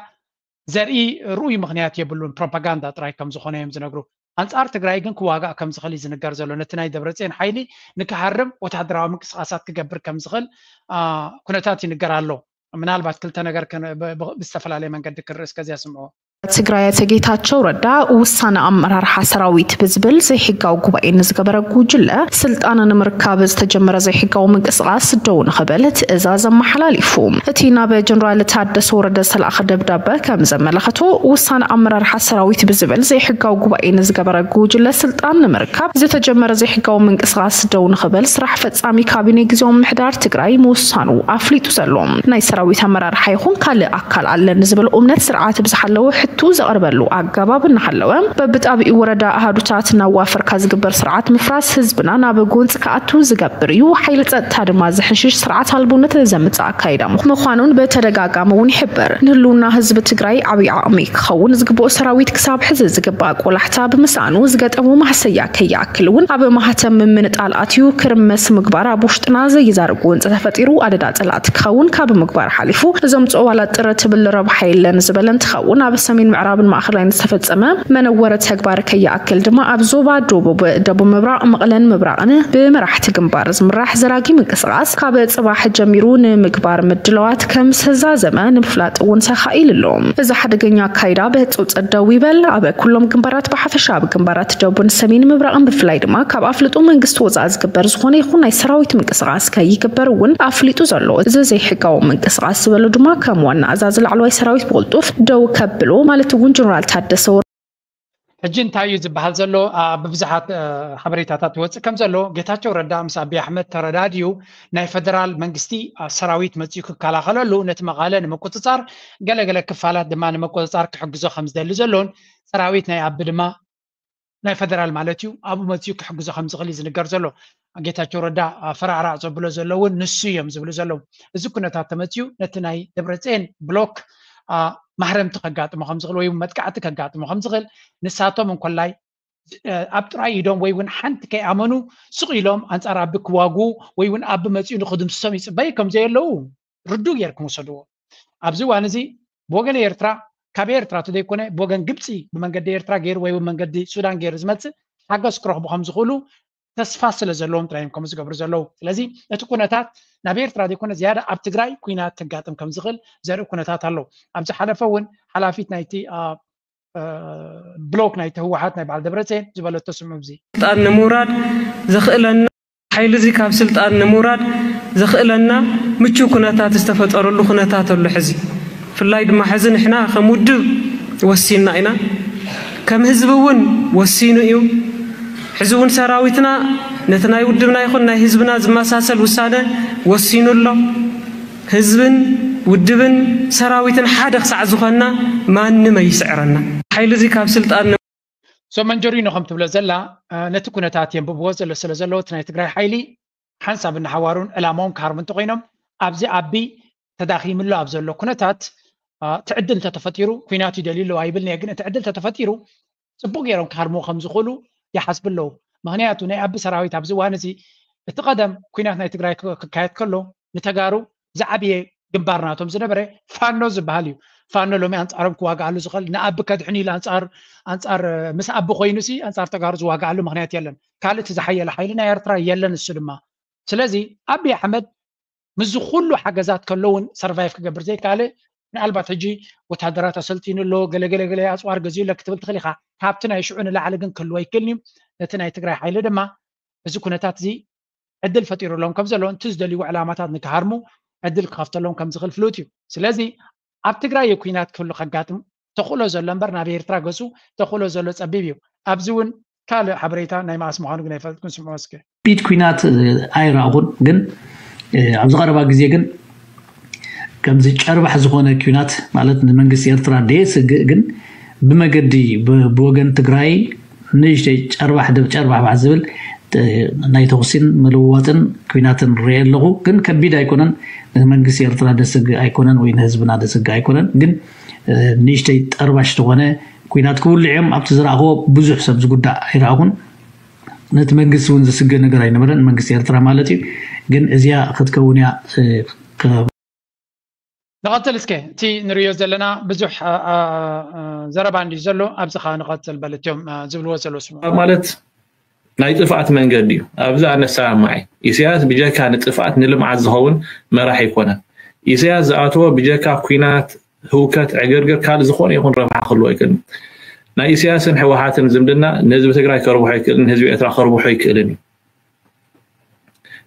ዘርኢ ርኡይ ምኽንያት የብሉን፣ ፕሮፓጋንዳ ጥራይ ከም ዝኾነ እዮም ዝነግሩ። ኣንጻር ትግራይ ግን ክዋጋእ ከም ዝኽእል እዩ ዝንገር ዘሎ። ነቲ ናይ ደብረጽዮን ሓይሊ ንክሃርም ወተሃደራዊ ምንቅስቓሳት ክገብር ከም ዝኽእል፣ አ፣ ኩነታት ይንገር ኣሎ። ምናልባት ክልተ ነገር ከነ-፣ ብ-፣ ብ-፣ ብዝተፈላለየ መንገዲ ክርእ እስከዚያ ስምዖ። ትግራይ ኣቶ ጌታቸው ረዳ ውሳነ ኣመራርሓ ሰራዊት ብዝብል ዘይሕጋዊ ጉባኤ ንዝገበረ ጉጅለ ስልጣን ንምርካብ ዝተጀመረ ዘይሕጋዊ ምንቅስቓስ ደው ንኽብል ትእዛዝ ኣመሓላሊፉ። እቲ ናብ ጀነራል ታደሰ ወረደ ዝተላእኸ ደብዳበ ከም ዘመለኸቶ፣ ውሳነ ኣመራርሓ ሰራዊት ብዝብል ዘይሕጋዊ ጉባኤ ንዝገበረ ጉጅለ ስልጣን ንምርካብ ዝተጀመረ ዘይሕጋዊ ምንቅስቓስ ደው ንኽብል ስራሕ ፈጻሚ ካቢኔ ግዜያዊ ምምሕዳር ትግራይ ምውሳኑ ኣፍሊጡ ዘሎ። ናይ ሰራዊት ኣመራርሓ ይኹን ካልእ ኣካል ኣለኒ ዝበሎ እምነት ስርዓት ብዝሓለወ ሕቶ ዘቕርበሉ ኣገባብ እናሃለወ፣ በብጣቢኡ ወረዳ ኣሃዱታት እናዋፈርካ ዝግበር ስርዓት ምፍራስ ህዝብና ናብ ጎንፂ ክኣቱ ዝገብር እዩ። ሓይሊ ፀጥታ ድማ ዝሕንሽሽ ስርዓት ኣልቦነት ዘምፅእ ኣካይዳ ምዃኑን ብተደጋጋሚ እውን ይሕብር። ንህልውና ህዝቢ ትግራይ ዓብዪ ዓቕሚ ክኸውን ዝግብኦ ሰራዊት ክሳብ ሕዚ ዝግባእ ቆላሕታ ብምስኣኑ ዝገጠሞ ማህሰያ ከይኣክል እውን ኣብ ማህተም ምምንጣል ኣትዩ ክርመስ ምግባር ኣብ ውሽጥና ዘይዛረብ ጎንፂ ተፈጢሩ ኣደዳ ፀላእቲ ክኸውን ካብ ምግባር ሓሊፉ እዞም ፅዋላት ጥረ ትብል ረብሓ የለን ዝበለ እንትኸውን፣ ኣብ ሰሜን ምዕራብን ማእኸላይን ዝተፈፀመ መነወረ ተግባር ከይኣክል ድማ ኣብ ዞባ ደቡብ፣ ደቡብ ምብራቕ መቐለን ምብራቕን ብመራሕቲ ግንባር ዝምራሕ ዘራጊ ምንቅስቓስ ካብ ፅባሕ ጀሚሩ ንምግባር ምድላዋት ከም ዝተዛዘመ ንምፍላጥ እውን ተኻኢሉ ኣሎ። እዚ ሓደገኛ ኣካይዳ ብህፁፅ ደው ይበል፣ ኣብ ኩሎም ግንባራት ብሓፈሻ ኣብ ግንባራት ደቡብን ሰሜን ምብራቕን ብፍላይ ድማ ካብ ኣፍልጦ መንግስቲ ወፃኢ ዝግበር ዝኾነ ይኹን ናይ ሰራዊት ምንቅስቓስ ከይግበር እውን ኣፍሊጡ ዘሎ። እዚ ዘይሕጋዊ ምንቅስቓስ ዝበሎ ድማ ከም ዋና ኣዛዚ ላዕለዋይ ሰራዊት ብቕልጡፍ ደው ከብሎ ማለት እውን ጀነራል ታደሰ ወረደ። ሕጂ እንታይ እዩ ዝበሃል ዘሎ? አ፣ ብብዙሓት፣ አ፣ ሓበሬታታት ይወፅእ ከም ዘሎ ጌታቸው ረዳ ምስ ኣቢይ ኣሕመድ ተረዳድዩ ናይ ፌደራል መንግስቲ፣ አ፣ ሰራዊት መፂኡ ክከላኸለሉ ነቲ መቐለ ንምቁፅፃር ገለገለ ክፋላት ድማ ንምቁፅፃር ክሕግዞ ከም ዝደሊ ዘሎን ሰራዊት ናይ ኣቢ ድማ ናይ ፈደራል ማለት እዩ፣ ኣብኡ መፅኡ ክሕግዞ ከም ዝኽእል እዩ ዝንገር ዘሎ። ጌታቸው ረዳ ፈራዕራዕ ዘብሎ ዘሎ እውን ንሱ እዮም ዝብሉ ዘለዉ። እዚ ኩነታት ተመፅኡ ነቲ ናይ ደብረፅዮን ብሎክ ማህረምቲ ከጋጥሞ ከም ዝኽእል ወይ እውን መጥቃዕቲ ከጋጥሞ ከም ዝኽእል፣ ንሳቶም እንኮላይ ኣብ ጥራይ ኢዶም ወይ እውን ሓንቲ ከይኣመኑ ስቕ ኢሎም ኣንፃር ኣቢ ክዋጉ ወይ እውን ኣቢ መፂኡ ንክድምስሶም ይፅበዩ ከም ዘየለዉ ርዱእ ጌርኩም ውሰድዎ። ኣብዚ እዋን እዚ ብወገን ኤርትራ፣ ካብ ኤርትራ ተዘይኮነ ብወገን ግብፂ ብመንገዲ ኤርትራ ገይሩ ወይ እውን መንገዲ ሱዳን ገይሩ ዝመፅእ ሓገዝ ክረኽቡ ከም ዝኽእሉ ተስፋ ስለ ዘለዎም ጥራይ እዮም ከምኡ ዝገብሩ ዘለዉ። ስለዚ እቲ ኩነታት ናብ ኤርትራ ዘይኮነ ዝያዳ ኣብ ትግራይ ኩናት ከጋጥም ከም ዝኽእል ዘርኢ ኩነታት ኣሎ። ኣብ ዝሓለፈ እውን ሓላፊት ናይቲ ብሎክ ናይቲ ህወሓት ናይ በዓል ደብረፅዮን ዝበለቶ ስምዑ። እዚ ስልጣን ንምውራድ ዘኽእለና ሓይሊ እዚ ካብ ስልጣን ንምውራድ ዘኽእለና ምቹው ኩነታት ዝተፈጠረሉ ኩነታት ኣሎ ሕዚ። ብፍላይ ድማ ሕዚ ንሕና ከም ውድብ ወሲንና ኢና፣ ከም ህዝቢ እውን ወሲኑ እዩ። ሕዚ እውን ሰራዊትና ነቲ ናይ ውድብና ይኹን ናይ ህዝብና ዝመሳሰል ውሳነ ወሲኑ ኣሎ። ህዝብን ውድብን ሰራዊትን ሓደ ክሳዕ ዝኾንና ማንም ኣይስዕረና። ሓይሊ እዚ ካብ ስልጣን ሶ መንጀሪኖ ከም ትብሎ ዘላ ነቲ ኩነታት የንብብዎ ዘሎ ስለ ዘለዉ እቲ ናይ ትግራይ ሓይሊ ሓንሳብ እናሓዋሩን ዕላማኦም ክሃርሙ እንተኮይኖም ኣብዚ ኣቢ ተዳኺምሎ ኣብ ዘሎ ኩነታት እቲ ዕድል እንተተፈጢሩ ኩናት ይደልዩ ኣለዉ ኣይብልን እየ፣ ግን እቲ ዕድል እንተተፈጢሩ ፅቡቅ ገይሮም ክሃርምዎ ከም ዝኽእሉ ይሓስቡ ኣለዉ። ምክንያቱ ናይ ኣቢ ሰራዊት ኣብዚ እዋን እዚ እቲ ቀደም ኩናት ናይ ትግራይ ክካየድ ከሎ ንተጋሩ ዝዓብየ ግንባር ናቶም ዝነበረ ፋኖ ዝበሃል እዩ። ፋኖ ሎሚ ኣንፃሮም ክዋግኣሉ ዝኽእል ንኣቢ ከድሕን ኢሉ ኣንፃር ኣንፃር ምስ ኣቢ ኮይኑ ሲ ኣንፃር ተጋሩ ዝዋግኣሉ ምክንያት የለን። ካልእ እቲ ዝሓየለ ሓይሊ ናይ ኤርትራ የለን። እሱ ድማ ስለዚ ኣቢ ኣሕመድ ምስዚ ኩሉ ሓገዛት ከሎ እውን ሰርቫይቭ ክገብር ዘይከኣለ ምናልባት ሕጂ ወታደራት ኣሰልጢኑ ኣሎ ገለገለገለ ኣፅዋር ገዚኡ ኣሎ ክትብል ትኽእል ኢኻ። ካብቲ ናይ ሽዑ ንላዕሊ ግን ክህልዎ ኣይክእልን እዩ። ነቲ ናይ ትግራይ ሓይሊ ድማ እዚ ኩነታት እዚ ዕድል ፈጢሩሎም ከም ዘሎ፣ እቲ ዝደልይዎ ዕላማታት ንክሃርሙ ዕድል ክኸፍተሎም ከም ዝኽእል ፍሉጥ እዩ። ስለዚ ኣብ ትግራይ እዩ ኲናት ክህሉ ከጋጥም ተኽእሎ ዘሎ እምበር ናብ ኤርትራ ገጹ ተኽእሎ ዘሎ ጸቢብ እዩ። ኣብዚ እውን ካልእ ሓበሬታ ናይ መኣስ ምዃኑ ግን ኣይፈልጥኩን፣ ስምዑ እስከ። ቢት ኲናት ኣይረኣኹን፣ ግን ኣብዚ ቀረባ ግዜ ግን ከምዚ ጨርባሕ ዝኾነ ኲናት ማለት ንመንግስቲ ኤርትራ ደየስግእ ግን ብመገዲ ብወገን ትግራይ ንእሽተይ ጨርባሕ ደብ ጨርባሕባሕ ዝብል ናይ ተኹሲን ምልውዋጥን ኲናትን ርኤ ኣለኹ። ግን ከቢድ ኣይኮነን፣ ንመንግስቲ ኤርትራ ደስግእ ኣይኮነን ወይ ንህዝብና ደስግእ ኣይኮነን። ግን ንእሽተይ ጠርባሽ ዝኾነ ኲናት ክውልዕ እዮም ኣብቲ ዝረኣኽዎ ብዙሕ ሰብ ዝጉዳእ ኣይረኣኹን። ነቲ መንግስቲ እውን ዝስግእ ነገር ኣይነበረን፣ መንግስቲ ኤርትራ ማለት እዩ። ግን እዚኣ ክትከውን እያ። ንቐጽል እስከ፣ እቲ ንርእዮ ዘለና ብዙሕ ዘረባ እንድዩ ዘሎ፣ ኣብዚ ኸኣ ንቐጽል በል እቲኦም ዝብልዎ ዘለዉ ስምዑ። ማለት ናይ ጥፍኣት መንገዲ እዩ። ኣብዚ ኣነ እሰማማዕ እየ። ኢሳያስ ብጀካ ንጥፍኣት ንልምዓት ዝኸውን መራሒ ኣይኮነን። ኢሳያስ ዝኣተዎ ብጀካ ኲናት፣ ህውከት፣ ዕግርግር ካልእ ዝኾነ ይኹን ረብሓ ክህልዎ ኣይክእልን። ናይ ኢሳያስን ህወሓትን ዝምድና ንህዝቢ ትግራይ ከርብሖ ኣይክእልን፣ ንህዝቢ ኤርትራ ከርብሖ ኣይክእልን እዩ።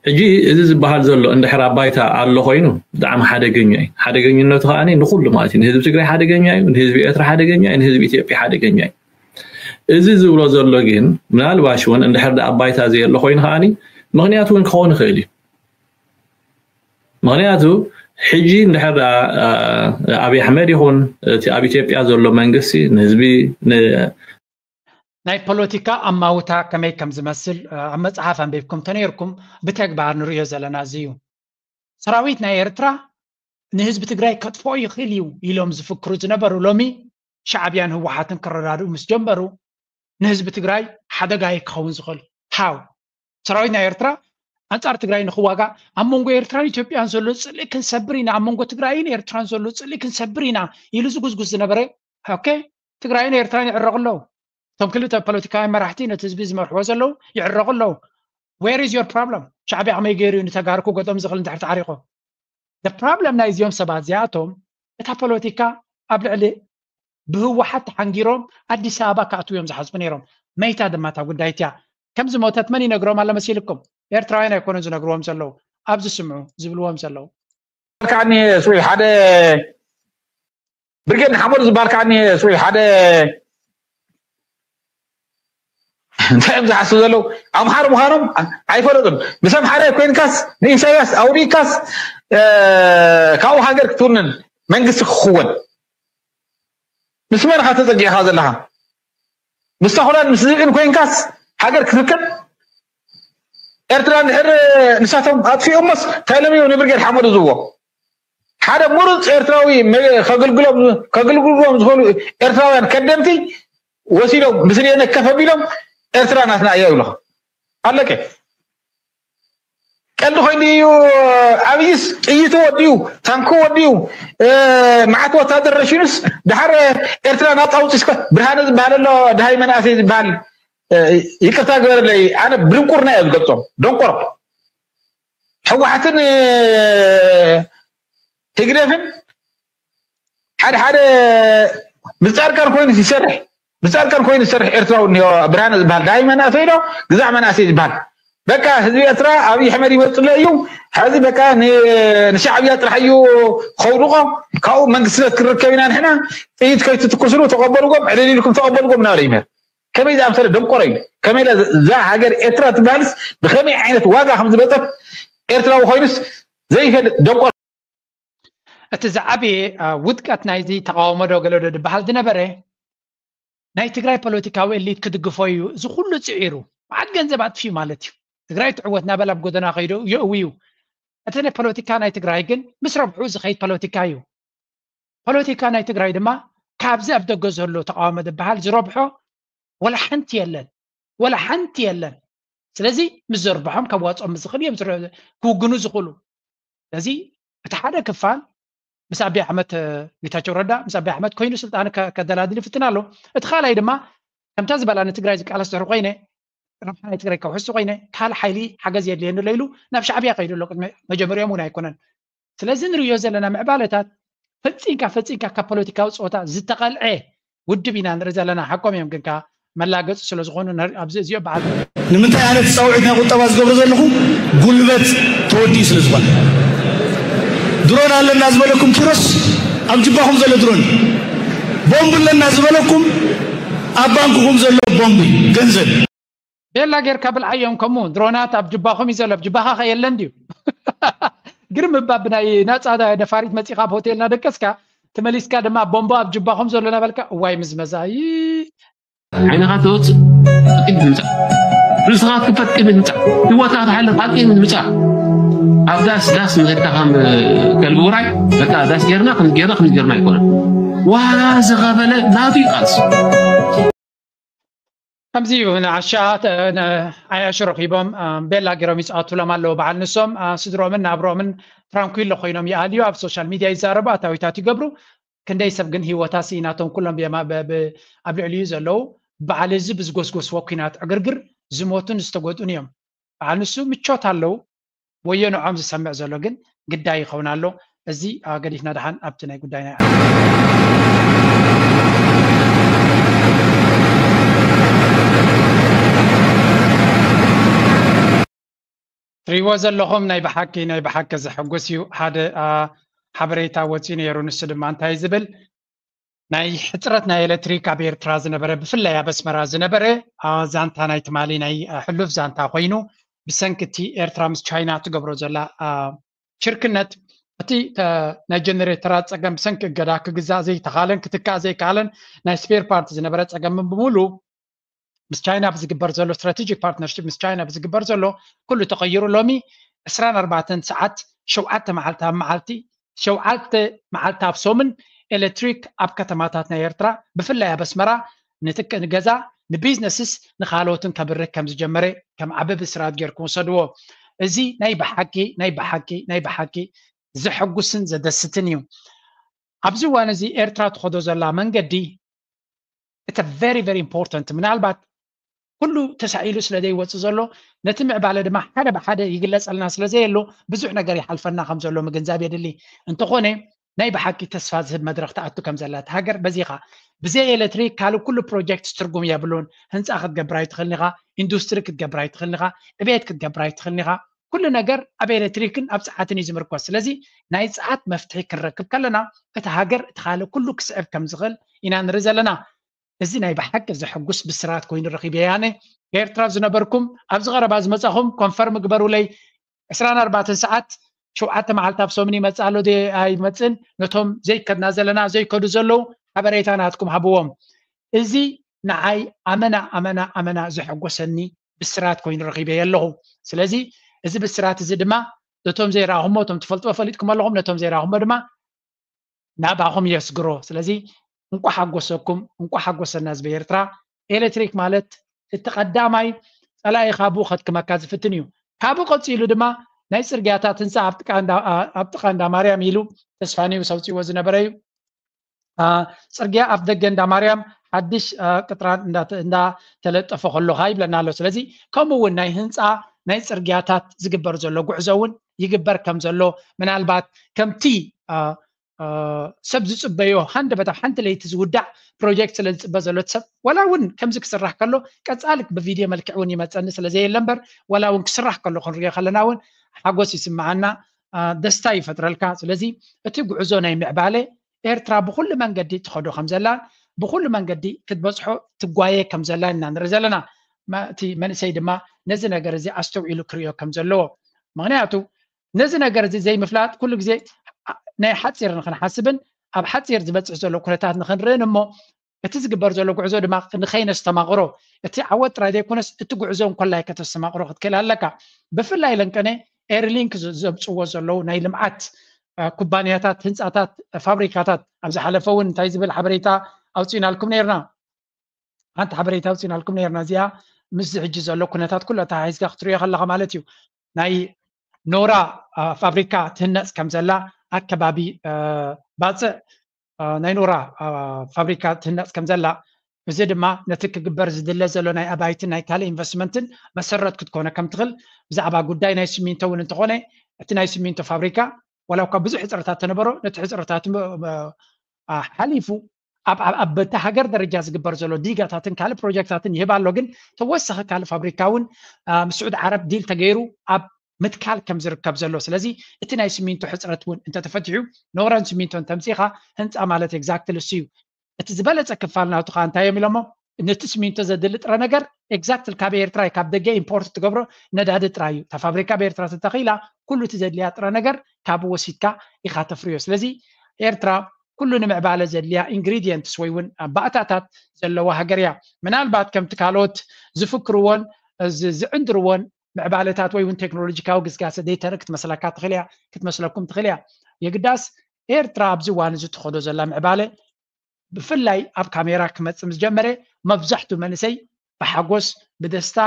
ሕጂ እዚ ዝበሃል ዘሎ እንድሕር ኣብ ባይታ ኣሎ ኮይኑ ብጣዕሚ ሓደገኛ እዩ። ሓደገኝነቱ ከኣ ንኹሉ ማለት እዩ። ንህዝቢ ትግራይ ሓደገኛ እዩ፣ ንህዝቢ ኤርትራ ሓደገኛ እዩ፣ ንህዝቢ ኢትዮጵያ ሓደገኛ እዩ። እዚ ዝብሎ ዘሎ ግን ምናልባሽ እውን እንድሕር ኣብ ባይታ ዘየሎ ኮይኑ ከኣ ምኽንያት እውን ክኸውን ይኽእል እዩ። ምኽንያቱ ሕጂ እንድሕር ኣብይ ኣሕመድ ይኹን እቲ ኣብ ኢትዮጵያ ዘሎ መንግስቲ ንህዝቢ ናይ ፖለቲካ ኣማውታ ከመይ ከም ዝመስል ኣብ መፅሓፍ ኣንቢብኩም ተነይርኩም ብተግባር ንርእዮ ዘለና እዚ እዩ። ሰራዊት ናይ ኤርትራ ንህዝቢ ትግራይ ከጥፍኦ ይኽእል እዩ ኢሎም ዝፍክሩ ዝነበሩ ሎሚ ሻዕብያን ህወሓትን ክረዳድኡ ምስ ጀመሩ ንህዝቢ ትግራይ ሓደጋ እዩ ክኸውን ዝኽእል። ሃው ሰራዊት ናይ ኤርትራ ኣንጻር ትግራይ ንኽዋጋእ ኣብ መንጎ ኤርትራን ኢትዮጵያን ዘሎ ጽልኢ ክንሰብር ኢና፣ ኣብ መንጎ ትግራይን ኤርትራን ዘሎ ጽልኢ ክንሰብር ኢና ኢሉ ዝጉዝጉዝ ዝነበረ ኦኬ ትግራይን ኤርትራን ይዕረቑ ኣለዉ። እቶም ክልተ ፖለቲካውያን መራሕቲ ነቲ ህዝቢ ዝመርሕዎ ዘለዉ ይዕረቑ ኣለዉ። Where is your problem? ሻዕብያ ከመይ ገይሩ እዩ ንተጋሩ ክገጥም ዝኽእል እንድሕር ተዓሪቑ? The problem ናይ እዚኦም ሰባት እዚኣቶም እታ ፖለቲካ ኣብ ልዕሊ ብህወሓት ተሓንጊሮም ኣዲስ ኣበባ ክኣትዉ እዮም ዝሓስቡ ነይሮም። መይታ ድማ እታ ጉዳይ እቲያ ከም ዝሞተት መን ይነግሮም ኣሎ መሲልኩም? ኤርትራውያን ኣይኮኑን ዝነግርዎም ዘለዉ። ኣብዚ ስምዑ ዝብልዎም ዘለዉ። ከዓኒ ስዊ ሓደ ብርጌድ ንሓመዱ ዝበሃል ከዓኒ ስዊ ሓደ እንታይ እዮም ዝሓስቡ ዘለዉ ኣምሓሩ ምዃኖም ኣይፈለጡን። ምስ ኣምሓረ ኮይንካስ ንኢሳያስ ኣውዲእካስ ካብኡ ሃገር ክትውንን መንግስቲ ክኽወን ምስ መን ኢኻ ተፀጊዕኻ ዘለኻ? ምስ ተኹላን ምስ ዝብዕን ኮይንካስ ሃገር ክትርከብ? ኤርትራ እንድሕር ንሳቶም ኣጥፊኦሞስ እንታይ ኢሎም እዮም ንብርጌድ ሓመዱ ዝብዎ? ሓደ ምሩፅ ኤርትራዊ መ- ከግልግሎም ከግልግልዎም ዝኽእሉ ኤርትራውያን ከደምቲ ወሲዶም ምስሌነ ከፍ ኣቢሎም ኤርትራ ናትና እያ ይብልኻ። ኣለቀ። ቀልዲ ኮይኑ እዩ። ኣብይስ ጥይቱ ወዲኡ፣ ታንኩ ወዲኡ፣ እ፣ መዓት ወታደር ረሽኑስ ድሓር ኤርትራ ናፃ ኣውፂስከ ብርሃነ ዝበሃል ኣሎ፣ ድሃይ መናእሰይ ዝበሃል፣ እ፣ ይቅርታ ግበረለይ፣ ኣነ ብድንቁርና እየ ዝገልፆም። ደንቆሮ። ህወሓትን፣ እ፣ ህግደፍን ሓደ ሓደ ብፃድቃን ኮይኑ ይሰርሕ፣ ብፃድቃን ኮይኑ ይሰርሕ ኤርትራዊ እኒኦ፣ ብርሃነ ዝበሃል ድሃይ መናእሰይ ዶ ግዛዕ መናእሰይ ዝበሃል። በቃ ህዝቢ ኤርትራ ኣብይ ኣሕመድ ይመፅለ እዩ። ሕዚ በቃ ን- ንሻዕብያ ጥራሕ እዩ ከውድቆ። ካብኡ መንግስትነት ክንርከብ ኢና ንሕና። ጥይት ከይትትኩስሉ ተቐበልዎም፣ ዕልል ኢልኩም ተቐበልዎም እናበለ ይምህር። ከመይ ዝኣምሰለ ደንቆሮ እዩ። ከመይ ኢለ እዛ ሃገር ኤርትራ ትበሃልስ ብኸመይ ዓይነት ዋጋ ከም ዝበፀት ኤርትራዊ ኮይኑስ ዘይፈልጥ ደንቆሮ። እቲ ዝዓበየ አ፣ ውድቀት ናይዚ ተቃውሞ ዶ ገለ ዶ ዝበሃል ዝነበረ ናይ ትግራይ ፖለቲካዊ ኤሊት ክድግፎ እዩ። እዚ ኩሉ ፅዒሩ መዓት ገንዘብ ኣጥፊኡ ማለት እዩ። ትግራይ ትዕወት እናበለ ኣብ ጎደና ከይዱ የእዊ እዩ። እቲ ናይ ፖለቲካ ናይ ትግራይ ግን ምስ ረብሑ ዝኸይድ ፖለቲካ እዩ። ፖለቲካ ናይ ትግራይ ድማ ካብዚ ኣብ ደገ ዘሎ ተቃውሞ ዝበሃል ዝረብሖ ወላ ሓንቲ የለን፣ ወላ ሓንቲ የለን። ስለዚ ምስ ዘርብሖም ከዋፅኦም ዝኽእል እዮም ዝረ- ክውግኑ ዝኽእሉ። ስለዚ እቲ ሓደ ክፋል ምስ ኣቢ ኣሕመድ እ፣ ጌታቸው ረዳ ምስ ኣቢ ኣሕመድ ኮይኑ ስልጣን ከ- ከደላድል ይፍትን ኣሎ። እቲ ካልኣይ ድማ ከምታ ዝበላ ንትግራይ ዝቃለስ ድሕሪ ኮይነ ረብሓ ናይ ትግራይ ከውሕስ ኮይነ ካልእ ሓይሊ ሓገዝ የድልየኒ ኣሎ ኢሉ ናብ ሻዕብያ ከይዱ ኣሎ። ቅድሚ መጀመሪኦም እውን ኣይኮነን። ስለዚ ንርእዮ ዘለና ምዕባለታት ፈፂንካ ፈፂንካ ካብ ፖለቲካዊ ፀወታ ዝተቐልዐ ውድብ ኢና ንርኢ ዘለና። ሓቆም እዮም ግን ከኣ መላገፂ ስለ ዝኾኑ ንር- ኣብዚ እዚኦ በዓል ንምንታይ ኣነ እቲ ፃውዒት ናይ ቁጠባ ዝገብሮ ዘለኹ ጉልበት ተወዲኡ ስለ ዝኾነ። ድሮን ኣለና ዝበለኩም ኪሮስ ኣብ ጅባኹም ዘሎ ድሮን እዩ። ቦምብ ኣለና ዝበለኩም ኣብ ባንክኹም ዘሎ ቦምብ እዩ፣ ገንዘብ እዩ። ቤላ ጌርካ ብልዓዮም ከምኡ ድሮናት ኣብ ጅባኹም እዩ ዘሎ። ኣብ ጅባኻ ኸ የለን ድዩ? ግርም እባ ብናይ ናፃ ነፋሪት መፂኻ ኣብ ሆቴል እናደቀስካ ተመሊስካ ድማ ቦምቦ ኣብ ጅባኹም ዘሎ እናበልካ እዋይ ምዝመዛ። ይይ። ዓይንኻ ትወፅእ ቅድሚት ምፃእ፣ ርእስኻ ክትክፈት ቅድሚት ምፃእ፣ ህይወትካ ክትሓልፍ ኣብ ቅድሚት ምፃእ። ኣብ ዳስ ዳስ ንኸድካ ከም ከልቢ ውራይ በቃ ዳስ ጌርና ከም ጌርና ከም ጌርና ኣይኮነን። ዋ ዝኸፈለ ናቱ ይቃልስ። ከምዚ እዩ ንዓሻ ተ- ነ- ዓያሹ ረኺቦም አ፣ ቤላ ገይሮም ይፃወቱሎም ኣለዉ። በዓል ንሶም አ፣ ስድሮምን ናብሮምን ትራንኩሎ ኮይኖም ይኣልዩ፣ ኣብ ሶሻል ሚድያ ይዛረቡ፣ ኣታዊታት ይገብሩ። ክንደይ ሰብ ግን ህይወታ ስኢናቶም ኩሎም ብየማ- ብ- ብ- ኣብ ልዕሊኡ ዘለዉ በዓል እዚ ብዝጎስጎስዎ ኲናት ዕግርግር ዝሞቱን ዝተጎድኡን እዮም። በዓል ንሱ ምቾት ኣለዉ። ወዮ ንዖም ዝሰምዕ ዘሎ ግን ግዳይ ይኸውን ኣሎ። እዚ አ፣ ገዲፍና ደሓን ኣብቲ ናይ ጉዳይ ናይ ዓለም ትሪእዎ ዘለኹም ናይ ብሓቂ ናይ ብሓቂ ዘሐጉስ እዩ። ሓደ አ፣ ሓበሬታ ወፂኡ ነይሩ። ንሱ ድማ እንታይ ዝብል ናይ ሕፅረት ናይ ኤሌክትሪክ ኣብ ኤርትራ ዝነበረ ብፍላይ ኣብ ኣስመራ ዝነበረ አ፣ ዛንታ ናይ ትማሊ ናይ አ፣ ሕሉፍ ዛንታ ኮይኑ ብሰንኪ እቲ ኤርትራ ምስ ቻይና ትገብሮ ዘላ አ፣ ሽርክነት እቲ ተ- ናይ ጀነሬተራት ፀገም ብሰንኪ እገዳ ክግዛእ ዘይተኻለን ክትካእ ዘይከኣለን ናይ ስፔር ፓርት ዝነበረ ፀገም ብምሉ ምስ ቻይና ብዝግበር ዘሎ ስትራቴጂክ ፓርትነርሽፕ ምስ ቻይና ብዝግበር ዘሎ ኩሉ ተቐይሩ ሎሚ ዕስራን ኣርባዕተን ሰዓት ሸውዓተ መዓልቲ ኣብ መዓልቲ ሸውዓተ መዓልቲ ኣብ ሶምን ኤሌክትሪክ ኣብ ከተማታት ናይ ኤርትራ ብፍላይ ኣብ ኣስመራ ንትክ ንገዛ ንቢዝነስስ ንካልኦትን ከብርህ ከም ዝጀመረ ከም ዓቢ ብስራት ጌርኩም ውሰድዎ። እዚ ናይ ብሓቂ ናይ ብሓቂ ናይ ብሓቂ ዘሐጉስን ዘደስትን እዩ። ኣብዚ እዋን እዚ ኤርትራ ትኸዶ ዘላ መንገዲ እቲ very very important ምናልባት ኩሉ ተሳኢሉ ስለ ዘይወፅእ ዘሎ ነቲ ምዕባለ ድማ ሓደ ብሓደ ይግለፀልና ስለ ዘየሎ ብዙሕ ነገር ይሓልፈና ከም ዘሎ ምግንዛብ የድሊ። እንተኾነ ናይ ብሓቂ ተስፋ ዝህብ መድረኽ ትኣቱ ከም ዘላ እታ ሃገር በዚኻ ብዘይ ኤሌክትሪክ ካልእ ኩሉ ፕሮጀክት ትርጉም የብሉን። ህንፃ ክትገብር ኣይትኽእልን ኢኻ፣ ኢንዱስትሪ ክትገብር ኣይትኽእልን ኢኻ፣ ዕቤት ክትገብር ኣይትኽእልን ኢኻ። ኩሉ ነገር ኣብ ኤሌክትሪክን ኣብ ፀዓትን እዩ ዝምርኮስ። ስለዚ ናይ ፀዓት መፍትሒ ክንረክብ ከለና እቲ ሃገር እቲ ካልእ ኩሉ ክስዕብ ከም ዝኽእል ኢና ንርኢ ዘለና። እዚ ናይ ብሓቂ ዘሐጉስ ብስራት ኮይኑ ረኺበ። ያነ ኤርትራ ዝነበርኩም ኣብዚ ቀረባ ዝመጻኹም ኮንፈርም ግበሩለይ። ዕስራን ኣርባዕተን ሰዓት ሸውዓተ መዓልቲ ኣብ ሰሙን ይመጽእ ኣሎ ዶ ኣይመጽእን? ነቶም ዘይከድና ዘለና ዘይከዱ ዘለዉ ሓበሬታ ናትኩም ሃብዎም። እዚ ንዓይ ኣመና ኣመና ኣመና ዘሐጎሰኒ ብስራት ኮይኑ ረኺበዮ ኣለኹ። ስለዚ እዚ ብስራት እዚ ድማ ነቶም ዘይረኣኹሞ፣ እቶም ትፈልጥዎ ፈሊጥኩም ኣለኹም፣ ነቶም ዘይረኣኹሞ ድማ ናባኹም የስግሮ። ስለዚ እንቋ ሓጎሰኩም፣ እንቋ ሓጎሰና ህዝቢ ኤርትራ። ኤሌክትሪክ ማለት እቲ ቀዳማይ ጸላኢኻ ብኡ ከድክመካ ዝፍትን እዩ። ካብኡ ቀጺሉ ድማ ናይ ጽርግያታት ህንጻ ኣብ ጥቃ እንዳ፣ ኣብ ጥቃ እንዳ ማርያም ኢሉ ተስፋኒውስ ኣውጺእዎ ዝነበረ እዩ። አ፣ ጽርግያ ኣፍ ደገ እንዳ ማርያም ሓድሽ፣ አ፣ ቅጥራን እንዳ፣ እንዳተለጠፈ ከሎኻ ይብለና ኣሎ። ስለዚ ከምኡ እውን ናይ ህንጻ ናይ ጽርግያታት ዝግበር ዘሎ ጉዕዞ እውን ይግበር ከም ዘሎ፣ ምናልባት ከምቲ፣ አ፣ አ፣ ሰብ ዝጽበዮ ሃንደበት ኣብ ሓንቲ ለይቲ ዝውዳእ ፕሮጀክት ስለ ዝጽበ ዘሎ እቲ ሰብ፣ ዋላ እውን ከምዚ ክስራሕ ከሎ ቀጻሊ ብቪድዮ መልክዕ እውን ይመጸኒ ስለ ዘየለ እምበር፣ ዋላ እውን ክስራሕ ከሎ ክንሪኦ ከለና እውን ሓጎስ ይስምዓና፣ አ፣ ደስታ ይፈጥረልካ። ስለዚ እቲ ጉዕዞ ናይ ምዕባለ ኤርትራ ብኩሉ መንገዲ ትኸዶ ከም ዘላን ብኩሉ መንገዲ ክትበጽሖ ትጓየ ከም ዘላን ኢና ንርኢ ዘለና። መ-፣ እቲ መንእሰይ ድማ ነዚ ነገር እዚ ኣስተውዒሉ ክርእዮ ከም ዘለዎ። ምኽንያቱ ነዚ ነገር እዚ ዘይምፍላጥ ኩሉ ግዜ ናይ ሓጺር ንኽንሓስብን ኣብ ሓጺር ዝበጽሕ ዘሎ ኩነታት ንኽንርእን እሞ እቲ ዝግበር ዘሎ ጉዕዞ ድማ ንኸይነስተማቕሮ፣ እቲ ዓወት ጥራይ ዘይኮነስ እቲ ጉዕዞ እንኮላይ ከተስተማቕሮ ክትክእል ኣለካ። ብፍላይ ለንቀነ ኤርሊንክ ዝ-፣ ዘምጽዎ ዘለዉ ናይ ልምዓት፣ አ፣ ኩባንያታት፣ ህንጻታት፣ ፋብሪካታት ኣብ ዝሓለፈ እውን እንታይ ዝብል ሓበሬታ ኣውጺእናልኩም ነይርና? ሓንቲ ሓበሬታ ኣውጺእናልኩም ነይርና። እዚኣ ምስዚ ሕጂ ዘሎ ኩነታት ኩሉ ኣተሓሒዝካ ክትሪኦ ከለኻ ማለት እዩ። ናይ ኖራ፣ አ፣ ፋብሪካ ትህነጽ ከም ዘላ ኣከባቢ፣ አ፣ ባጽዕ፣ አ፣ ናይ ኖራ፣ አ፣ ፋብሪካ ትህነጽ ከም ዘላ፣ እዚ ድማ ነቲ ክግበር ዝድለ ዘሎ ናይ ኣባይትን ናይ ካልእ ኢንቨስትመንትን መሰረት ክትኮነ ከም ትኽእል ብዛዕባ ጉዳይ ናይ ሲሚንቶ እውን እንተኾነ፣ እቲ ናይ ሲሚንቶ ፋብሪካ ዋላ እኳ ብዙሕ ሕጽረታት ተነበሮ፣ ነቲ ሕጽረታት ም-፣ ም-፣ አ፣ ሓሊፉ ኣብ፣ ኣብ፣ ኣብ በቲ ሃገር ደረጃ ዝግበር ዘሎ ዲጋታትን ካልእ ፕሮጀክታትን ይህብ ኣሎ። ግን ተወሳኺ ካልእ ፋብሪካ እውን፣ አ፣ ምስ ስዑድ ዓረብ ዲል ተገይሩ ኣብ ምትካል ከም ዝርከብ ዘሎ። ስለዚ እቲ ናይ ሲሚንቶ ሕጽረት እውን እንተተፈቲሑ፣ ኖራን ሲሚንቶን ተምጺኻ ህንጻ ማለት ኤግዛክትሊ እሱ እዩ። እቲ ዝበለጸ ክፋል ናቱ ከዓ እንታይ እዮም ኢሎሞ? ነቲ ሲሚንቶ ዘድሊ ጥረ ነገር ኤግዛክትሊ ካብ ኤርትራ እዩ፣ ካብ ደገ ኢምፖርት ትገብሮ ነዳዲ ጥራይ እዩ። እታ ፋብሪካ ብኤርትራ ተተኺላ ኩሉ እቲ ዘድልያ ጥረ ነገር ካብኡ ወሲድካ ኢኻ ተፍርዮ። ስለዚ ኤርትራ ኩሉ ንምዕባለ ዘድልያ ኢንግሪዲየንትስ ወይ እውን ባእታታት ዘለዋ ሃገር እያ። ምናልባት ከምቲ ካልኦት ዝፍክርዎን ዝ-፣ ዝዕንድርዎን ምዕባለታት ወይ እውን ቴክኖሎጂካዊ ግስጋሰ ደይተርኢ ክትመስለካ ትኽእል እያ፣ ክትመስለኩም ትኽእል እያ። የግዳስ ኤርትራ ኣብዚ እዋን እዚ ትኸዶ ዘላ ምዕባለ ብፍላይ ኣብ ካሜራ ክመጽእ ምስ ጀመረ መብዛሕትኡ መንእሰይ ብሓጎስ ብደስታ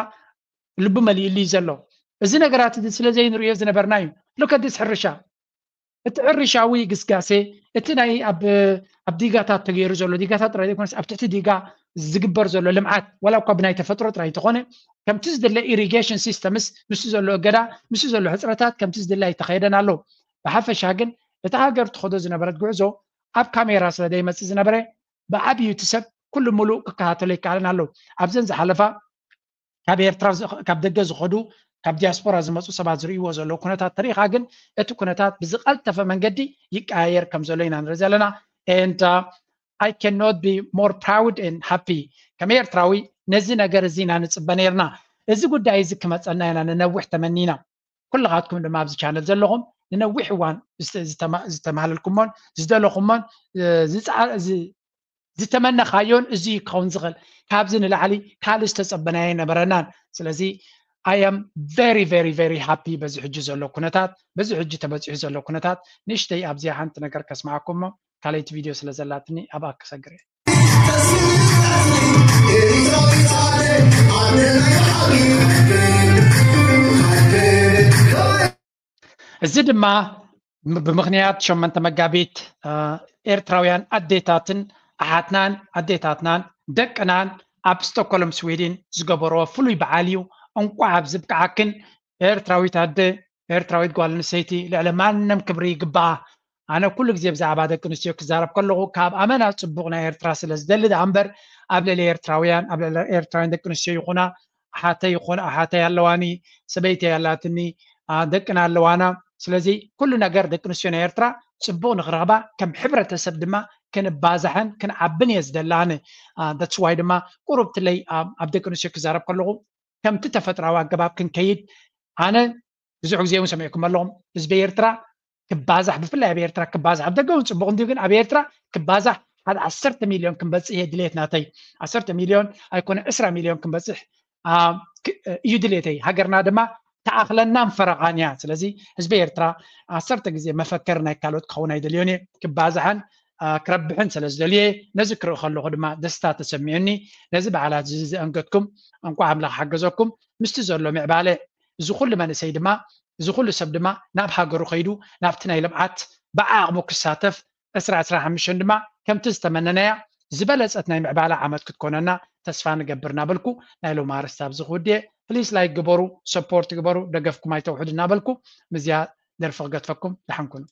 ልቡ መሊእሉ እዩ ዘሎ። እዚ ነገራት እዚ ስለ ዘይንርእዮ ዝነበርና እዩ። ሉክ ኣት ዲስ ሕርሻ፣ እቲ ሕርሻዊ ግስጋሴ፣ እቲ ናይ ኣብ፣ ኣብ ዲጋታት ተገይሩ ዘሎ ዲጋታት ጥራይ ዘይኮነስ ኣብ ትሕቲ ዲጋ ዝግበር ዘሎ ልምዓት ዋላ እኳ ብናይ ተፈጥሮ ጥራይ እንተኾነ ከምቲ ዝድለ ኢሪጌሽን ሲስተምስ ምስቲ ዘሎ እገዳ ምስቲ ዘሎ ሕፅረታት ከምቲ ዝድለ ኣይተኸየደን ኣሎ። ብሓፈሻ ግን እታ ሃገር ትኸዶ ዝነበረት ጉዕዞ ኣብ ካሜራ ስለ ዘይመፅእ ዝነበረ ብዓብዩ እቲ ሰብ ኩሉ ሙሉእ ክከታተሎ ይከኣልን ኣሎ። ኣብዘን ዝሓለፋ ካብ ኤርትራ ዝ-፣ ካብ ደገ ዝኸዱ ካብ ዲያስፖራ ዝመፁ ሰባት ዝርእይዎ ዘለዉ ኩነታት ተሪኻ ግን እቲ ኩነታት ብዝቐልጠፈ መንገዲ ይቀያየር ከም ዘሎ ኢና ንርኢ ዘለና። And I cannot be more proud and happy። ከም ኤርትራዊ ነዚ ነገር እዚ ኢና ንፅበ ነይርና። እዚ ጉዳይ እዚ ክመፀና ኢና ንነዊሕ ተመኒና። ኩልኻትኩም ድማ ኣብዚ ቻነል ዘለኹም ንነዊሕ እዋን ዝተ-፣ ዝተማ-፣ ዝተማሃለልኩሞን ዝደለኹሞን፣ እ፣ ዝፀዓ-፣ ዝ-፣ ዝተመነኻዮን እዚ ክኸውን ዝኽእል ካብዚ ንላዕሊ ካልእ ዝተፀበናዮ ኣይነበረናን። ስለዚ I am very very very happy በዚ ሕጂ ዘሎ ኩነታት፣ በዚ ሕጂ ተበፂሑ ዘሎ ኩነታት። ንእሽተይ ኣብዚኣ ሓንቲ ነገር ከስምዓኩም እሞ ካልኣይቲ ቪድዮ ስለ ዘላትኒ ኣብኣ ክሰግር እየ። እዚ ድማ ም-፣ ብምኽንያት ሸሞንተ መጋቢት፣ እ፣ ኤርትራውያን ኣዴታትን ኣሓትናን ኣዴታትናን ደቅናን ኣብ ስቶኮልም ስዊድን ዝገበርዎ ፍሉይ በዓል እዩ። እንቋዕ ኣብዚ ብቅዓክን ኤርትራዊት ኣደ፣ ኤርትራዊት ጓል ኣንስተይቲ ልዕሊ ማንም ክብሪ ይግባኣ። ኣነ ኩሉ ግዜ ብዛዕባ ደቂ ኣንስትዮ ክዛረብ ከለኹ ካብ ኣመና ጽቡቕ ናይ ኤርትራ ስለ ዝደሊ ደኣ እምበር ኣብ ልዕሊ ኤርትራውያን፣ ኣብ ልዕሊ ኤርትራውያን ደቂ ኣንስትዮ ይኹና ኣሓተይ ይኹን ኣሓተይ ኣለዋኒ፣ ሰበይተይ ኣላትኒ፣ አ፣ ደቅና ኣለዋና። ስለዚ ኩሉ ነገር ደቂ ኣንስትዮ ናይ ኤርትራ ጽቡቕ ንኽረኽባ ከም ሕብረተሰብ ድማ ክንባዛሕን ክንዓብን እየ ዝደሊ ኣነ። አ፣ that's why ድማ ቁሩብ ትለይ ኣብ፣ ኣብ ደቂ ኣንስትዮ ክዛረብ ከለኹ ከምቲ ተፈጥራዊ ኣገባብ ክንከይድ ኣነ ብዙሕ ግዜ እውን ሰሚዕኩም ኣለኹም። ህዝቢ ኤርትራ ክባዛሕ፣ ብፍላይ ኣብ ኤርትራ ክባዛሕ፣ ኣብ ደገ እውን ጽቡቕ እንድዩ፣ ግን ኣብ ኤርትራ ክባዛሕ ሓደ ዓሰርተ ሚልዮን ክንበፅሕ እየ ድሌት ናተይ። ዓሰርተ ሚልዮን ኣይኮነ፣ ዕስራ ሚልዮን ክንበፅሕ እዩ ድሌተይ። ሃገርና ድማ ተኣኽለናን ፈረቓን እያ። ስለዚ ህዝቢ ኤርትራ ዓሰርተ ግዜ መፈከር ናይ ካልኦት ክኸውን ኣይደልዮን እየ። ክባዝሓን ክረብሕን ስለ ዝደልየ፣ ነዚ ክርኢ ከለኹ ድማ ደስታ ተሰሚዑኒ። ነዚ በዓላት እዚ ዘእንገድኩም እንቋዕ ኣምላኽ ሓገዘኩም። ምስቲ ዘሎ ምዕባለ እዚ ኩሉ መንእሰይ ድማ፣ እዚ ኩሉ ሰብ ድማ ናብ ሃገሩ ከይዱ ናብቲ ናይ ልምዓት ብዓቕሙ ክሳተፍ፣ ዕስራ ዕስራ ሓሙሽተ ድማ ከምቲ ዝተመነናያ ዝበለጸት ናይ ምዕባለ ዓመት ክትኮነና ተስፋ ንገብር እናበልኩ ናይ ሎሚ ኣርእስቲ ኣብዚ ክውድእ። ፕሊስ ላይክ ግበሩ፣ ሰፖርት ግበሩ፣ ደገፍኩም ኣይተውሕዱ እናበልኩ ምስዚኣ ደርፊ ክገድፈኩም። ደሓን ኩኑ።